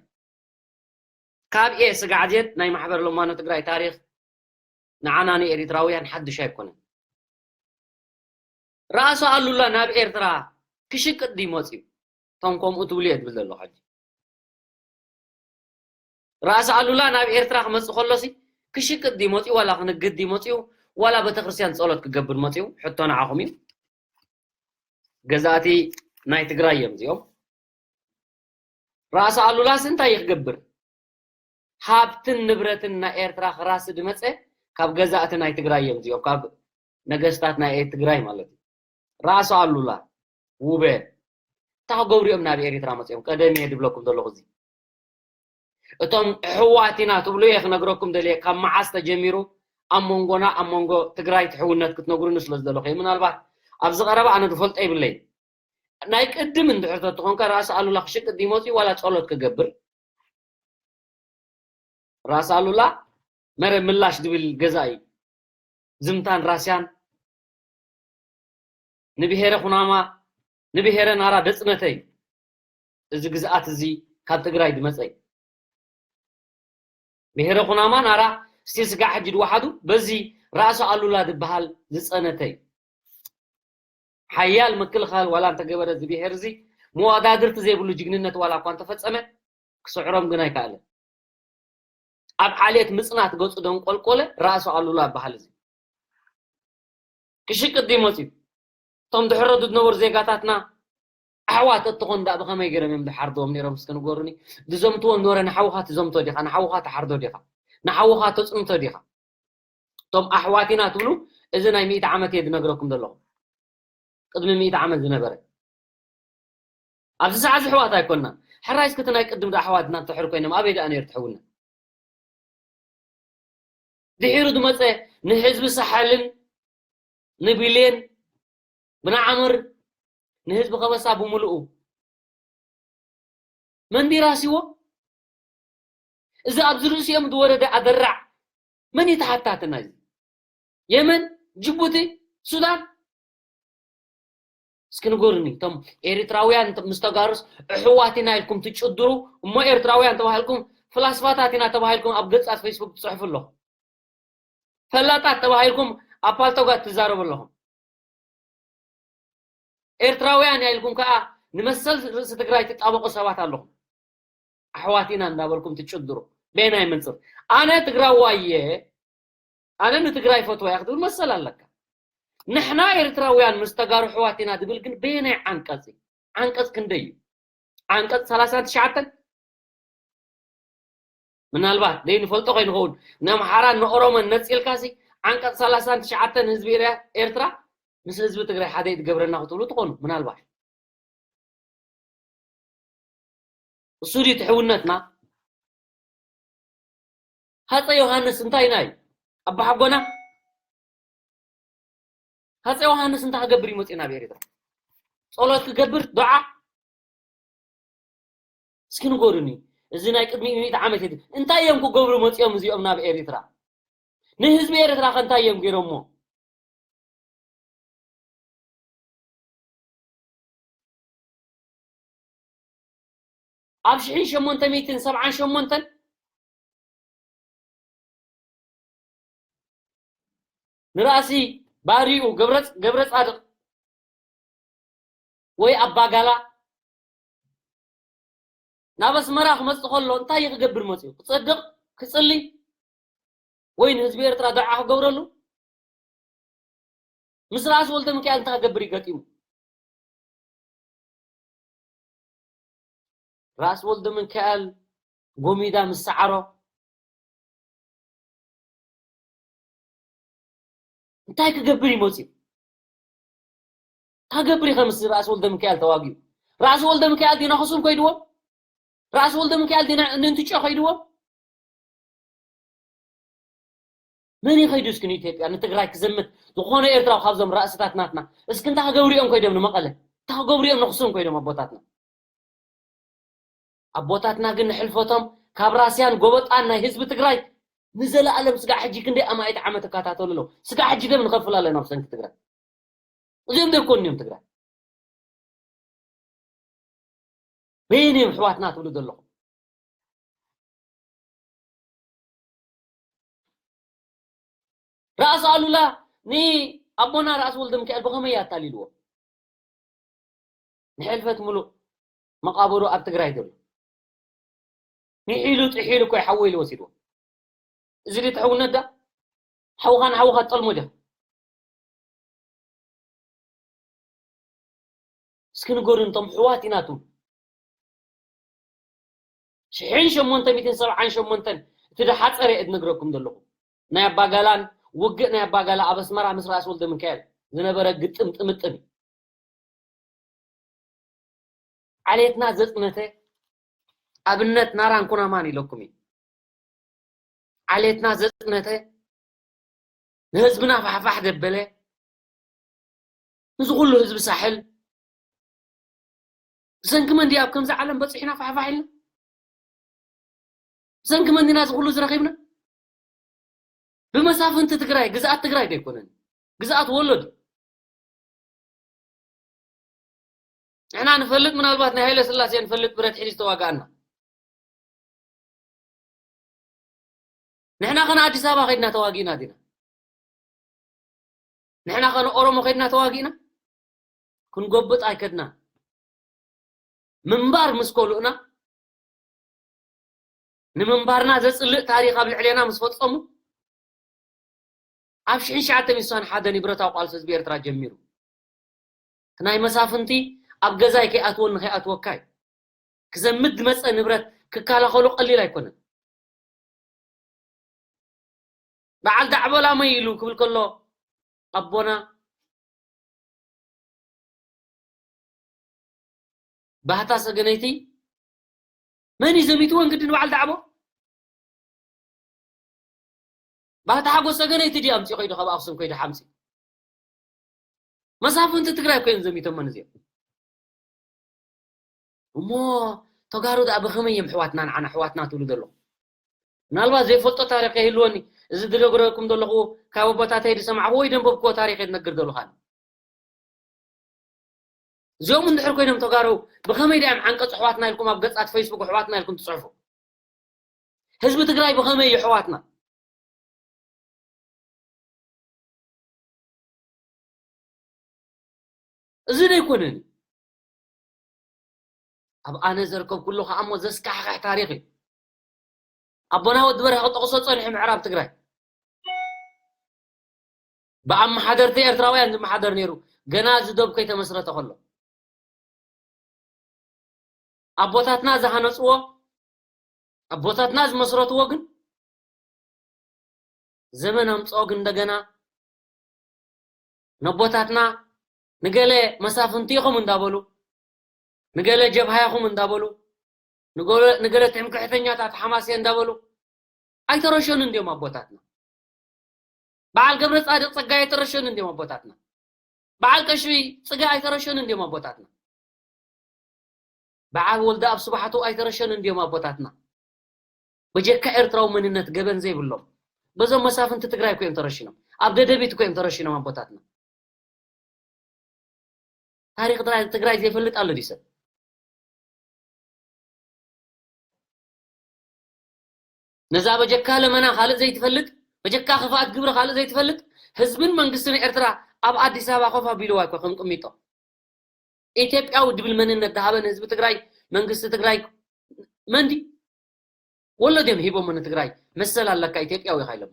ካብ ኤ ስጋዕ ዜድ ናይ ማሕበር ለማኖ ትግራይ ታሪኽ ንዓና ንኤሪትራውያን ሓድሽ ኣይኮነን። ራእሲ ኣሉላ ናብ ኤርትራ ክሽቅጥ ድዩ መፅዩ? እቶም ከምኡ ትብሉ እየ ዝብል ዘለኹ ሕጂ። ራእሲ ኣሉላ ናብ ኤርትራ ክመፅእ ከሎሲ ክሽቅጥ ድዩ መፅዩ ዋላ ክንግድ ድዩ መፅዩ ዋላ ቤተክርስትያን ፀሎት ክገብር መፅዩ? ሕቶ ንዓኹም እዩ። ገዛእቲ ናይ ትግራይ እዮም እዚኦም። ራእሲ ኣሉላስ እንታይ እዩ ክገብር? ሃብትን ንብረትን ናይ ኤርትራ ክራሲ ዝመፀ ካብ ገዛእቲ ናይ ትግራይ እዮም እዚኦም፣ ካብ ነገስታት ናይ ትግራይ ማለት እዩ። ራእሲ ኣሉላ ውበ እንታይ ክገብሩ እዮም ናብ ኤርትራ መፅኦም? ቀደም እየ ዝብለኩም ዘለኹ እዚ እቶም ኣሕዋት ኢና ትብሉ እየ ክነግረኩም ደልየ ካብ መዓስ ተጀሚሩ ኣብ መንጎና ኣብ መንጎ ትግራይ ትሕውነት ክትነግሩኒ ስለ ዝደለኹ እየ። ምናልባት ኣብዚ ቀረባ ኣነ ዝፈልጦ ይብለይ ናይ ቅድም እንድሕር ተትኾንካ ራእሲ ኣሉላ ክሽቅጥ ድዩ መፅዩ ዋላ ጸሎት ክገብር ራእሲ ኣሉላ መረ ምላሽ ዝብል ገዛ እዩ። ዝምታን ራስያን ንብሄረ ኩናማ ንብሄረ ናራ ደፅነተይ እዚ ግዝኣት እዚ ካብ ትግራይ ዝመፀ እዩ። ብሄረ ኩናማ ናራ እስቲ ስጋዕ ሕጂ ዝወሓዱ በዚ ራእሲ ኣሉላ ዝበሃል ዝፀነተይ ሓያል ምክልኻል ዋላ እንተገበረ እዚ ብሄር እዚ መወዳድርቲ ዘይብሉ ጅግንነት ዋላ እኳ እንተፈፀመ ክስዕሮም ግን ኣይከኣለን። ኣብ ዓሌት ምፅናት ገፁ ደንቆልቆለ ራእሲ ኣሉላ ይበሃል እዚ ክሽቅጥ ድዩ መፅዩ? እቶም ድሕረቱ ዝነበሩ ዜጋታትና ኣሕዋት እትኾን ዳ ብኸመይ ገይሮም እዮም ዝሓርድዎም ነይሮም እስኪ ንገሩኒ። ዝዘምትዎ ነበረ ንሓውኻ ትዘምቶ ዲኻ ንሓውኻ ትሓርዶ ዲኻ ንሓውኻ ተፅንቶ ዲኻ? እቶም ኣሕዋት ኢና ትብሉ እዚ ናይ ሚእቲ ዓመት እየ ዝነግረኩም ዘለኹ ቅድሚ ሚእቲ ዓመት ዝነበረ ኣብዚ ሰዓት ዝሕዋት ኣይኮንና። ሕራይ እስክቲ ናይ ቅድም ዶ ኣሕዋትና እንተሕር ኮይኖም ኣበይ ደኣ ነይሩ ትሕውና? ድሒሩ ዝመፀ ንህዝቢ ሳሕልን ንቢሌን ብናዓምር ንህዝቢ ከበሳ ብምልኡ መንዲራሲዎ እዚ ኣብዚ ርእሲኦም ዝወረደ ኣደራዕ መን እዩ ተሓታትና? እዚ የመን፣ ጅቡቲ፣ ሱዳን እስኪ ንገሩኒ እቶም ኤሪትራውያን ምስ ተጋሩስ ኣሕዋት ኢና ኢልኩም ትጭድሩ እሞ ኤርትራውያን ተባሂልኩም ፍላስፋታት ኢና ተባሂልኩም ኣብ ገጻት ፌስቡክ ትፅሕፉ ኣለኹም ፈላጣት ተባሂልኩም ኣብ ፓልቶጋት ትዛረቡ ኣለኹም ኤርትራውያን ኢና ኢልኩም ከዓ ንመሰል ርእሲ ትግራይ ትጣበቁ ሰባት ኣለኹም ኣሕዋት ኢና እንዳበልኩም ትጭድሩ በየናይ መንፅር ኣነ ትግራዋይ እየ ኣነ ንትግራይ ፈትዋ እየ ክትብል መሰል ኣለካ ንሕና ኤርትራውያን ምስ ተጋሩ ኣሕዋት ኢና ዝብል ግን በየናይ ዓንቀፅ እዩ ዓንቀፅ ክንደይ እዩ ዓንቀፅ ሰላሳን ትሽዓተን ምናልባት ዘይንፈልጦ ከይንኸውን ንኣምሓራን ንኦሮሞን ነፂልካሲ ዓንቀፅ ሰላሳን ትሽዓተን ህዝቢ ኤርትራ ምስ ህዝቢ ትግራይ ሓደ እዩ ዝገብረና ክትብሉ ትኾኑ ምናልባት እሱ ድዩ ትሕውነትና ሃፀ ዮሃንስ እንታይ ናይ ኣባሓጎና ሃፀ ዮሃንስ እንታይ ክገብር ይመፅእ ናብ ኤርትራ ጸሎት ክገብር ዱዓ እስኪ ንገሩኒ እዚ ናይ ቅድሚ ሚእቲ ዓመት የድ እንታይ እዮም ክገብሩ መፂኦም እዚኦም ናብ ኤርትራ ንህዝቢ ኤርትራ ከ እንታይ እዮም ገይሮሞ ኣብ ሽሕን ሸሞንተ ሚእትን ሰብዓን ሸሞንተን ንራእሲ ባሪኡ ገብረ ፃድቕ ወይ ኣባጋላ ናብ ኣስመራ ክመፅእ ከሎ እንታይ እዩ ክገብር መፅኡ ክፀድቕ ክፅሊ ወይ ንህዝቢ ኤርትራ ዳዓ ክገብረሉ ምስ ራእሲ ወልደ ሚካኤል እንታይ ክገብር ይገጢሙ ራእሲ ወልደ ሚካኤል ጎሚዳ ምስ ሰዓሮ እንታይ ክገብር እዩ መፅኡ እንታይ ክገብር እዩ ከምስ ራእሲ ወልደ ሚካኤል ተዋጊኡ ራእሲ ወልደ ሚካኤል ዲና ክሱም ከይድዎም ራእሲ ወልደ ሚካኤል ዲና እንትጮ ከይድዎም መን ይኸይዱ እስኪ ንኢትዮጵያ ንትግራይ ክዘምት ዝኾነ ኤርትራዊ ካብዞም ራእስታት ናትና እስኪ እንታይ ክገብሩ እዮም ኮይዶም ንመቐለ እንታይ ክገብሩ እዮም ንክሱም ኮይዶም ኣቦታትና ኣቦታትና ግን ንሕልፈቶም ካብ ራስያን ጎበጣን ናይ ህዝቢ ትግራይ ንዘለኣለም ስጋዕ ሕጂ ክንደይ ኣማኢት ዓመት ይከታተሉ ኣለዉ። ስጋዕ ሕጂ ደም ንኸፍል ኣለና ኣብ ሰንኪ ትግራይ። እዚኦም ዘይኮኑ እዮም ትግራይ። በየን እዮም ኣሕዋትና ትብሉ ዘለኹም? ራእሲ ኣሉላ ንኣቦና ራእሲ ወልደ ሚካኤል ብኸመይ ኣታሊልዎ? ንሕልፈት ሙሉእ መቓብሩ ኣብ ትግራይ ዘሎ። ንሒሉ ጥሒሉ እኮ እዩ ሓወ ኢሉ ወሲድዎ። እዚ ድዩ ትሕውነት ዳ? ሓውኻ ንሓውኻ ትጠልሞ ዲኻ? እስኪ ንገሩኒ፣ እቶም ኣሕዋት ኢና ትብሉ። ሽሕን ሸሞንተ ሚእትን ሰብዓን ሸሞንተን እቲ ድሓፀረ እየ ዝነግረኩም ዘለኹ። ናይ ኣባጋላን ውግእ ናይ ኣባጋላ ኣብ ኣስመራ ምስ ራእሲ ወልደ ሚካኤል ዝነበረ ግጥም ጥምጥም እዩ። ዓሌትና ዘፅነተ ኣብነት ናራን ኩናማን ኢለኩም እዩ። ዓሌትና ዘፅነተ ንህዝብና ፋሕፋሕ ዘበለ ንዚ ኩሉ ህዝቢ ሳሕል ብሰንኪ መን ድያ ኣብ ከምዚ ዓለም በፂሕና ፋሕፋሕ ኢልና? ብሰንኪ መን ዲና እዚ ኩሉ ዝረኺብና? ብመሳፍንቲ ትግራይ፣ ግዝኣት ትግራይ ዶ ኣይኮነን? ግዝኣት ወሎ ድዩ? ንሕና ንፈልጥ፣ ምናልባት ናይ ሃይለ ስላሴ ንፈልጥ፣ ብረት ሒዙ ዝተዋጋኣና። ንሕና ኸነ ኣዲስ ኣበባ ኸይድና ተዋጊእና ዲና? ንሕና ኸነ ኦሮሞ ኸይድና ተዋጊእና? ክንጎብጥ ኣይከድና። ምንባር ምስ ከልኡና፣ ንምንባርና ዘጽልእ ታሪኽ ኣብ ልዕሌና ምስ ፈጸሙ፣ ኣብ ሽሕን ትሽዓተ ሚእትን ሓደን እዩ ብረታዊ ቃልሲ ህዝቢ ኤርትራ ጀሚሩ። እቲ ናይ መሳፍንቲ ኣብ ገዛይ ከይኣትወኒ ከይኣትወካ እዩ። ክዘምት ዝመጸ ንብረት ክከላኸሎ ቀሊል ኣይኮነን። በዓል ዳዕቦ ላመይ ኢሉ ክብል ከሎ ኣቦና ባህታ ሰገነይቲ መን እዩ ዘሚትዎ? እንግዲ ንበዓል ዳዕቦ ባህታ ሓጎስ ሰገነይቲ ድዩ ኣምፂኡ ከይዱ ካብ ኣክሱም ከይዱ ሓምፂ? መሳፍንቲ ትግራይ እኮ እዮም ዘሚቶሞ ነዚኦም። እሞ ተጋሩ ደኣ ብኸመይ እዮም ኣሕዋትና ንዓና ኣሕዋትና ትብሉ ዘለኹም? ምናልባት ዘይፈልጦ ታሪኽ ይህልወኒ፣ እዚ ዝነግረኩም ዘለኹ ካብ ኣቦታተይ ዝሰማዕኹ ወይ ዘንበብክዎ ታሪኽ እየ ዝነግር ዘለኹ ኣነ። እዚኦም እንድሕር ኮይኖም ተጋሩ ብኸመይ ድዮም ዓንቀፅ ኣሕዋትና ኢልኩም ኣብ ገፃት ፌስቡክ ኣሕዋትና ኢልኩም ትፅሕፉ? ህዝቢ ትግራይ ብኸመይ እዩ ኣሕዋትና? እዚ ዘይኮነን ኣብ ኣነ ዘርከብኩሉ ከዓ እሞ ዘስካሕክሕ ታሪኽ እዩ። ኣቦና ወዲ በርሀ ክጠቕሶ ጸኒሑ ምዕራብ ትግራይ ብኣመሓደርቲ ኤርትራውያን ዝመሓደር ነይሩ። ገና እዚ ዶብ ከይተመስረተ ከሎ ኣቦታትና ዝሃነፅዎ ኣቦታትና ዝመስረትዎ ግን ዘመን ኣምፅኦ ግን እንደገና ነቦታትና ንገለ መሳፍንቲ ኢኹም እንዳበሉ ንገለ ጀብሃ ኢኹም እንዳበሉ ንገለ ንገለ ትምክሕተኛታት ሓማሴ እንዳበሉ ኣይተረሸኑን ድዮም ኣቦታትና። በዓል ገብረ ጻድቕ ጸጋይ ኣይተረሸኑን ድዮም ኣቦታትና። በዓል ቀሺ ጽጋይ ኣይተረሸኑን ድዮም ኣቦታትና። በዓል ወልደኣብ ስብሓቱ ኣይተረሸኑን ድዮም ኣቦታትና። በጀካ ኤርትራዊ መንነት ገበን ዘይብሎም በዞም መሳፍንቲ ትግራይ እኮ እዮም ተረሽኖም። ኣብ ደደቢት እኮ እዮም ተረሽኖም ኣቦታትና። ታሪኽ ትግራይ ትግራይ ዘይፈልጥ ኣሎ ድዩ ሰብ? ነዛ በጀካ ለመና ካልእ ዘይትፈልጥ በጀካ ክፍኣት ግብሪ ካልእ ዘይትፈልጥ ህዝብን መንግስትን ኤርትራ ኣብ ኣዲስ ኣበባ ኮፍ ኣቢልዋ እኮ ከም ቅሚጦ ኢትዮጵያዊ ድብል መንነት ዝሃበን ህዝቢ ትግራይ መንግስቲ ትግራይ መንዲ ወሎ ድዮም ሂቦሞ ንትግራይ መሰል ኣለካ ኢትዮጵያዊ ኢኻ ኢሎሞ።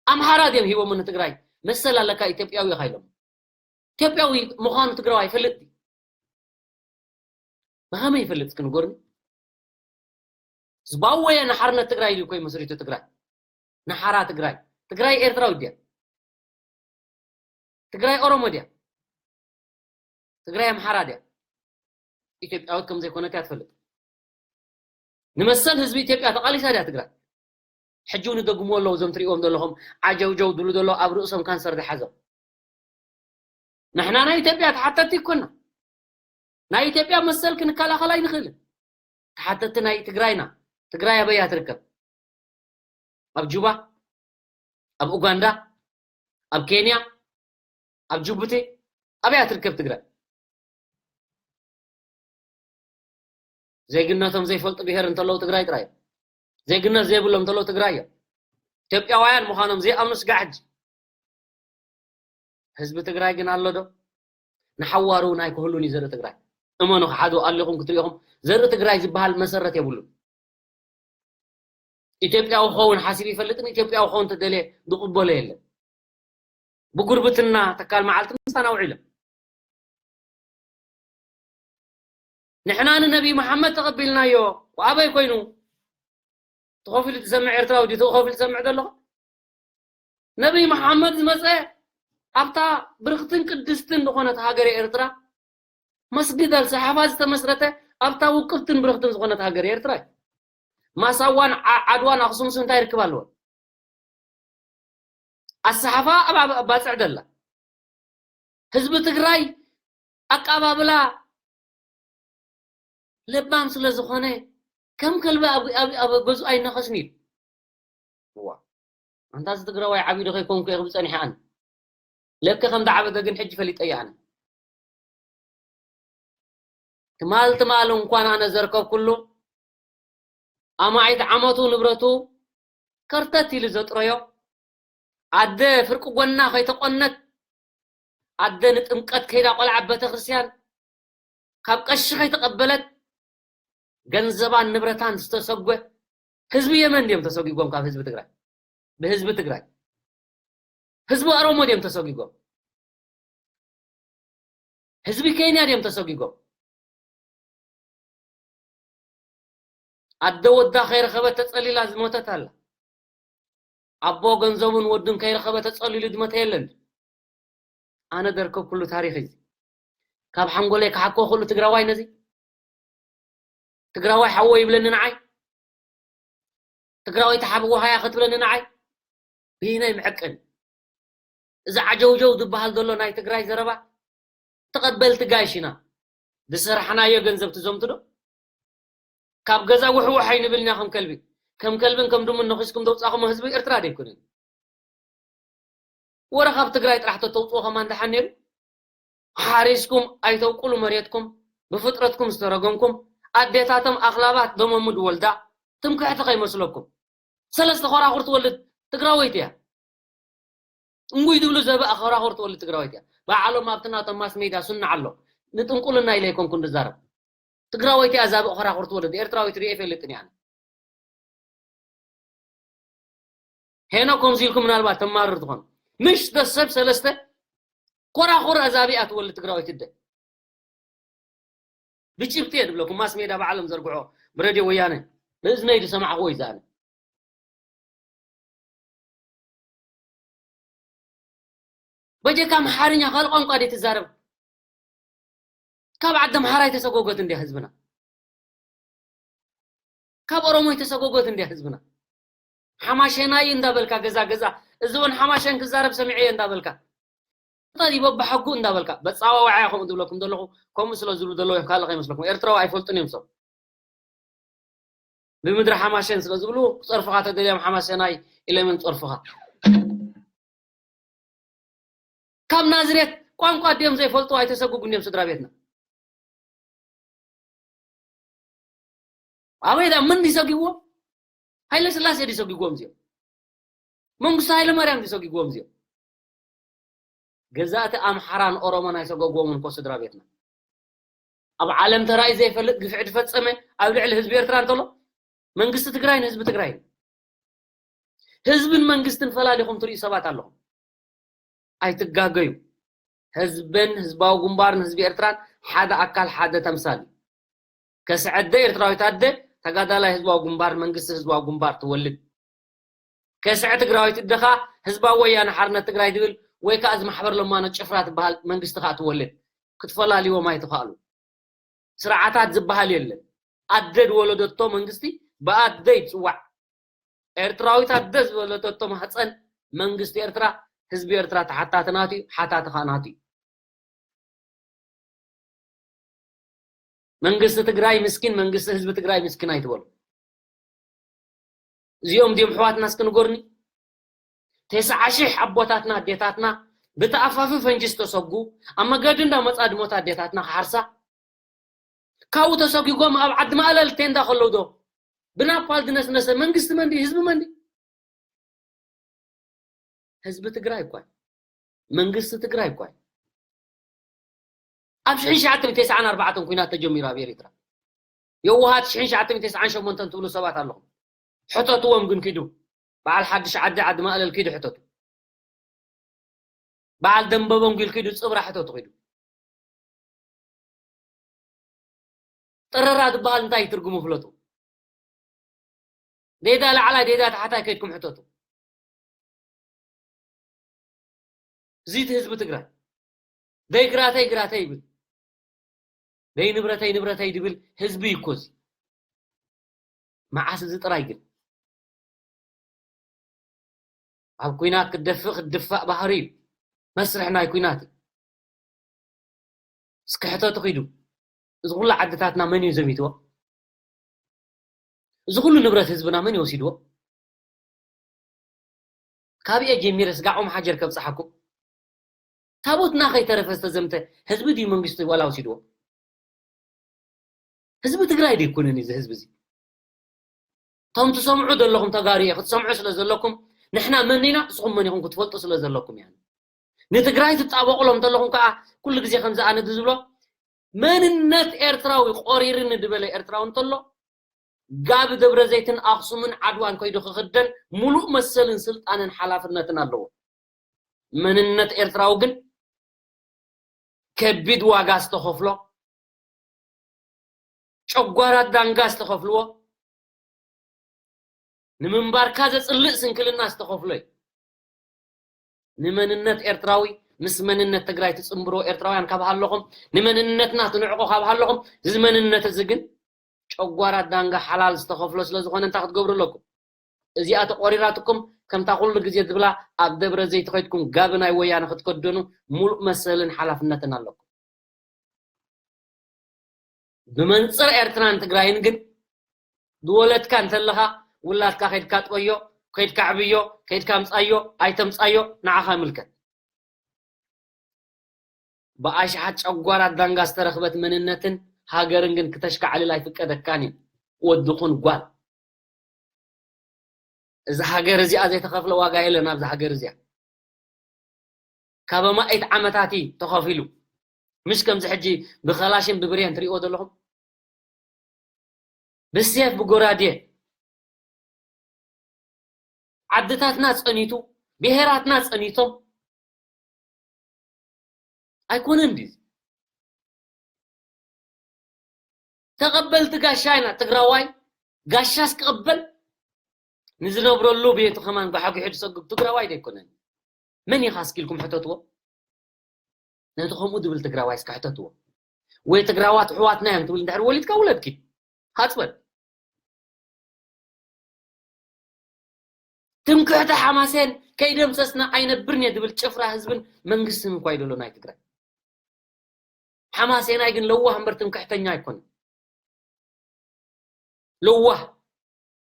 ኣምሓራ ድዮም ሂቦሞ ንትግራይ መሰል ኣለካ ኢትዮጵያዊ ኢኻ ኢሎሞ። ኢትዮጵያዊ ምዃኑ ትግራዋይ ይፈልጥ ድዩ? ብኸመይ ይፈልጥ እስኪ ንገሩኒ? ህዝባዊ ወያነ ሓርነት ትግራይ ድዩ ኮይ መስሪቱ ትግራይ? ንሓራ ትግራይ ትግራይ ኤርትራዊ ድያ? ትግራይ ኦሮሞ ድያ? ትግራይ ኣምሓራ ድያ? ኢትዮጵያዊት ከም ዘይኮነት እያ ትፈልጥ። ንመሰል ህዝቢ ኢትዮጵያ ተቓሊሳ ድያ ትግራይ? ሕጂ እውን ይደግምዎ ኣለዉ እዞም ትሪእዎም ዘለኹም ዓጀውጀው ድሉ ዘለዉ ኣብ ርእሶም ካንሰር ዝሓዞም። ንሕና ናይ ኢትዮጵያ ተሓተትቲ ይኮና። ናይ ኢትዮጵያ መሰል ክንከላኸል ኣይንኽእልን። ተሓተቲ ናይ ትግራይና። ትግራይ ኣበይ እያ ትርከብ? ኣብ ጁባ? ኣብ ኡጋንዳ? ኣብ ኬንያ? ኣብ ጅቡቲ? ኣበይ እያ ትርከብ ትግራይ? ዜግነቶም ዘይፈልጡ ብሄር እንተለዉ ትግራይ ጥራይ እዮም። ዜግነት ዘይብሎም እንተለዉ ትግራይ እዮም። ኢትዮጵያውያን ምዃኖም ዘይኣምኑ ስጋዕ ሕጂ። ህዝቢ ትግራይ ግን ኣሎ ዶ? ንሓዋሩ ናይ ክህሉን እዩ ዘርኢ ትግራይ። እመኑ፣ ክሓዱ ኣሊኹም ክትሪኢኹም፣ ዘርኢ ትግራይ ዝበሃል መሰረት የብሉን። ኢትዮጵያዊ ክኸውን ሓሲብ ይፈልጥን ኢትዮጵያዊ ክኸውን ተደልየ ዝቕበሎ የለን። ብጉርብትና ተካል መዓልቲ ምስታን ኣውዒሎም። ንሕና ንነቢይ መሓመድ ተቐቢልናዮ። ኣበይ ኮይኑ? ተኸፊሉ ትሰምዕ ኤርትራዊ ድዩ? ተኸፊሉ ትሰምዕ ዘለኹ? ነቢይ መሓመድ ዝመፀ ኣብታ ብርኽትን ቅድስትን ዝኾነት ሃገር ኤርትራ፣ መስጊድ ኣልሰሓፋ ዝተመስረተ ኣብታ ውቅብትን ብርኽትን ዝኾነት ሃገር ኤርትራ እዩ። ማሳዋን ዓ- ዓድዋን ኣኽሱምስ እንታይ ርክብ ኣለወን? ኣሰሓፋ ኣብ ኣብ- ኣብ ባፅዕ ደላ። ህዝቢ ትግራይ ኣቀባብላ ለባም ስለ ዝኾነ ከም ከልቢ ኣብ ኣብ ኣብ ገዝኡ ኣይነኸስን ኢሉ። እዋ፣ ኣንታ እዚ ትግራዋይ ዓብዩ ዶ ከይኮንኩ እየ ክብል ፀኒሐ ኣነ። ለከ ከም ዝዓበደ ግን ሕጂ ፈሊጠዮ ኣነ። ትማል ትማል እንኳን ኣነ ዘርከብኩሉ ኣማዒት ዓመቱ ንብረቱ ከርተት ኢሉ ዘጥረዮ፣ ኣደ ፍርቂ ጎና ከይተቆነት፣ ኣደ ንጥምቀት ከይዳ ቆልዓ ቤተክርስትያን ካብ ቀሺ ከይተቐበለት፣ ገንዘባን ንብረታን ዝተሰጎ ህዝቢ የመን ድዮም ተሰጒጎም? ካብ ህዝቢ ትግራይ፣ ብህዝቢ ትግራይ፣ ህዝቢ ኦሮሞ ድዮም ተሰጒጎም? ህዝቢ ኬንያ ድዮም ተሰጒጎም? ኣደ ወዳ ከይረኸበት ተጸሊላ ዝሞተት ኣላ። ኣቦ ገንዘቡን ወዱን ከይረኸበ ተጸሊሉ ዝሞተ የለን። ኣነ ዘርከብኩሉ ታሪኽ እዚ ካብ ሓንጎለይ ክሓኮ ክእሉ ትግራዋይ ነዚ ትግራዋይ ሓወ ይብለኒ ንዓይ። ትግራወይቲ ሓብዋ ሃያ ክትብለኒ ንዓይ ብይነይ ምዕቅን። እዚ ዓጀውጀው ዝበሃል ዘሎ ናይ ትግራይ ዘረባ ተቐበልቲ ጋይሽ ኢና። ዝሰራሕናዮ ገንዘብ ትዘምቱ ዶ? ካብ ገዛ ውሕውሕ ኣይንብልና ከም ከልቢ። ከም ከልብን ከም ድሙን ነኺስኩም ዘውፃኹም ህዝቢ ኤርትራ ደይኮነን። ወረ ካብ ትግራይ ጥራሕ ተተውፅኦ ከማን ደሓን ነይሩ። ሓሪስኩም ኣይተውቅሉ መሬትኩም፣ ብፍጥረትኩም ዝተረገምኩም፣ ኣዴታቶም ኣኽላባት ደሞም ዝወልዳ ትምክሕቲ ከይመስለኩም። ሰለስተ ኮራኹር ትወልድ ትግራወይቲ እያ። እንጉይ ዝብሉ ዘበ ኮራኹር ትወልድ ትግራወይቲ እያ። ባዕሎም ኣብቲ ናቶም ማስ ሜድያ ስንዓ ኣሎ። ንጥንቁልና ኢለ ኣይኮንኩን ዝዛረብ። ትግራወይቲ እያ ዛበ ኮራኹር ትወልድ። ኤርትራዊት ሪኤ ይፈልጥን እያ። ሄኖ ከምዚ ኢልኩም ምናልባት ተማርር ትኾኑ። ምሽ ተሰብ ሰለስተ ኮራኹር ኣዛቢኣ ትወልድ ትግራወይቲ እደ። ብጭብጢ እየ ዝብለኩም፣ ማስ ሜድያ ባዕሎም ዘርግሖ ብሬድዮ ወያነ ብእዝነይ ዝሰማዕኽዎ እዩ ዝኣነ። በጀካ ኣምሓርኛ ካልእ ቋንቋ ድዩ ትዛረብ? ካብ ዓዲ ኣምሓራ ኣይተሰጎጎት እንድያ ህዝብና። ካብ ኦሮሞ ኣይተሰጎጎት እንድያ ህዝብና። ሓማሸናይ እንዳበልካ ገዛ ገዛ፣ እዚ እውን ሓማሸን ክዛረብ ሰሚዐዮ እንዳበልካ፣ ጠሊቦ ብሓጉ እንዳበልካ፣ በፃዋዋዓ እያ ከምኡ ዝብለኩም ዘለኹ። ከምኡ ስለ ዝብሉ ዘለዉ እዮም፣ ካልእ ከይመስለኩም። ኤርትራዊ ኣይፈልጡን እዮም ሰብ። ብምድሪ ሓማሸን ስለ ዝብሉ ክፀርፉኻ ተደልዮም ሓማሸናይ ኢሎም እዮም ዝፀርፉኻ። ካብ ናዝሬት ቋንቋ ድዮም ዘይፈልጡ? ኣይተሰጉጉን እዮም ስድራ ቤትና። ኣበይ ዳ ምን ይሰጉዎም? ሃይለ ስላሴ ይሰጉዎም እዚኦም። መንግስቱ ሃይለ ማርያም ይሰጉዎም እዚኦም። ገዛእቲ ኣምሓራን ኦሮሞን ኣይሰጎግዎምን እኮ ስድራ ቤትና። ኣብ ዓለም ተራእዩ ዘይፈልጥ ግፍዒ ዝፈጸመ ኣብ ልዕሊ ህዝቢ ኤርትራ እንተሎ መንግስቲ ትግራይን ህዝቢ ትግራይን። ህዝብን መንግስትን ፈላሊኹም ትርእዩ ሰባት ኣለኹም። ኣይትጋገዩ። ህዝብን ህዝባዊ ግንባርን ህዝቢ ኤርትራን ሓደ ኣካል ሓደ ተምሳል እዩ። ከስዐደ ኤርትራዊት ኣደ ተጋዳላይ ህዝባዊ ግንባር መንግስቲ ህዝባዊ ግንባር ትወልድ። ከስዐ ትግራዊት እደኻ ህዝባዊ ወያነ ሓርነት ትግራይ ትብል ወይ ከዓ እዚ ማሕበር ለማኖ ጭፍራ ትበሃል መንግስቲ ከዓ ትወልድ። ክትፈላልዎም ኣይትኽኣሉ። ስርዓታት ዝበሃል የለን። ኣደ ዝወለደቶ መንግስቲ ብኣደ ይፅዋዕ። ኤርትራዊት ኣደ ዝወለደቶ ማህፀን መንግስቲ ኤርትራ፣ ህዝቢ ኤርትራ ተሓታቲ ናቱ እዩ፣ ሓታቲ ከዓ ናቱ እዩ። መንግስቲ ትግራይ ምስኪን፣ መንግስቲ ህዝቢ ትግራይ ምስኪን ኣይትበሉ። እዚኦም ድዮም ኣሕዋትና እስኪ ንገሩኒ? ተስዓ ሺሕ ኣቦታትና ኣዴታትና ብተኣፋፊ ፈንጂ ዝተሰጉ፣ ኣብ መገዲ እንዳመጻ ድሞት ኣዴታትና ክሓርሳ፣ ካብኡ ተሰጒጎም ኣብ ዓዲ ማእለል ቴንዳ ከለዉ ዶ ብናፓል ድነስነሰ መንግስቲ መን ድዩ? ህዝቢ መን ድዩ? ህዝቢ ትግራይ እኳ እዩ። መንግስቲ ትግራይ እኳ እዩ። ኣብ ሽሕን ትሽዓተ ሚእትን ተስዓን ኣርባዕተን ኲናት ተጀሚሩ ኣብ ኤርትራ። የዋሃት ሽሕን ትሽዓተ ሚእትን ተስዓን ሸሞንተን ትብሉ ሰባት ኣለኹም። ሕተትዎም ግን ኪዱ። በዓል ሓድሽ ዓዲ፣ ዓዲ ማእለል ኪዱ ሕተቱ። በዓል ደንበቦንጉል ኪዱ ጽብራ ሕተቱ ኪዱ። ጥረራ ዝበሃል እንታይ ትርጉሙ ፍለጡ። ዴዳ ላዕላይ፣ ዴዳ ታሕታይ ከይድኩም ሕተቱ። እዚ እቲ ህዝቢ ትግራይ ደይ ግራተይ ግራተይ ይብል፣ ደይ ንብረተይ ንብረተይ ዝብል ህዝቢ እዩ እኮ እዚ። መዓስ እዚ ጥራይ ግን? ኣብ ኲናት ክትደፍእ ክትድፋእ ባህሪ እዩ። መስርሕ ናይ ኲናት እዩ። እስኪ ሕተቱ ኪዱ። እዚ ኩሉ ዓድታትና መን እዩ ዘሚትዎ? እዚ ኩሉ ንብረት ህዝብና መን እዩ ወሲድዎ? ካብ እየ ጀሚረ ስጋዕ ኦም ሓጀር ከብፅሓኩም። ታቦትና ከይተረፈ ዝተዘምተ ህዝቢ ድዩ መንግስቲ ዋላ ወሲድዎ? ህዝቢ ትግራይ ደይኮነን እዚ ህዝቢ እዚ። እቶም ትሰምዑ ዘለኹም ተጋሩ እየ ክትሰምዑ ስለ ዘለኩም፣ ንሕና መን ኢና ንስኹም መን ኢኹም ክትፈልጡ ስለ ዘለኩም እያ። ንትግራይ ትጣበቑሎም እንተለኹም ከዓ ኩሉ ግዜ ከምዚ ኣነ ዝብሎ መንነት ኤርትራዊ ቆሪርኒ ዝበለ ኤርትራዊ እንተሎ ጋብ ደብረ ዘይትን ኣኽሱምን ዓድዋን ከይዱ ክኽደን ሙሉእ መሰልን ስልጣንን ሓላፍነትን ኣለዎ። መንነት ኤርትራዊ ግን ከቢድ ዋጋ ዝተኸፍሎ፣ ጨጓራ ዳንጋ ዝተኸፍልዎ፣ ንምንባርካ ዘጽልእ ስንክልና ዝተኸፍሎ እዩ። ንመንነት ኤርትራዊ ምስ መንነት ትግራይ ትጽንብርዎ ኤርትራውያን ካብ ሃለኹም፣ ንመንነትና ትንዕቆ ካብ ሃለኹም፣ እዚ መንነት እዚ ግን ጨጓራ ዳንጋ ሓላል ዝተኸፍሎ ስለ ዝኾነ እንታይ ክትገብሩ ኣለኩም? እዚኣ ተቆሪራትኩም ከምታ ኩሉ ግዜ ዝብላ ኣብ ደብረ ዘይት ኸይድኩም ጋብ ናይ ወያነ ክትከደኑ ሙሉእ መሰልን ሓላፍነትን ኣለኩም። ብመንፅር ኤርትራን ትግራይን ግን ዝወለድካ እንተለኻ ውላድካ ከይድካ ጥበዮ፣ ከይድካ ዕብዮ፣ ከይድካ ምፃዮ ኣይተምፃዮ ንዓኻ ይምልከት። ብኣሽሓት ጨጓራት ዳንጋ ዝተረኽበት መንነትን ሃገርን ግን ክተሽካዕልል ኣይፍቀደካን እዩ። ወዲ ኹን ጓል። እዛ ሃገር እዚኣ ዘይተኸፍለ ዋጋ የለን። ኣብዛ ሃገር እዚኣ ካብ ኣማኢት ዓመታት እዩ ተኸፊሉ። ምሽ ከምዚ ሕጂ ብኸላሽን ብብሬን ትሪእዎ ዘለኹም፣ ብሴፍ ብጎራዴ ዓድታትና ጸኒቱ፣ ብሄራትና ጸኒቶም ኣይኮነን ድዩ? ተቐበልቲ ጋሻ ኢና። ትግራዋይ ጋሻስ ክቕበል ንዝነብረሉ ቤቱ ከማን ጓሓጒሑ ዝሰግብ ትግራዋይ ዘይኮነን። መን ኢኻ እስኪ ኢልኩም ሕተትዎ። ነቲ ከምኡ ዝብል ትግራዋይ እስኪ ሕተትዎ። ወይ ትግራዋት ኣሕዋትና እዮም ትብል እንድሕር ወሊድካ ውለድኪ። ሃጽበል። ትምክሕቲ ሓማሴን ከይደምሰስና ኣይነብርን እየ ዝብል ጭፍራ ህዝብን መንግስትን እኳ እዩ ዘሎ ናይ ትግራይ። ሓማሴናይ ግን ለዋህ እምበር ትምክሕተኛ ኣይኮነን። ለዋህ።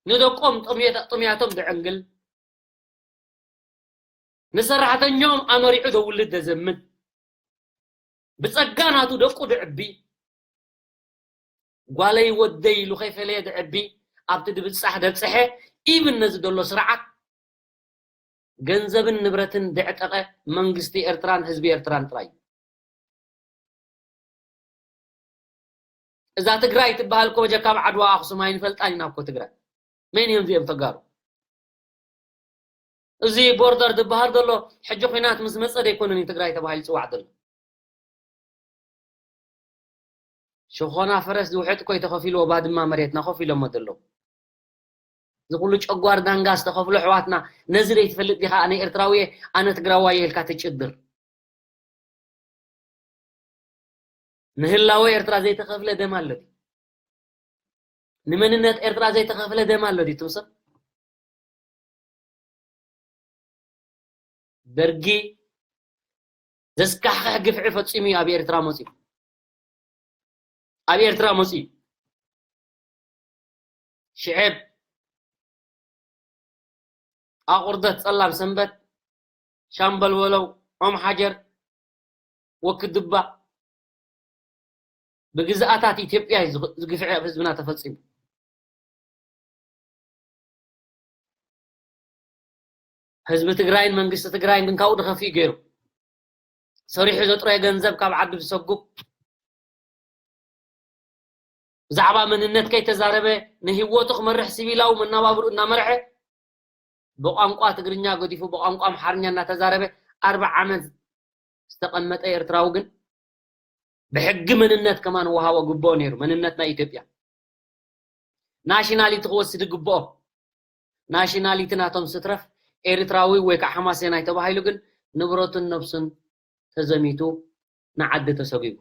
ንደቆም ጥምየት-፣ ጥምያቶም ዝዕንግል፣ ንሰራሕተኛኦም ኣመሪዑ ዘውልድ ዘዘምን፣ ብጸጋ ናቱ ደቁ ዝዕቢ፣ ጓለይ ወደይ ኢሉ ከይፈለየ ዝዕቢ፣ ኣብቲ ድብጻሕ ደብጽሐ፣ ኢብን ነዚ ዘሎ ስርዓት ገንዘብን ንብረትን ዘዕጠቐ መንግስቲ ኤርትራን ህዝቢ ኤርትራን ጥራይ እዩ። እዛ ትግራይ ትበሃል እኮ ጀካ ኣብ ዓድዋ ኣኽሱም ኣይንፈልጣን ኢና እኮ ትግራይ። መን እዮም እዚኦም ተጋሩ? እዚ ቦርደር ዝበሃል ዘሎ ሕጂ ኲናት ምስ መጸ ዘይኮነን እዩ ትግራይ ተባሂሉ ይጽዋዕ ዘሎ። ሸኾና ፈረስ ዝውሕጥ እኮ እዩ ተኸፊልዎ ባድማ መሬትና ኮፍ ኢሎሞ ዘለዉ። እዚ ኩሉ ጨጓር ዳንጋ ዝተኸፍሎ ኣሕዋትና ነዚ ዘይትፈልጥ ዲኻ? ኣነ ኤርትራዊ እየ፣ ኣነ ትግራዋይ እየ ኢልካ ትጭድር። ንህላወ ኤርትራ ዘይተኸፍለ ደም ኣሎ ድዩ? ንመንነት ኤርትራ ዘይተኸፍለ ደም ኣሎ ድዩ? ትምስል ደርጊ ዘስካሕክሕ ግፍዒ ፈጺሙ እዩ ኣብ ኤርትራ መጺኡ። ኣብ ኤርትራ መፅዩ ሽዕብ ኣቑርደት ጸላም ሰንበት ሻምበል ወለው ኦም ሓጀር ወክድባ ብግዝኣታት ኢትዮጵያ እዩ ዝግ- ዝግፍዕ ኣብ ህዝብና ተፈጺሙ። ህዝቢ ትግራይን መንግስቲ ትግራይን ግን ካብኡ ድኸፊ ገይሩ ሰሪሑ ዘጥረየ ገንዘብ ካብ ዓዱ ዝሰጉብ ብዛዕባ መንነት ከይተዛረበ ንህይወቱ ክመርሕ ሲቪላዊ መናባብሩ እናመርሐ ብቋንቋ ትግርኛ ገዲፉ ብቋንቋ ኣምሓርኛ እናተዛረበ ኣርባዓ ዓመት ዝተቐመጠ ኤርትራዊ ግን ብሕጊ መንነት ከማን ወሃቦ ግብኦ ነይሩ። መንነት ናይ ኢትዮጵያ ናሽናሊቲ ክወስድ ግብኦ። ናሽናሊቲ ናቶም ስትረፍ ኤርትራዊ ወይ ከዓ ሓማሴናይ ተባሂሉ ግን ንብረቱን ነብሱን ተዘሚቱ ንዓዲ ተሰጒጉ።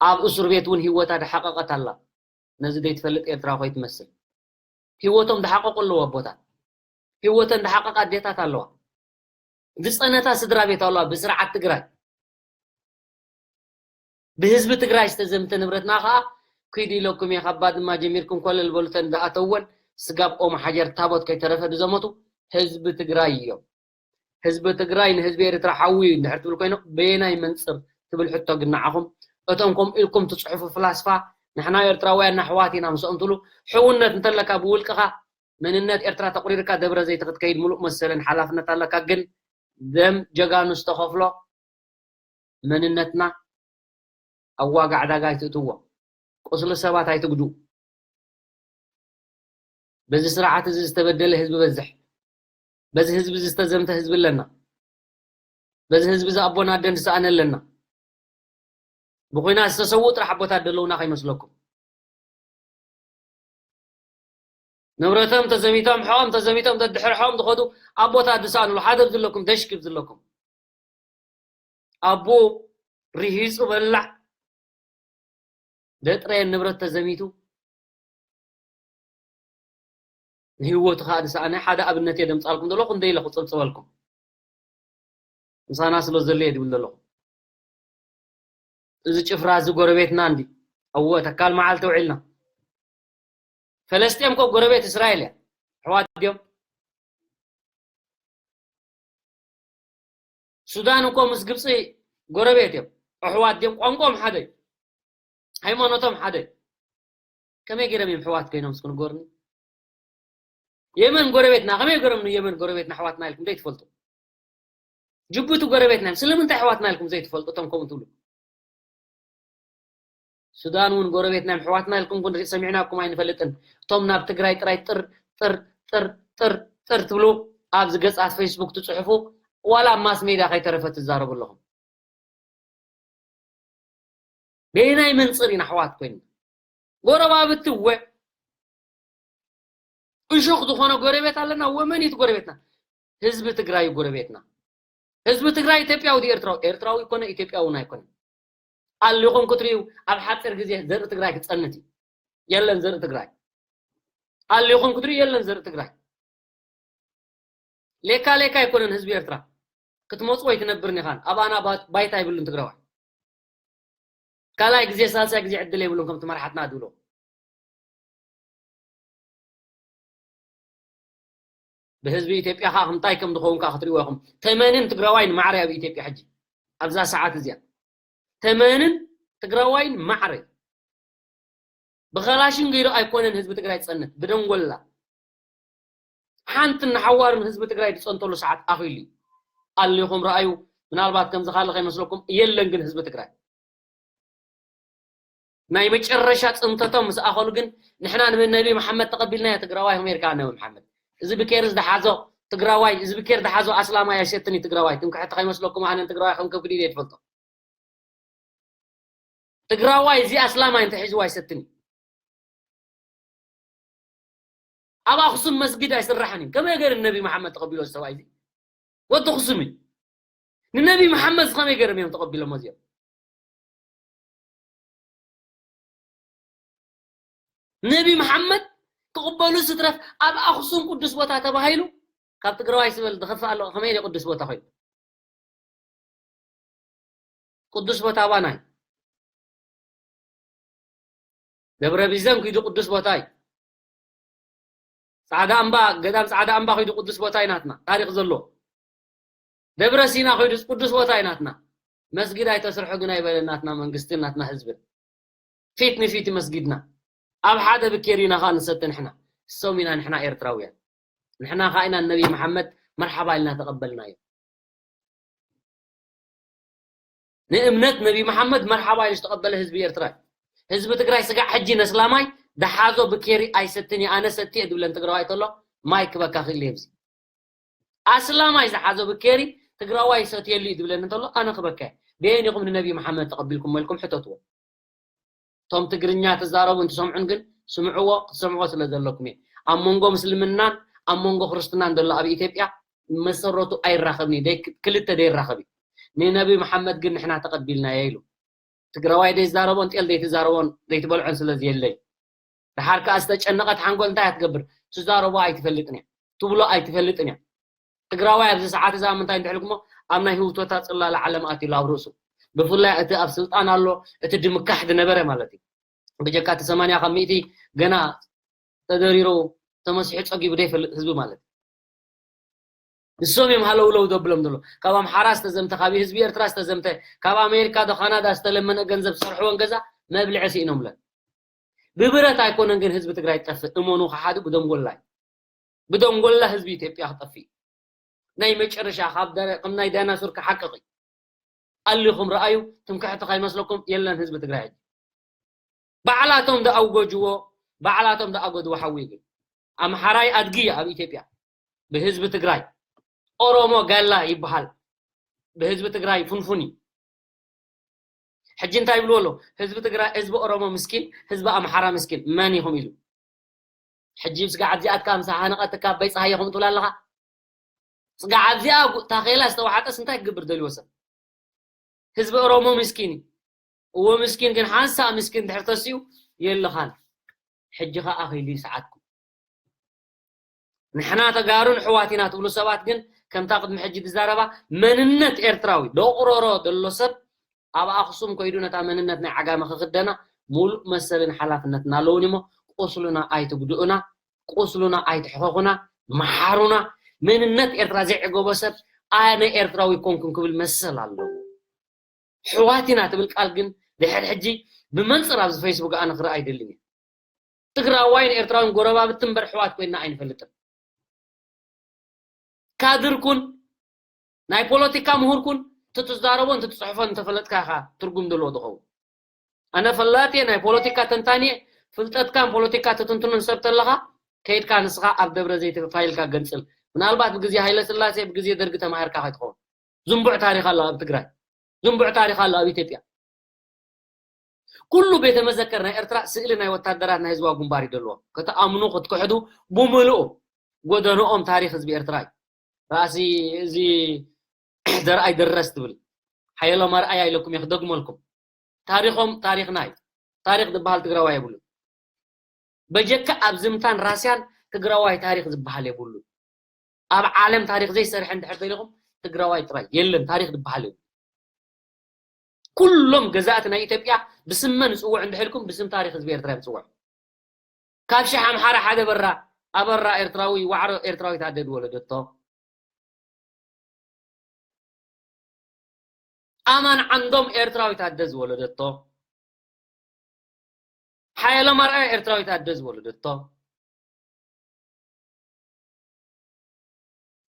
ኣብ እስር ቤት እውን ህይወታ ድሓቐቐት ኣላ። ነዚ ዘይትፈልጥ ኤርትራ ኮይትመስል ህይወቶም ድሓቐቑ ኣለዉ ኣቦታት። ህይወተን ድሓቐቐ ኣዴታት ኣለዋ። ዝፀነታ ስድራ ቤት ኣለዋ ብስርዓት ትግራይ። ብህዝቢ ትግራይ ዝተዘምተ ንብረትና ከዓ ኪዱ ኢለኩም እየ ካብ ባድማ ጀሚርኩም ኮለል በሉ ተን ዝኣተወን ስጋብ ኦም ሓጀር ታቦት ከይተረፈ ዝዘመቱ ህዝቢ ትግራይ እዮም። ህዝቢ ትግራይ ንህዝቢ ኤርትራ ሓዊ እዩ እንድሕር ትብል ኮይኖም በየናይ መንፅር ትብል ሕቶ ግን ንዓኹም እቶም ከምኡ ኢልኩም ትፅሕፉ ፍላስፋ ንሕና ኤርትራውያን ኣሕዋት ኢና ምስኦም ትብሉ ሕውነት እንተለካ ብውልቅኻ መንነት ኤርትራ ተቑሪርካ ደብረ ዘይት ክትከይድ ሙሉእ መሰልን ሓላፍነት ኣለካ ግን ደም ጀጋኑ ዝተኸፍሎ መንነትና ኣብ ዋጋ ዕዳጋ ኣይትእትዎ። ቁስሊ ሰባት ኣይትጉድኡ። በዚ ስርዓት እዚ ዝተበደለ ህዝቢ በዝሕ። በዚ ህዝቢ እዚ ዝተዘምተ ህዝቢ ኣለና። በዚ ህዝቢ እዚ ኣቦን ኣደን ዝሰኣነ ኣለና። ብኹናት ዝተሰውኡ ጥራሕ ኣቦታት ዘለውና ከይመስለኩም። ንብረቶም ተዘሚቶም፣ ሕቖም ተዘሚቶም፣ ደድሕሪ ሕቖም ዝኸዱ ኣቦታት ዝሰኣኑሉ፣ ሓደብ ዝለኩም፣ ደሽክብ ዝለኩም። ኣቦ ርሂጹ በላዕ፣ ደጥረየን ንብረት ተዘሚቱ፣ ንህይወቱ ከኣ ዝሰኣነ ሓደ ኣብነት እየ ደምጻልኩም ዘለኹ፣ እንደ ኢለ ክጽብጽበልኩም። ምሳና ስለ ዘሎ እየ ድብል ዘለኹ። እዚ ጭፍራ እዚ ጎረቤትና እንዲ። እወ፣ ተካል መዓልቲ ውዒልና። ፈለስጤም እኮ ጎረቤት እስራኤል እያ። ኣሕዋት ድዮም? ሱዳን እኮ ምስ ግብፂ ጎረቤት እዮም። ኣሕዋት ድዮም? ቋንቋኦም ሓደ እዩ። ሃይማኖቶም ሓደ እዩ። ከመይ ገይሮም እዮም ኣሕዋት ኮይኖም እስኪ ንገሩኒ? የመን ጎረቤትና፣ ከመይ ገይሮም ንየመን ጎረቤትና ኣሕዋትና ኢልኩም ዘይትፈልጡ? ጅቡቲ ጎረቤትና እዮም። ስለምንታይ ኣሕዋትና ኢልኩም ዘይትፈልጡ እቶም ከምኡ ትብሉ? ሱዳን እውን ጎረቤትና እዮም። ኣሕዋትና ኢልኩም ግን ሰሚዕናኩም ኣይንፈልጥን። እቶም ናብ ትግራይ ጥራይ ጥር ጥር ጥር ጥር ጥር ትብሉ ኣብዚ ገጻት ፌስቡክ ትጽሕፉ ዋላ ኣብ ማስ ሜድያ ከይተረፈ ትዛረቡ ኣለኹም። በየናይ መንፅር ኢና ኣሕዋት ኮይንና? ጎረባብቲ እወ እሾኽ ዝኾነ ጎረቤት ኣለና። እወ መን እዩ እቲ ጎረቤትና? ህዝቢ ትግራይ እዩ ጎረቤትና። ህዝቢ ትግራይ ኢትዮጵያዊ ድዩ ኤርትራዊ? ኤርትራዊ ይኮነ ኢትዮጵያዊ እውን ኣይኮነን። ኣሊኹም ክትርእዩ ኣብ ሓፂር ግዜ ዘርኢ ትግራይ ክፀንት እዩ። የለን ዘርኢ ትግራይ። ኣሊኹም ክትርእዩ የለን ዘርኢ ትግራይ። ሌካ ሌካ ኣይኮነን ህዝቢ ኤርትራ ክትመፁ ወይ ትነብርን ኢኻን ኣባና ባ- ባይታ ኣይብሉን ትግራዋይ ካልኣይ ግዜ ሳልሳይ ግዜ ዕድል የብሉን ከምቲ መርሓትና ድብሎ ብህዝቢ ኢትዮጵያ ከዓ ከምታይ ከም ዝኸውን ከዓ ክትሪእዎ ኢኹም ተመንን ትግራዋይን ማዕረ ኣብ ኢትዮጵያ ሕጂ ኣብዛ ሰዓት እዚኣ ተመንን ትግራዋይን ማዕረ ብኸላሽን ገይሩ ኣይኮነን ህዝቢ ትግራይ ዝፀንት ብደንጎላ ሓንቲ ንሓዋርን ህዝቢ ትግራይ ዝፀንተሉ ሰዓት ኣኺሉ እዩ ኣሊኹም ረኣዩ ምናልባት ከምዚ ካልእ ከይመስለኩም የለን ግን ህዝቢ ትግራይ ናይ መጨረሻ ፅንተቶም ምስ ኣኸሉ ግን ንሕና ንነቢ መሓመድ ተቐቢልናዮ ትግራዋይ ከመይ ኢልካ ነቢ መሓመድ እዚ ብኬር ዝሓዞ ትግራዋይ እዚ ብኬር ዝሓዞ ኣስላማይ ኣይሰትን እዩ ትግራዋይ ትምክሕቲ ከይመስለኩም ኣነን ትግራዋይ ከም ከብግዲ እየ ትፈልጦ ትግራዋይ እዚ ኣስላማይ እንተሒዝዎ ኣይሰትን እዩ ኣብ ኣኽሱም መስጊድ ኣይስራሕን እዩ ከመይ ገይሩ ነቢ መሓመድ ተቐቢሎ ሰብኣይ እዚ ወዲ ኣኽሱም እዩ ንነቢ መሓመድ ከመይ ገይሮም እዮም ተቐቢሎም እዚኦም ነቢ መሓመድ ክቕበሉ ስትረፍ ኣብ ኣኽሱም ቅዱስ ቦታ ተባሂሉ ካብ ትግራዋይ ስበል ዝኸፍእ ኣሎ ከመይ ኢለ ቅዱስ ቦታ ኮይኑ ቅዱስ ቦታ ኣባናይ ደብረ ቢዘን ክይዱ ቅዱስ ቦታ እዩ። ጻዕዳ እምባ፣ ገዳም ጻዕዳ እምባ ከይዱ ቅዱስ ቦታ እዩ ናትና፣ ታሪኽ ዘሎ። ደብረ ሲና ከይዱ ቅዱስ ቦታ እዩ ናትና። መስጊድ ኣይተስርሑ ግን ኣይበለን ናትና መንግስትን ናትና ህዝብን። ፊት ንፊት መስጊድና። ኣብ ሓደ ብኬር ኢና ኸዓ ንሰቲ ንሕና። እሶም ኢና ንሕና ኤርትራውያን። ንሕና ኸዓ ኢና ነቢ መሓመድ መርሓባ ኢልና ተቐበልናዮ። ንእምነት ነቢ መሓመድ መርሓባ ኢሉ ዝተቐበለ ህዝቢ ኤርትራ እዩ። ህዝቢ ትግራይ ስጋዕ ሕጂ ነስላማይ ደሓዞ ብኬሪ ኣይሰትን እየ፣ ኣነ ሰትየ ድብለን ትግራዋይ ተሎ ማይ ክበካ ክእል እየ። ኣብዚ ኣስላማይ ዝሓዞ ብኬሪ ትግራዋይ ይሰትየሉ እዩ ድብለን እንተሎ ኣነ ክበካ እየ። ደየን ኢኹም ንነቢ መሓመድ ተቐቢልኩም መልኩም ሕተትዎ። እቶም ትግርኛ ትዛረቡ እንትሰምዑን ግን ስምዕዎ፣ ክትሰምዕዎ ስለ ዘለኩም እየ። ኣብ መንጎ ምስልምናን ኣብ መንጎ ክርስትናን ዘሎ ኣብ ኢትዮጵያ መሰረቱ ኣይራኸብን እዩ። ደይ-፣ ክልተ ደይራኸብ እዩ። ንነቢ መሓመድ ግን ንሕና ተቐቢልናዮ ኢሉ። ትግራዋይ ደይዛረቦን ጤል ደይትዛረቦን ደይትበልዖን ስለ ዘየለይ። ደሓር ከኣ ዝተጨነቐት ሓንጎል እንታይ እያ ትገብር? ትዛረቦ ኣይትፈልጥን እያ። ትብሎ ኣይትፈልጥን እያ። ትግራዋይ ኣብዚ ሰዓት እዛ ምንታይ እንድሕልኩሞ ኣብ ናይ ህውቶታ ጽላለ ዓለም ኣትዩ ኣሎ ኣብ ርእሱ። ብፍላይ እቲ ኣብ ስልጣን ኣሎ፣ እቲ ድምካሕ ዝነበረ ማለት እዩ። ብጀካ እቲ ሰማንያ ካብ ሚእቲ ገና ተደሪሩ ተመሲሑ ጸጊቡ ዘይፈልጥ ህዝቢ ማለት እዩ። ንሶም እዮም ሃለውለው ዘብሎም ዘሎ። ካብ ኣምሓራ ዝተዘምተ፣ ካብ ህዝቢ ኤርትራ ዝተዘምተ፣ ካብ ኣሜሪካ ዶ ካናዳ ዝተለመነ ገንዘብ ዝሰርሕዎን ገዛ መብልዒ ስኢኖምለን። ብብረት ኣይኮነን ግን ህዝቢ ትግራይ ዝጠፍእ፣ እመኑ፣ ክሓዱ ብደንጎላ እዩ። ብደንጎላ ህዝቢ ኢትዮጵያ ክጠፍእ እዩ። ናይ መጨረሻ ካብ ዳ-፣ ከም ናይ ዳይናሶር ክሓቅቕ እዩ። ኣሊኹም ረኣዩ፣ ትምክሕቲ ከይመስለኩም የለን ህዝቢ ትግራይ ሕጂ። ባዕላቶም ደኣውገጅዎ፣ ባዕላቶም ደኣገድዎ ሓዊ ግን። ኣምሓራይ ኣድጊ እዩ ኣብ ኢትዮጵያ። ብህዝቢ ትግራይ። ኦሮሞ ጋላ ይበሃል። ብህዝቢ ትግራይ ፍንፉን እዩ። ሕጂ እንታይ ይብልዎ ኣለዉ? ህዝቢ ትግራይ፣ ህዝቢ ኦሮሞ ምስኪን፣ ህዝቢ ኣምሓራ ምስኪን። መን ኢኹም ኢሉ? ሕጂ ስጋዕ ኣብዚኣትካ ምስ ሃነቐትካ ኣባይ ፀሃየ ከምኡ ትብል ኣለኻ? ስጋዕ ኣብዚኣ ጉ-፣ ታኼላ ዝተዋሓጠስ እንታይ ክገብር ደልዎ ሰብ? ህዝቢ ኦሮሞ ምስኪን እዩ። እዎ ምስኪን ግን ሓንሳእ ምስኪን ድሕር ተሲኡ የለኻን። ሕጂ ኸኣ ኣኺሉ እዩ ሰዓትኩም። ንሕና ተጋሩን ኣሕዋት ኢና ትብሉ ሰባት ግን ከምታ ቅድሚ ሕጂ ዝዛረባ መንነት ኤርትራዊ ደቑሮሮ ዘሎ ሰብ ኣብ ኣኽሱም ከይዱ ነታ መንነት ናይ ዓጋመ ክኽደና ሙሉእ መሰልን ሓላፍነትን ኣለውን እሞ ቁስሉና ኣይትጉድኡና፣ ቁስሉና ኣይትሕኸኹና፣ መሓሩና። መንነት ኤርትራ ዘይዕገቦ ሰብ ኣነ ኤርትራዊ ኮንኩን ክብል መሰል ኣለዎ። ኣሕዋት ኢና ትብል ቃል ግን ድሕሪ ሕጂ ብመንጽር ኣብዚ ፌስቡክ ኣነ ክረኣ ኣይደልን እየ። ትግራዋይን ኤርትራውን ጎረባብቲ እምበር ኣሕዋት ኮይንና ኣይንፈልጥን። ካድር ኩን፣ ናይ ፖለቲካ ምሁር ኩን፣ እቲ ትዛረቦ፣ እቲ ትጽሕፎ እንተፈለጥካ ኢኻ ትርጉም ዘለዎ ዝኸውን። ኣነ ፈላጥ እየ፣ ናይ ፖለቲካ ተንታኒ እየ። ፍልጠትካን ፖለቲካ ትትንትኑን ሰብ ተለኻ፣ ከይድካ ንስኻ ኣብ ደብረ ዘይት ፋይልካ ገንጽል። ምናልባት ብግዜ ሃይለ ስላሴ፣ ብግዜ ደርጊ ተማሂርካ ከይትኸውን። ዝንቡዕ ታሪኽ ኣሎ ኣብ ትግራይ። ዝንቡዕ ታሪኽ ኣሎ ኣብ ኢትዮጵያ። ኩሉ ቤተ መዘክር ናይ ኤርትራ ስእሊ ናይ ወታደራት ናይ ህዝባዊ ግንባር እዩ ዘለዎ። ክትኣምኑ ክትክሕዱ ብምልኡ ጎደንኦም ታሪኽ ህዝቢ ኤርትራ እዩ። ራእሲ እዚ ዘርኣይ ደረስ ትብል ሓየሎም ኣርኣያ ኢለኩም እየ ክደግመልኩም። ታሪኾም ታሪኽና እዩ። ታሪኽ ዝበሃል ትግራዋይ የብሉን። በጀካ ኣብ ዝምታን ራስያን ትግራዋይ ታሪኽ ዝበሃል የብሉን። ኣብ ዓለም ታሪኽ ዘይሰርሐ እንድሕር ተኢልኹም ትግራዋይ ጥራይ የለን ታሪኽ ዝበሃል የብሉን። ኩሎም ገዛእቲ ናይ ኢትዮጵያ ብስመ ንጽውዕ እንድሕልኩም ብስም ታሪኽ ህዝቢ ኤርትራ ንጽውዕ። ካብ ሽሕ ኣምሓራ ሓደ በራ ኣበራ ኤርትራዊ ዋዕሮ ኤርትራዊት ኣደ ዝወለደቶ። ኣማን ዓንዶም ኤርትራዊት ኣደ ዝወለደቶ። ሓየሎም ኣርኣያ ኤርትራዊት ኣደ ዝወለደቶ።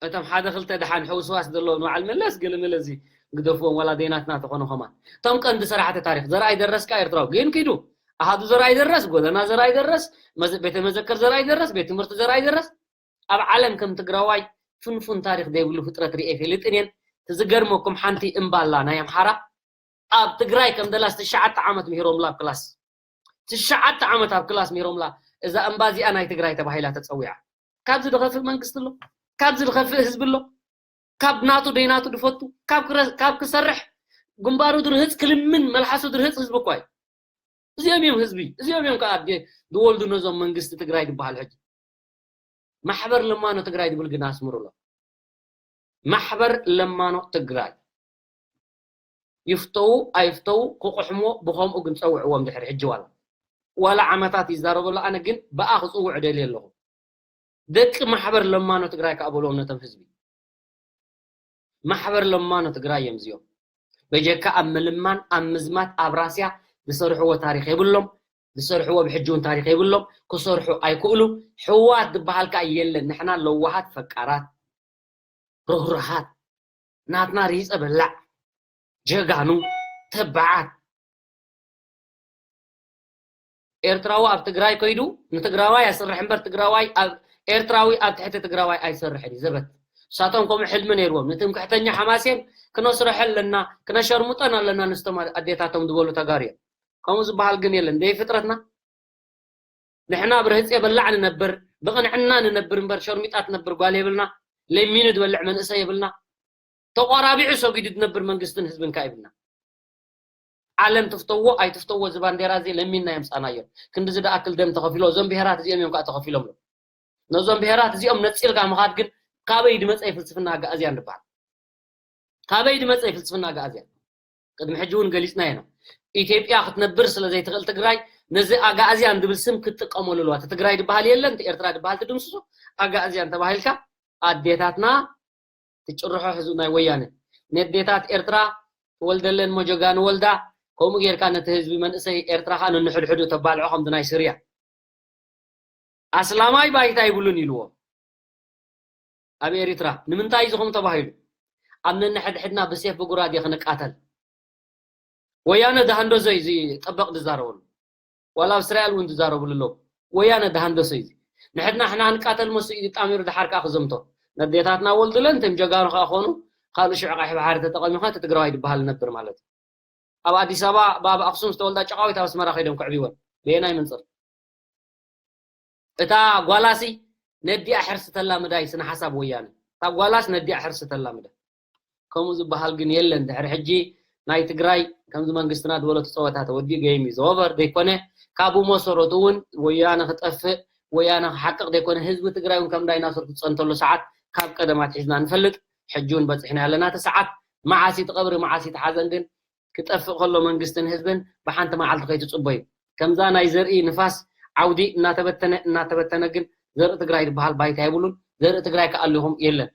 እቶም ሓደ ክልተ ደሓን ሕውስዋስ ዘለዎም ንበዓል መለስ ገለመለ እዚ ግደፍዎም ዋላ ዘይናትና ተኾነ ኸማን። እቶም ቀንዲ ሰራሕቲ ታሪኽ ዘርኣይ ደረስ ከኣ ኤርትራዊ ግን ኪዱ ኣሃዱ ዘርኣይ ደረስ፣ ጎደና ዘርኣይ ደረስ፣ መዘ-፣ ቤተ መዘክር ዘርኣይ ደረስ፣ ቤት ትምህርቲ ዘርኣይ ደረስ ኣብ ዓለም ከም ትግራዋይ ፍንፉን ታሪኽ ዘይብሉ ፍጥረት ርእየ ኣይፈልጥን እየን። እቲ ዝገርመኩም ሓንቲ እምባ ኣላ ናይ ኣምሓራ ኣብ ትግራይ ከም ደላስ ትሽዓተ ዓመት ምሂሮምላ ኣብ ክላስ። ትሽዓተ ዓመት ኣብ ክላስ ምሂሮምላ እዛ እምባ እዚኣ ናይ ትግራይ ተባሂላ ተጸዊዓ። ካብዚ ዝኸፍእ መንግስቲ ኣሎ? ካብዚ ዝኸፍእ ህዝቢ ኣሎ? ካብ ናቱ ደይናቱ ድፈቱ? ካብ ክረ-፣ ካብ ክሰርሕ ግንባሩ ድርህጽ ክልምን መልሓሱ ድርህጽ ህዝቢ እኳ እዩ። እዚኦም እዮም ህዝቢ። እዚኦም እዮም ከኣ ድ-፣ ድወልዱ ነዞም መንግስቲ ትግራይ ድበሃል ሕጂ። ማሕበር ለማኖ ትግራይ ድብል ግን ኣስምሩሎ። ማሕበር ለማኖ ትግራይ። ይፍተዉ ኣይፍተዉ ክቑሕሞ ብኸምኡ ግን ጸውዕዎም ድሕሪ ሕጂ ዋላ። ዋላ ዓመታት ይዛረበሉ። ኣነ ግን ብኣ ክፅውዕ ደልየ ኣለኹ። ደቂ ማሕበር ለማኖ ትግራይ ከዓ በልዎም ነቶም ህዝቢ። ማሕበር ለማኖ ትግራይ እዮም እዚኦም። በጀካ ኣብ ምልማን፣ ኣብ ምዝማት፣ ኣብ ራስያ ዝሰርሕዎ ታሪኽ የብሎም። ዝሰርሕዎ ብሕጂ እውን ታሪኽ የብሎም። ክሰርሑ ኣይክእሉ። ሕዋት ዝበሃል ከዓ የለን። ንሕና ለዋሃት ፈቃራት፣ ርህሩሃት፣ ናትና ሪፀ በላዕ፣ ጀጋኑ፣ ተባዓት። ኤርትራዊ ኣብ ትግራይ ከይዱ ንትግራዋይ ኣስርሕ እምበር ትግራዋይ ኣብ ኤርትራዊ ኣብ ትሕቲ ትግራዋይ ኣይሰርሕን እዩ። ዘበት። እሳቶም ከምኡ ሕልሚ ነይርዎም። ንትምክሕተኛ ሓማሴን ክነስርሖ ኣለና፣ ክነሸርሙጠን ኣለና ንስቶም ኣዴታቶም ዝበሉ ተጋሩ እዮም። ከምኡ ዝበሃል ግን የለን። ደይ ፍጥረትና ንሕና ብርህፅ የበላዕ ንነብር፣ ብቕንዕና ንነብር እምበር ሸርሚጣ ትነብር ጓል የብልና፣ ለሚኑ ዝበልዕ መንእሰይ የብልና፣ ተቋራቢዑ ሰጊዱ ዝነብር መንግስትን ህዝብን ከ የብልና። ዓለም ትፍተዎ ኣይትፍተዎ እዚ ባንዴራ እዚ ለሚንና የምፃናዮ። ክንዲ ዝደኣክል ደም ተኸፊሎ፣ እዞም ብሄራት እዚኦም እዮም ከዓ ተኸፊሎም። ነዞም ብሄራት እዚኦም ነፂልካ ምኻድ ግን ካበይ ድመፀ ፍልስፍና ኣጋእዝያን ዝበሃል? ካበይ ድመፀ ፍልስፍና ኣጋእዝያን? ቅድሚ ሕጂ እውን ገሊፅና ኢና። ኢትዮጵያ ክትነብር ስለ ዘይትኽእል ትግራይ ነዚ ኣጋእዝያን ድብል ስም ክትጥቀመሉ ኣለዋ። እቲ ትግራይ ድበሃል የለን፣ እቲ ኤርትራ ድበሃል ትድምስሶ፣ ኣጋእዝያን ተባሂልካ ኣዴታትና ትጭርሖ ህዝቢ ናይ ወያነ። ነዴታት ኤርትራ ትወልደለን ሞ ጀጋኑ ወልዳ፣ ከምኡ ጌርካ ነቲ ህዝቢ መንእሰይ ኤርትራ ከዓ ነንሕድሕዱ ተባልዖ ከምዚ ናይ ስርያ። ኣስላማይ ባይታ ይብሉን ኢልዎ። ኣብ ኤሪትራ ንምንታይ እዩ ዝኹም ተባሂሉ? ኣብ ነንሕድሕድና ብሴፍ ብጉራዴ ክንቃተል። ወያነ ዳሃንዶዞ እዩ እዚ ጠበቕ ዝዛረበሉ። ዋላ ኣብ እስራኤል እውን ዝዛረብሉ ኣለዉ። ወያነ ዳሃንዶሶ እዩ እዚ። ንሕድና ሕና ክንቃተል መሱ እዩ ጣሚሩ ድሓር ከዓ ክዘምቶ። ነዴታትና ወልድለን እቶም ጀጋኑ ከዓ ኾኑ ካልእ ሽዑ ቀይሕ ባሕሪ ተጠቐሚኻ እቲ ትግራዋይ ድበሃል ነብር ማለት እዩ። ኣብ ኣዲስ ኣበባ ብኣብ ኣኽሱም ዝተወልዳ ጨቃዊት ኣብ ኣስመራ ከይዶም ክዕብይወን ብየናይ መንፅር? እታ ጓላሲ ነዲኣ ሕርሲ ተላምዳ እዩ ስነ ሓሳብ ወያነ። እታ ጓላስ ነዲኣ ሕርሲ ተላምዳ። ከምኡ ዝበሃል ግን የለን። ድሕሪ ሕጂ ናይ ትግራይ ከምዚ መንግስትና ዝበሎ እቲ ፀወታ ተወዲኡ game is over ዘይኮነ ካብኡ መሰረቱ እውን ወያነ ክጠፍእ ወያነ ክሓቅቕ ዘይኮነ ህዝቢ ትግራይ እውን ከም ዳይናሶር ክፀንተሉ ሰዓት ካብ ቀደም ኣትሒዝና ንፈልጥ። ሕጂ እውን በፂሕና ኣለና እቲ ሰዓት። መዓስ እዩ እቲ ቀብሪ መዓስ እዩ እቲ ሓዘን ግን ክጠፍእ ከሎ መንግስትን ህዝብን ብሓንቲ መዓልቲ ከይትፅበዩ። ከምዛ ናይ ዘርኢ ንፋስ ዓውዲ እናተበተነ እናተበተነ ግን ዘርኢ ትግራይ ዝበሃል ባይታ የብሉን። ዘርኢ ትግራይ ክኣልኹም የለን።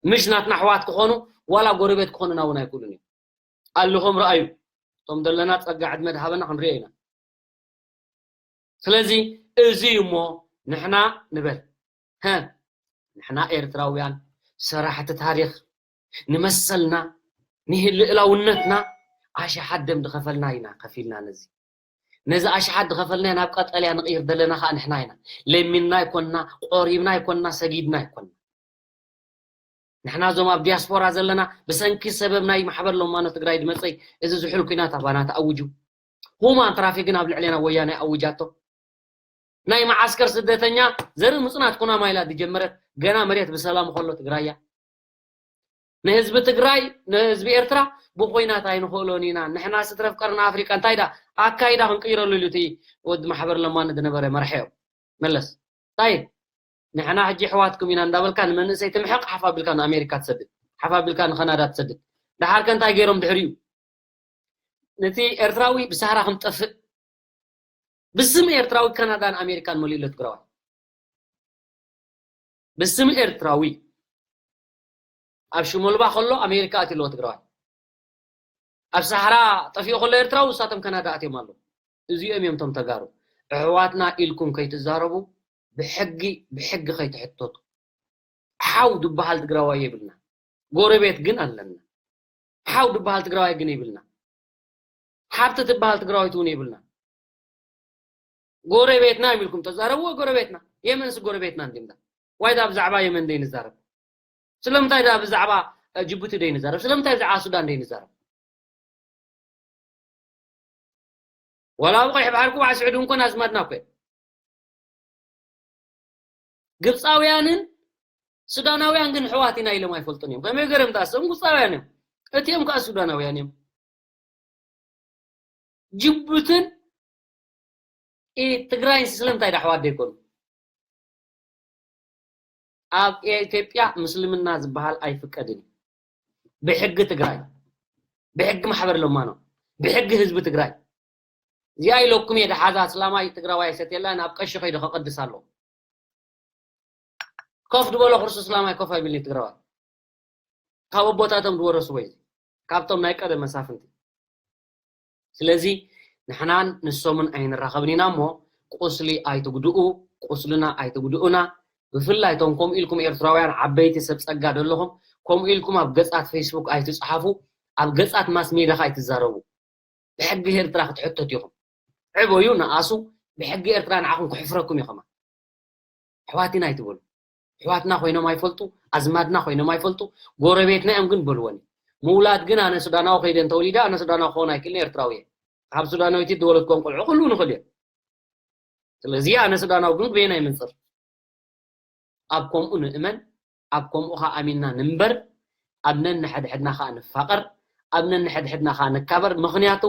ምሽ ናትና ኣሕዋት ክኾኑ ዋላ ጎረቤት ክኾኑና እውን ኣይክእሉን እዮም። ኣልኹም ረኣዩ። እቶም ዘለና ፀጋ ዕድመ ድሃበና ክንሪኦ ኢና። ስለዚ እዚ እዩ እሞ ንሕና ንበል። ንሕና ኤርትራውያን ሰራሕቲ ታሪኽ ንመሰልና ንልእላውነትና ኣሽሓት ደም ዝኸፈልና ኢና ከፊልና ነዚ ነዚ ኣሽሓት ዝኸፈልናዮ ናብ ቀጠልያ ንቕይር ዘለና ከዓ ንሕና ኢና። ለሚንና ኣይኮንና፣ ቆሪብና ኣይኮንና፣ ሰጊድና ኣይኮንና። ንሕና እዞም ኣብ ዲያስፖራ ዘለና ብሰንኪ ሰበብ ናይ ማሕበር ለማኖ ትግራይ ድመፀይ እዚ ዝሑል ኩናት ኣባና ተኣውጁ። ሁማን ትራፊክን ኣብ ልዕሌና ወያነ ኣውጃቶ። ናይ መዓስከር ስደተኛ ዘርኢ ምፅናት ኩናማ ኢላ ዝጀመረት ገና መሬት ብሰላም ከሎ ትግራያ ንህዝቢ ትግራይ ንህዝቢ ኤርትራ ብኮይናት ኣይንኽእሎን ኢና ንሕና ስትረፍ ቀርኒ ኣፍሪቃ እንታይ ዳ ኣካይዳ ክንቅይረሉ ኢሉ እቲ ወዲ ማሕበር ለማኒ ዝነበረ መርሐ እዮም መለስ እንታይ ንሕና ሕጂ ኣሕዋትኩም ኢና እንዳበልካ ንመንእሰይ ትምሕቕ ሓፍ ኣቢልካ ንኣሜሪካ ትሰድድ ሓፍ ኣቢልካ ንካናዳ ትሰድድ ደሓርከ እንታይ ገይሮም ድሕሪኡ ነቲ ኤርትራዊ ብሳህራ ከም ጠፍእ ብስም ኤርትራዊ ካናዳን ኣሜሪካን መሊኡ ኣሎ ትግራዋይ ብስም ኤርትራዊ ኣብ ሽመልባ ከሎ ኣሜሪካ ኣትዩ ኣለዎ ትግራዋይ ኣብ ሳሕራ ጠፊኡ ከሎ ኤርትራዊ ንሳቶም ካናዳ ኣትዮም ኣለዉ እዚኦም እዮም ቶም ተጋሩ ኣሕዋትና ኢልኩም ከይትዛረቡ ብሕጊ ብሕጊ ከይትሕተቱ ሓው ዝበሃል ትግራዋይ የብልና ጎረቤት ግን ኣለና ሓው ዝበሃል ትግራዋይ ግን የብልና ሓብቲ ትበሃል ትግራወይቲ እውን የብልና ጎረቤትና እዮም ኢልኩም ተዛረብዎ ጎረቤትና የመንስ ጎረቤትና እንዲምዳ ዋይዳ ብዛዕባ የመን ደይ ንዛረብ ስለምንታይ ዳ ብዛዕባ ጅቡቲ ደይ ንዛረብ ስለምንታይ ብዛዕባ ሱዳን ደይ ንዛረብ ዋላ ኣብ ቀይሕ ባሕሪ ኩባዕ ስዑዲ እንኮን ኣዝማድና እኮ ግብፃውያንን ሱዳናውያን ግን ኣሕዋት ኢና ኢሎም ኣይፈልጡን እዮም ከመይ ገይሮም ዳኣ እሶም ግብፃውያን እዮም እቲኦም ከዓ ሱዳናውያን እዮም ጅቡትን ትግራይን ስለምንታይ ዳ ኣሕዋት ዘይኮኑ ኣብ ኢትዮጵያ ምስልምና ዝበሃል ኣይፍቀድን እዩ ብሕጊ ትግራይ ብሕጊ ማሕበር ለማኖ ብሕጊ ህዝቢ ትግራይ እዚኣ ኢለኩም እየ ድሓዛ። እስላማይ ትግራዋይ ሰትየላ ናብ ቀሺ ከይዱ ከቐድስ ኣለዎ። ኮፍ ዝበሎ ክርስቶስ እስላማይ ኮፍ ኣይብልን እዩ ትግራዋይ። ካብ ኣቦታቶም ዝወረስዎ እዩ። ካብቶም ናይ ቀደም መሳፍንቲ። ስለዚ ንሕናን ንሶምን ኣይንራኸብን ኢና እሞ ቁስሊ ኣይትጉድኡ፣ ቁስልና ኣይትጉድኡና። ብፍላይ እቶም ከምኡ ኢልኩም ኤርትራውያን ዓበይቲ ሰብ ጸጋ ዘለኹም ከምኡ ኢልኩም ኣብ ገጻት ፌስቡክ ኣይትጽሓፉ፣ ኣብ ገጻት ማስ ሜድያ ከኣ ኣይትዛረቡ። ብሕጊ ኤርትራ ክትሕተቱ ኢኹም። ዕበዩ ንኣሱ ብሕጊ ኤርትራ ንዓኹም ክሕፍረኩም እዩ ከማን። ኣሕዋትና ኣይትበሉ። ኣሕዋትና ኮይኖም ኣይፈልጡ፣ ኣዝማድና ኮይኖም ኣይፈልጡ፣ ጎረቤትና እዮም ግን በልወኒ። ምውላድ ግን ኣነ ሱዳናዊ ከይደ እንተወሊደ ኣነ ሱዳናዊ ክኸውን ኣይክእልን ኤርትራዊ እየ። ካብ ሱዳናዊት ዝወለድኮም ቆልዑ ክህልዉ ንኽእል እዮም። ስለዚ ኣነ ሱዳናዊ ግን በየናይ መንፅር? ኣብ ከምኡ ንእመን፣ ኣብ ከምኡ ኸዓ ኣሚንና ንንበር፣ ኣብ ነንሕድሕድና ኸዓ ንፋቐር፣ ኣብ ነንሕድሕድና ኸዓ ንካበር። ምኽንያቱ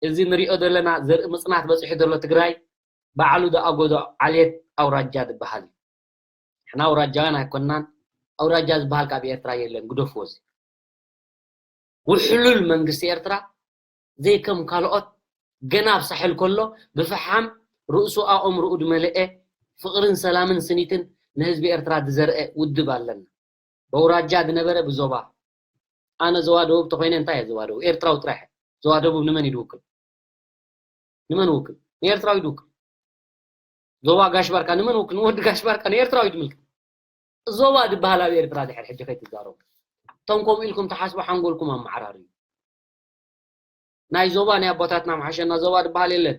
እዚ ንሪኦ ዘለና ዘርኢ ምፅናት በፂሑ ዘሎ ትግራይ ባዕሉ ደኣ ጎዶ ዓሌት ኣውራጃ ዝበሃል እዩ። ንሕና ኣውራጃውያን ኣይኮንናን። ኣውራጃ ዝበሃል ካብ ኤርትራ የለን፣ ግደፍዎ። እዚ ውሕሉል መንግስቲ ኤርትራ ዘይከም ካልኦት ገና ኣብ ሳሕል ከሎ ብፈሓም ርእሱ ኣእምርኡ ዝመልአ ፍቕርን ሰላምን ስኒትን ንህዝቢ ኤርትራ ዝዘርአ ውድብ ኣለና። በውራጃ ዝነበረ ብዞባ፣ ኣነ ዞባ ደቡብ ተኾይነ እንታይ እየ ዞባ ደቡብ? ኤርትራዊ ጥራሕ እየ። ዞባ ደቡብ ንመን እዩ ዝውክል? ንመን ውክል? ንኤርትራዊ ድውክል። ዞባ ጋሽ ባርካ ንመን ውክል? ንወዲ ጋሽ ባርካ ንኤርትራዊ ድምልክ። ዞባ ዝበሃል ኣብ ኤርትራ ድሕር ሕጂ ከይትዛረቡ። እቶም ከምኡ ኢልኩም ትሓስቡ ሓንጎልኩም ኣመዓራርዩ። ናይ ዞባ ናይ ኣቦታትና መሓሸና ዞባ ዝበሃል የለን።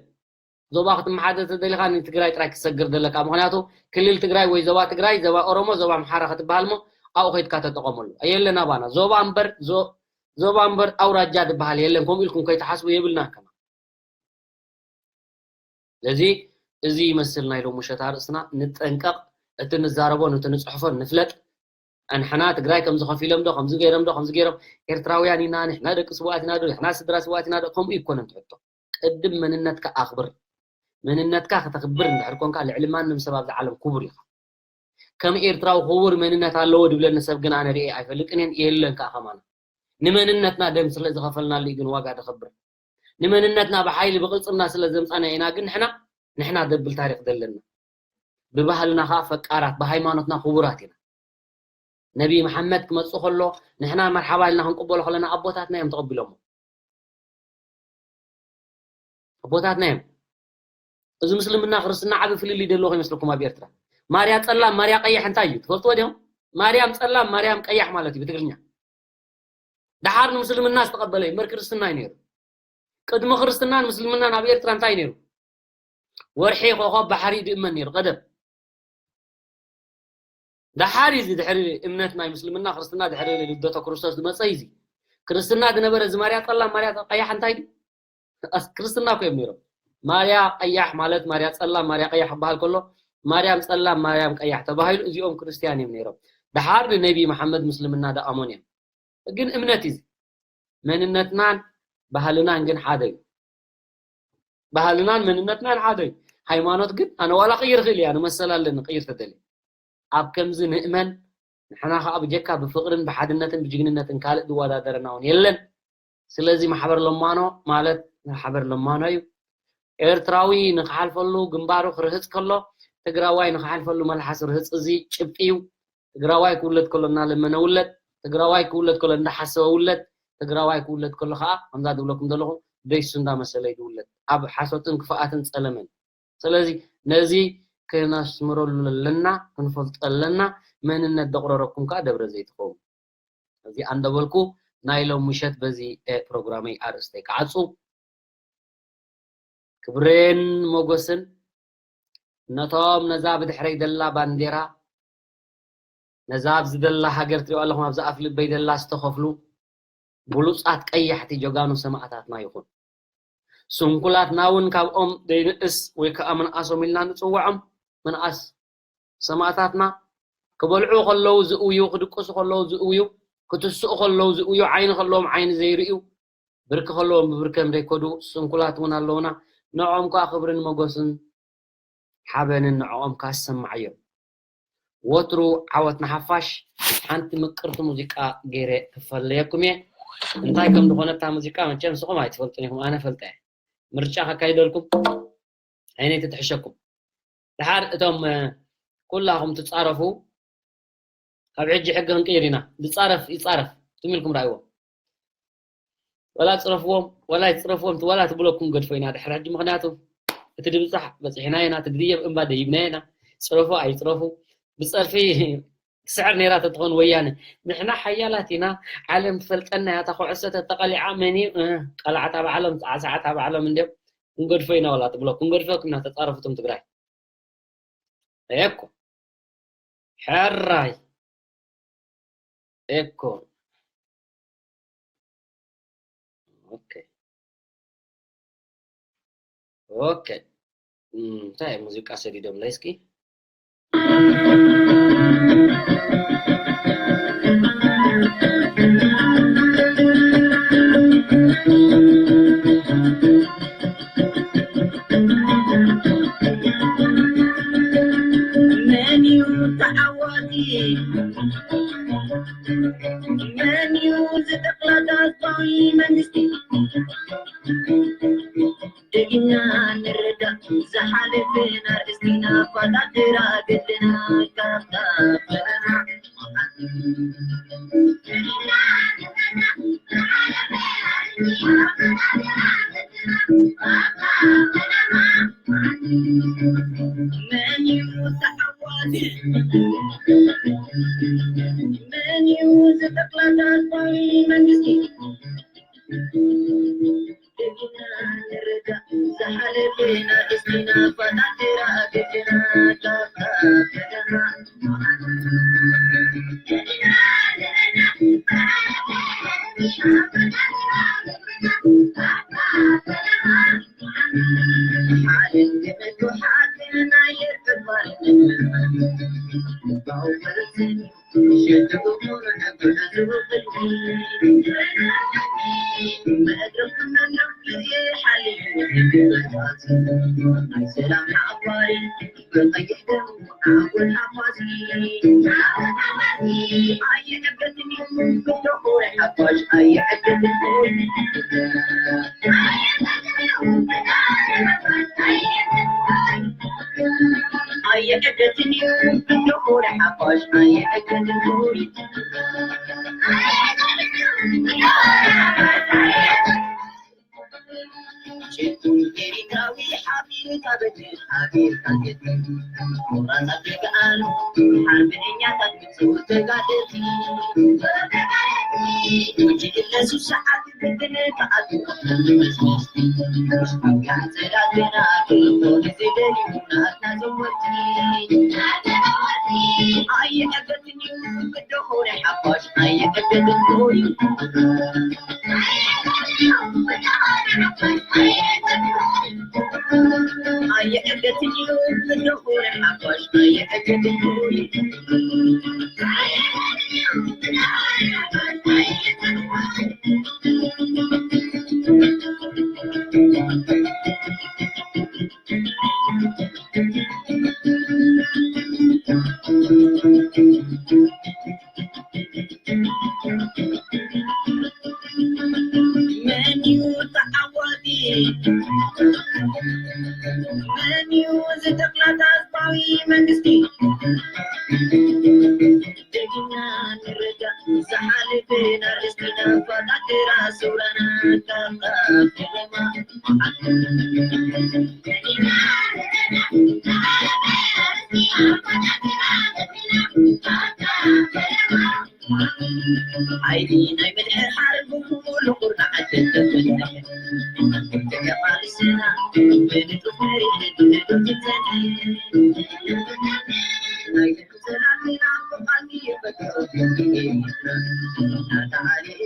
ዞባ ክትመሓደር ተደሊኻ ንትግራይ ጥራይ ክትሰግር ዘለካ። ምኽንያቱ ክልል ትግራይ ወይ ዞባ ትግራይ፣ ዞባ ኦሮሞ፣ ዞባ ኣምሓራ ክትበሃል እሞ ኣብኡ ከይድካ ተጠቐመሉ። የለን ኣባና። ዞባ እምበር፣ ዞ-፣ ዞባ እምበር ኣውራጃ ዝበሃል የለን። ከምኡ ኢልኩም ከይትሓስቡ የብልና ከማ። ስለዚ እዚ ይመስል ናይ ሎሚ ምሸት ኣርእስትና። ንጠንቀቕ፣ እቲ ንዛረቦን እቲ ንጽሕፎን ንፍለጥ። ኣንሕና ትግራይ ከምዚ ከፊሎም ዶ፣ ከምዚ ገይሮም ዶ፣ ከምዚ ገይሮም፣ ኤርትራውያን ኢና፣ ንሕና ደቂ ስውኣት ኢና ዶ፣ ንሕና ስድራ ስውኣት ኢና ዶ፣ ከምኡ ይኮነን ትሕቶ። ቅድም መንነትካ ኣኽብር። መንነትካ ከተኽብር እንድሕር ኮንካ ልዕሊ ማንም ሰብ ኣብዚ ዓለም ክቡር ኢኻ። ከም ኤርትራዊ ክቡር መንነት ኣለዎ ድብለኒ ሰብ ግን ኣነ ርእየ ኣይፈልጥን እየን፣ የለን ከኣ ከማና። ንመንነትና ደም ስለ ዝኸፈልናሉ እዩ ግን ዋጋ ዘኽብር። ንመንነትና ብሓይሊ ብቕልጽምና ስለ ዘምጻና ኢና ግን ንሕና፣ ንሕና ዘብል ታሪኽ ዘለና። ብባህልና ከኣ ፈቃራት፣ ብሃይማኖትና ክቡራት ኢና። ነቢ መሓመድ ክመጽእ ከሎ ንሕና መርሓባ ኢልና ክንቅበሎ ከለና ኣቦታትና እዮም ተቐቢሎሞ። ኣቦታትና እዮም። እዚ ምስልምና ክርስትና ዓቢ ፍልልይ ዘለዎ ይመስለኩም ኣብ ኤርትራ? ማርያ ጸላም፣ ማርያ ቀያሕ እንታይ እዩ? ትፈልጥዎ ዲኹም? ማርያም ጸላም፣ ማርያም ቀያሕ ማለት እዩ ብትግርኛ። ደሓር ንምስልምና ዝተቐበለ እዩ፣ እምበር ክርስትና እዩ ነይሩ። ቅድሚ ክርስትናን ምስልምናን ኣብ ኤርትራ እንታይ ነይሩ? ወርሒ፣ ኮኾብ፣ ባሕሪ ድእመን ነይሩ ቀደም። ደሓር እዩ እዚ ድሕሪ እምነት ናይ ምስልምና ክርስትና ድሕሪ ልደተ ክርስቶስ ዝመጸ እዩ እዚ። ክርስትና ዝነበረ እዚ ማርያ ጸላም ማርያ ቀያሕ እንታይ ድዩ? ኣስ-፣ ክርስትና እኮ እዮም ነይሮም። ማርያ ቀያሕ ማለት ማርያ ጸላም ማርያ ቀያሕ ክበሃል ከሎ ማርያም ጸላም ማርያም ቀያሕ ተባሂሉ እዚኦም ክርስትያን እዮም ነይሮም። ደሓር ንነቢ መሓመድ ምስልምና ደኣሞን እዮም። ግን እምነት እዩ። መንነትናን ባህልናን ግን ሓደ እዩ። ባህልናን መንነትናን ሓደ እዩ። ሃይማኖት ግን ኣነ ዋላ ቅይር ክእል እያ ንመሰል ኣለኒ ቅይር ተደልየ። ኣብ ከምዚ ንእመን ንሕና ከዓ ብጀካ ብፍቅርን ብሓድነትን ብጅግንነትን ካልእ ዝወዳደረና እውን የለን። ስለዚ ማሕበር ለማኖ ማለት ማሕበር ለማኖ እዩ። ኤርትራዊ ንክሓልፈሉ ግንባሩ ክርህፅ ከሎ ትግራዋይ ንክሓልፈሉ መልሓስ ርህፅ እዚ ጭብጢ እዩ። ትግራዋይ ክውለድ ከሎ እናለመነ ውለድ፣ ትግራዋይ ክውለድ ከሎ እንዳሓሰበ ውለድ፣ ትግራዋይ ክውለድ ከሎ ከዓ ከምዛ ዝብለኩም ዘለኹ ደይሱ እንዳመሰለ እዩ ዝውለድ። ኣብ ሓሶትን ክፍኣትን ጸለመን። ስለዚ ነዚ ክነስምረሉ ኣለና፣ ክንፈልጦ ኣለና። መንነት ደቕረረኩም ከዓ ደብረ ዘይትኸውን። እዚ ኣንደበልኩ ናይ ሎም ምሸት በዚ ፕሮግራመይ ኣርእስተይ ክዓጹ። ክብርን ሞጎስን ነቶም ነዛ ብድሕረይ ዘላ ባንዴራ፣ ነዛ ኣብዚ ዘላ ሃገር ትሪኦ ኣለኹም፣ ኣብዚ ኣፍ ልበይ ዘላ ዝተኸፍሉ ብሉጻት ቀያሕቲ ጀጋኑ ሰማእታትና ይኹን። ስንኩላትና እውን ካብኦም ዘይንእስ ወይ ከዓ ምንኣሶም ኢልና ንጽውዖም፣ ምንኣስ ሰማእታትና ክበልዑ ከለዉ ዝእውዩ፣ ክድቅሱ ከለዉ ዝእውዩ፣ ክትስኡ ከለዉ ዝእውዩ፣ ዓይኒ ከለዎም ዓይኒ ዘይርእዩ፣ ብርኪ ከለዎም ብብርከም ዘይከዱ ስንኩላት እውን ኣለዉና። ንዕኦም ከኣ ክብርን መጎስን ሓበንን ንዕኦም ከኣ ዝሰማዓዮም። ወትሩ ዓወት ንሓፋሽ። ሓንቲ ምቅርቲ ሙዚቃ ገይረ ክፈለየኩም እየ። እንታይ ከም ዝኾነ እታ ሙዚቃ መቸም ንስኹም ኣይትፈልጡን ኢኹም፣ ኣነ ፈልጠ እየ። ምርጫ ከካይደልኩም ዓይነይ ትትሕሸኩም። ድሓር እቶም ኩላኹም ትጻረፉ ካብ ሕጂ ሕጊ ክንቅይር ኢና። ዝጻረፍ ይጻረፍ ትም ኢልኩም ራእይዎም። ወላ ጽረፍዎም ወላ ይጽረፍዎም ወላ ትብለኩም ገድፎ ኢና ድሕር ሕጂ። ምኽንያቱ እቲ ድብጻሕ በጺሕና ኢና፣ እቲ ድድየብ እምባ ደይብና ኢና። ጽረፉ ኣይጽረፉ ብጸርፊ ትስዕር ነይራ ተትኾን ወያነ፣ ንሕና ሓያላት ኢና፣ ዓለም ትፈልጠና እያ፣ እታ ኩዕሶ ተተቐሊዓ መን እዩ? እ፣ ቀላዕታ ባዕሎም፣ ጻዕሳዕታ ባዕሎም እንድዮም። ክንገድፎ ኢና ወላ ትብሎ፣ ክንገድፈኩም ኢና ተጻረፉ እቶም ትግራይ። ኤኮ። ሕራይ። ኤኮ። ኦኬ። ኦኬ። እም፣ እንታይ ሙዚቃ ሰዲዶምለይ እስኪ? መን እዩ ተዓዋቲ? መን እዩ ዝጠቕላታ ህዝባዊ መንግስቲ? ደጊምና ንረዳእ ዝሓለፈን ኣርእስቲና ፋታትራ ገድልና ካብታ ፈተና። መን እዩ ተዓዋቲ? መን እዩ ዝጠቕላታ ህዝባዊ መንግስቲ? ደጊምና ንረዳእ ዝሓለፈን ኣርእስቲና ፋታትራ ገድልና ካብታ ፈተና። መን እዩ ተዓዋቲ? መን እዩ ዝተኽላታ ህዝባዊ መንግስቲ? ደጊምና ንረዳእ ዝሓለፈ ኣርእስቲና ፋታትራ ሰውራና ካብ ኣፍሪማ። ሓይሊ ናይ ምድሕሓር ብምሉእ ቁርናዓት ተተብልሕ። ተቃልስና ብንጡፍ መሪሕ ንድሕነት ትጸንሕ። ናይ ደቂ ሰላምና ብቓል ይፈጥሮ። እናተዓልየ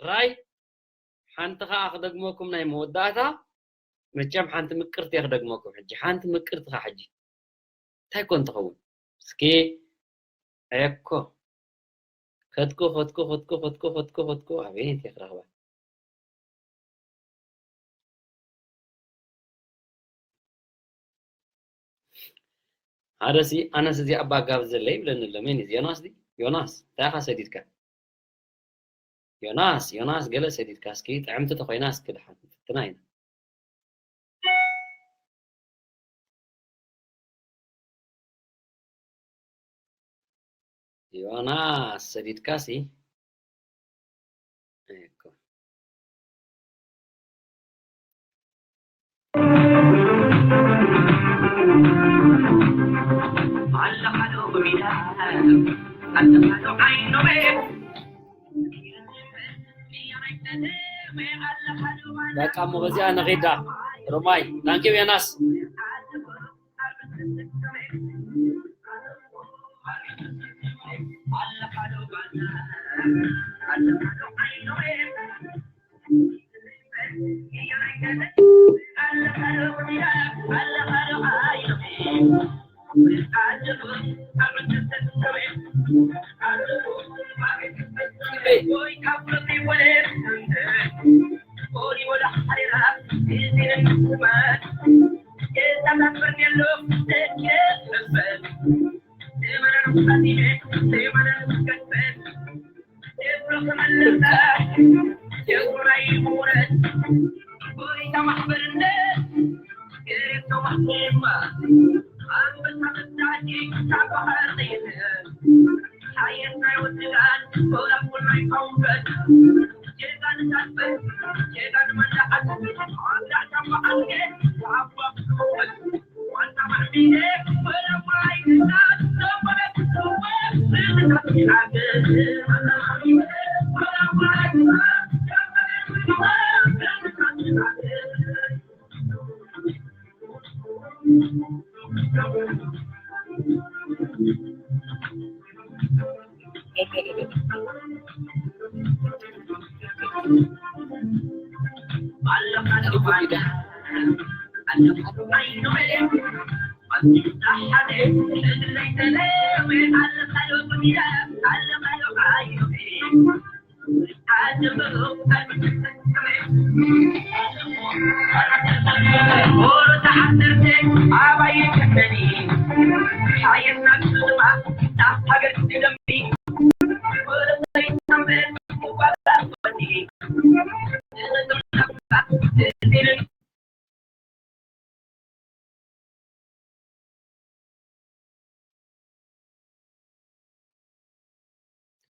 ሕራይ ሓንቲ ኸዓ ክደግመኩም ናይ መወዳእታ። መቸም ሓንቲ ምቅርቲ እየ ክደግመኩም ሕጂ። ሓንቲ ምቅርቲ ኸዓ ሕጂ እንታይ ኮን ትኸውን? እስኪ እኮ ከትኩ ከትኩ ከትኩ ከትኩ ከትኩ ከትኩ ኣቤት እየ ክረኽባ። ሓደ ሲ ኣነስ እዚ ኣባ ጋብዘለይ ይብለኒ ኣሎ። መን እዩ እዚ? ዮናስ ድዩ? ዮናስ እንታይ ኢኻ ሰዲድካ? ዮናስ ዮናስ ገለ ሰዲድካ እስኪ ጥዕምቲ ተኾይና እስኪ ድሓን ፍትና ኢና። ዮናስ ሰዲድካሲ እኮ በቃ እሞ በዚኣ ንኺዳ ሮማይ። ታንኪው ዮናስ።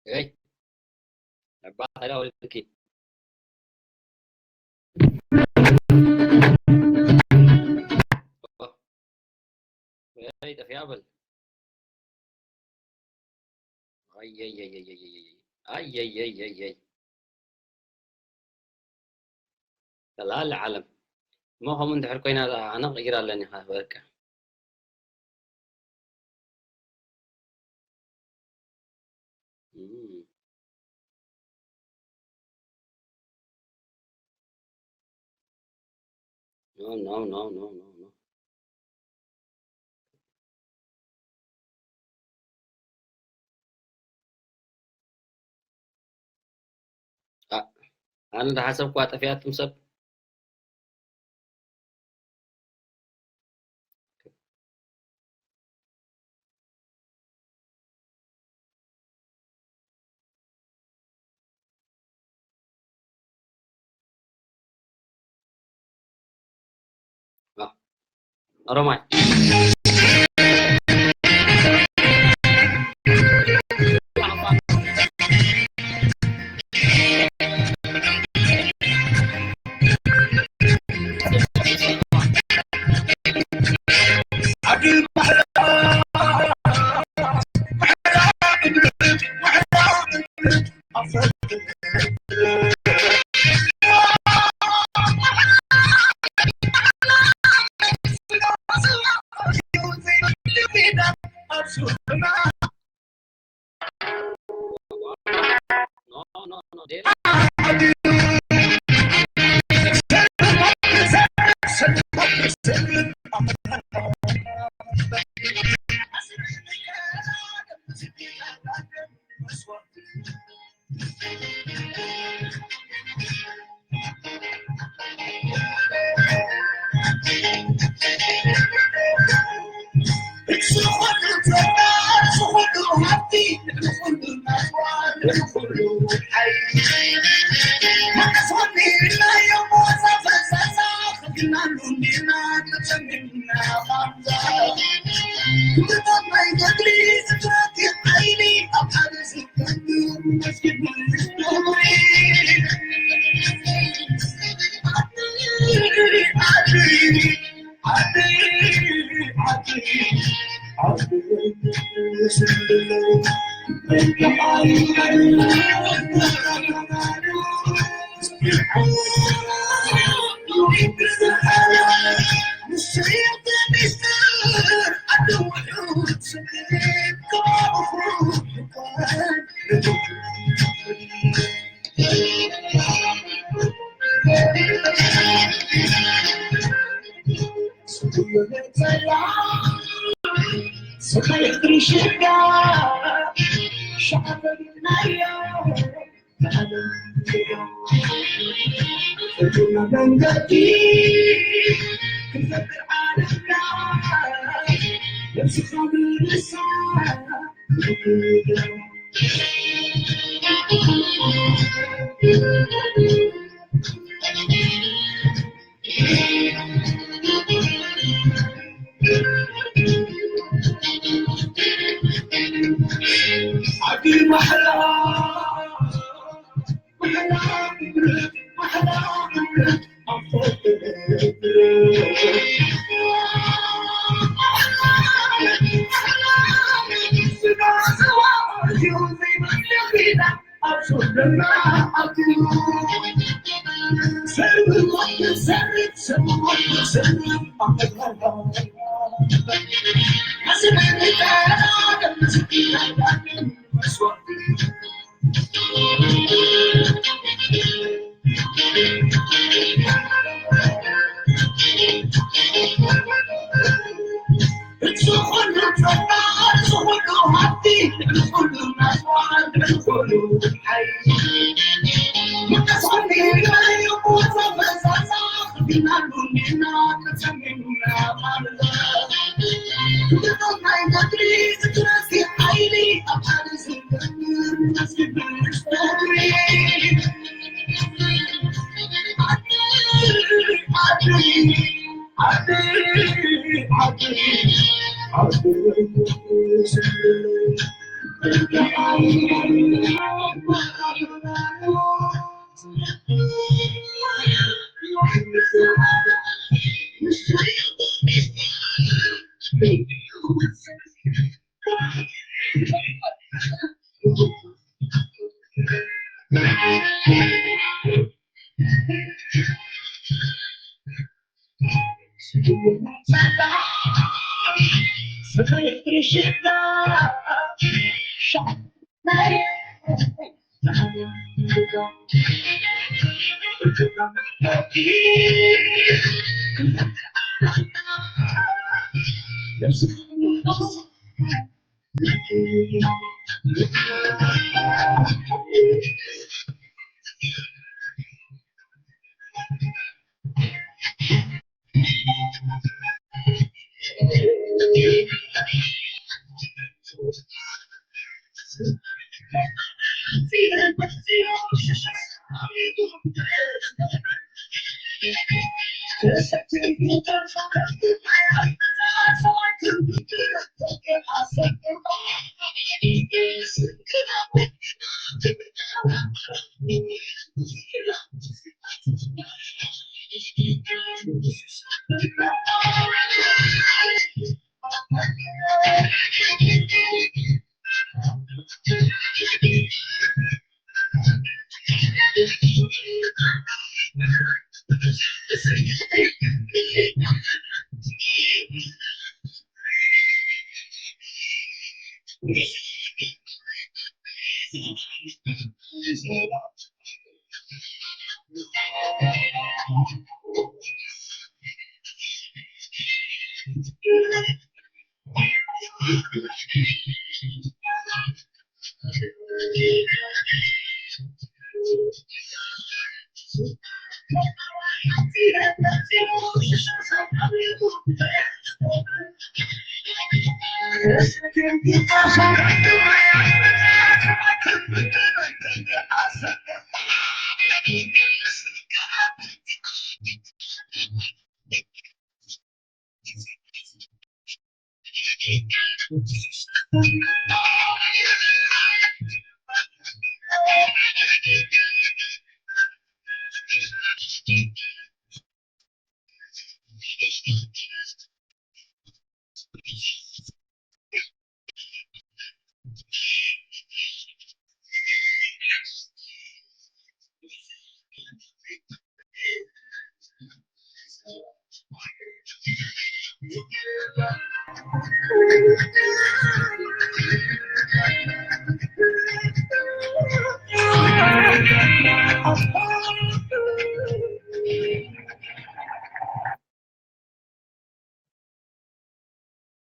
እይ ነባ ታዲያ ወለድኪ ወይ ጠፊያ በል። ኣየየየየየየ ኣየየየየይ ተላለ ዓለም እሞ ከምኡ እንድሕር ኮይና ኣነ ክቕይር ኣለኒ ኸ በቃ። No, no, no, no, no, no. Ah. ኣነ እንዳሓሰብኩ ኣጠፊኣትም ሰብ። ኦሮማይ።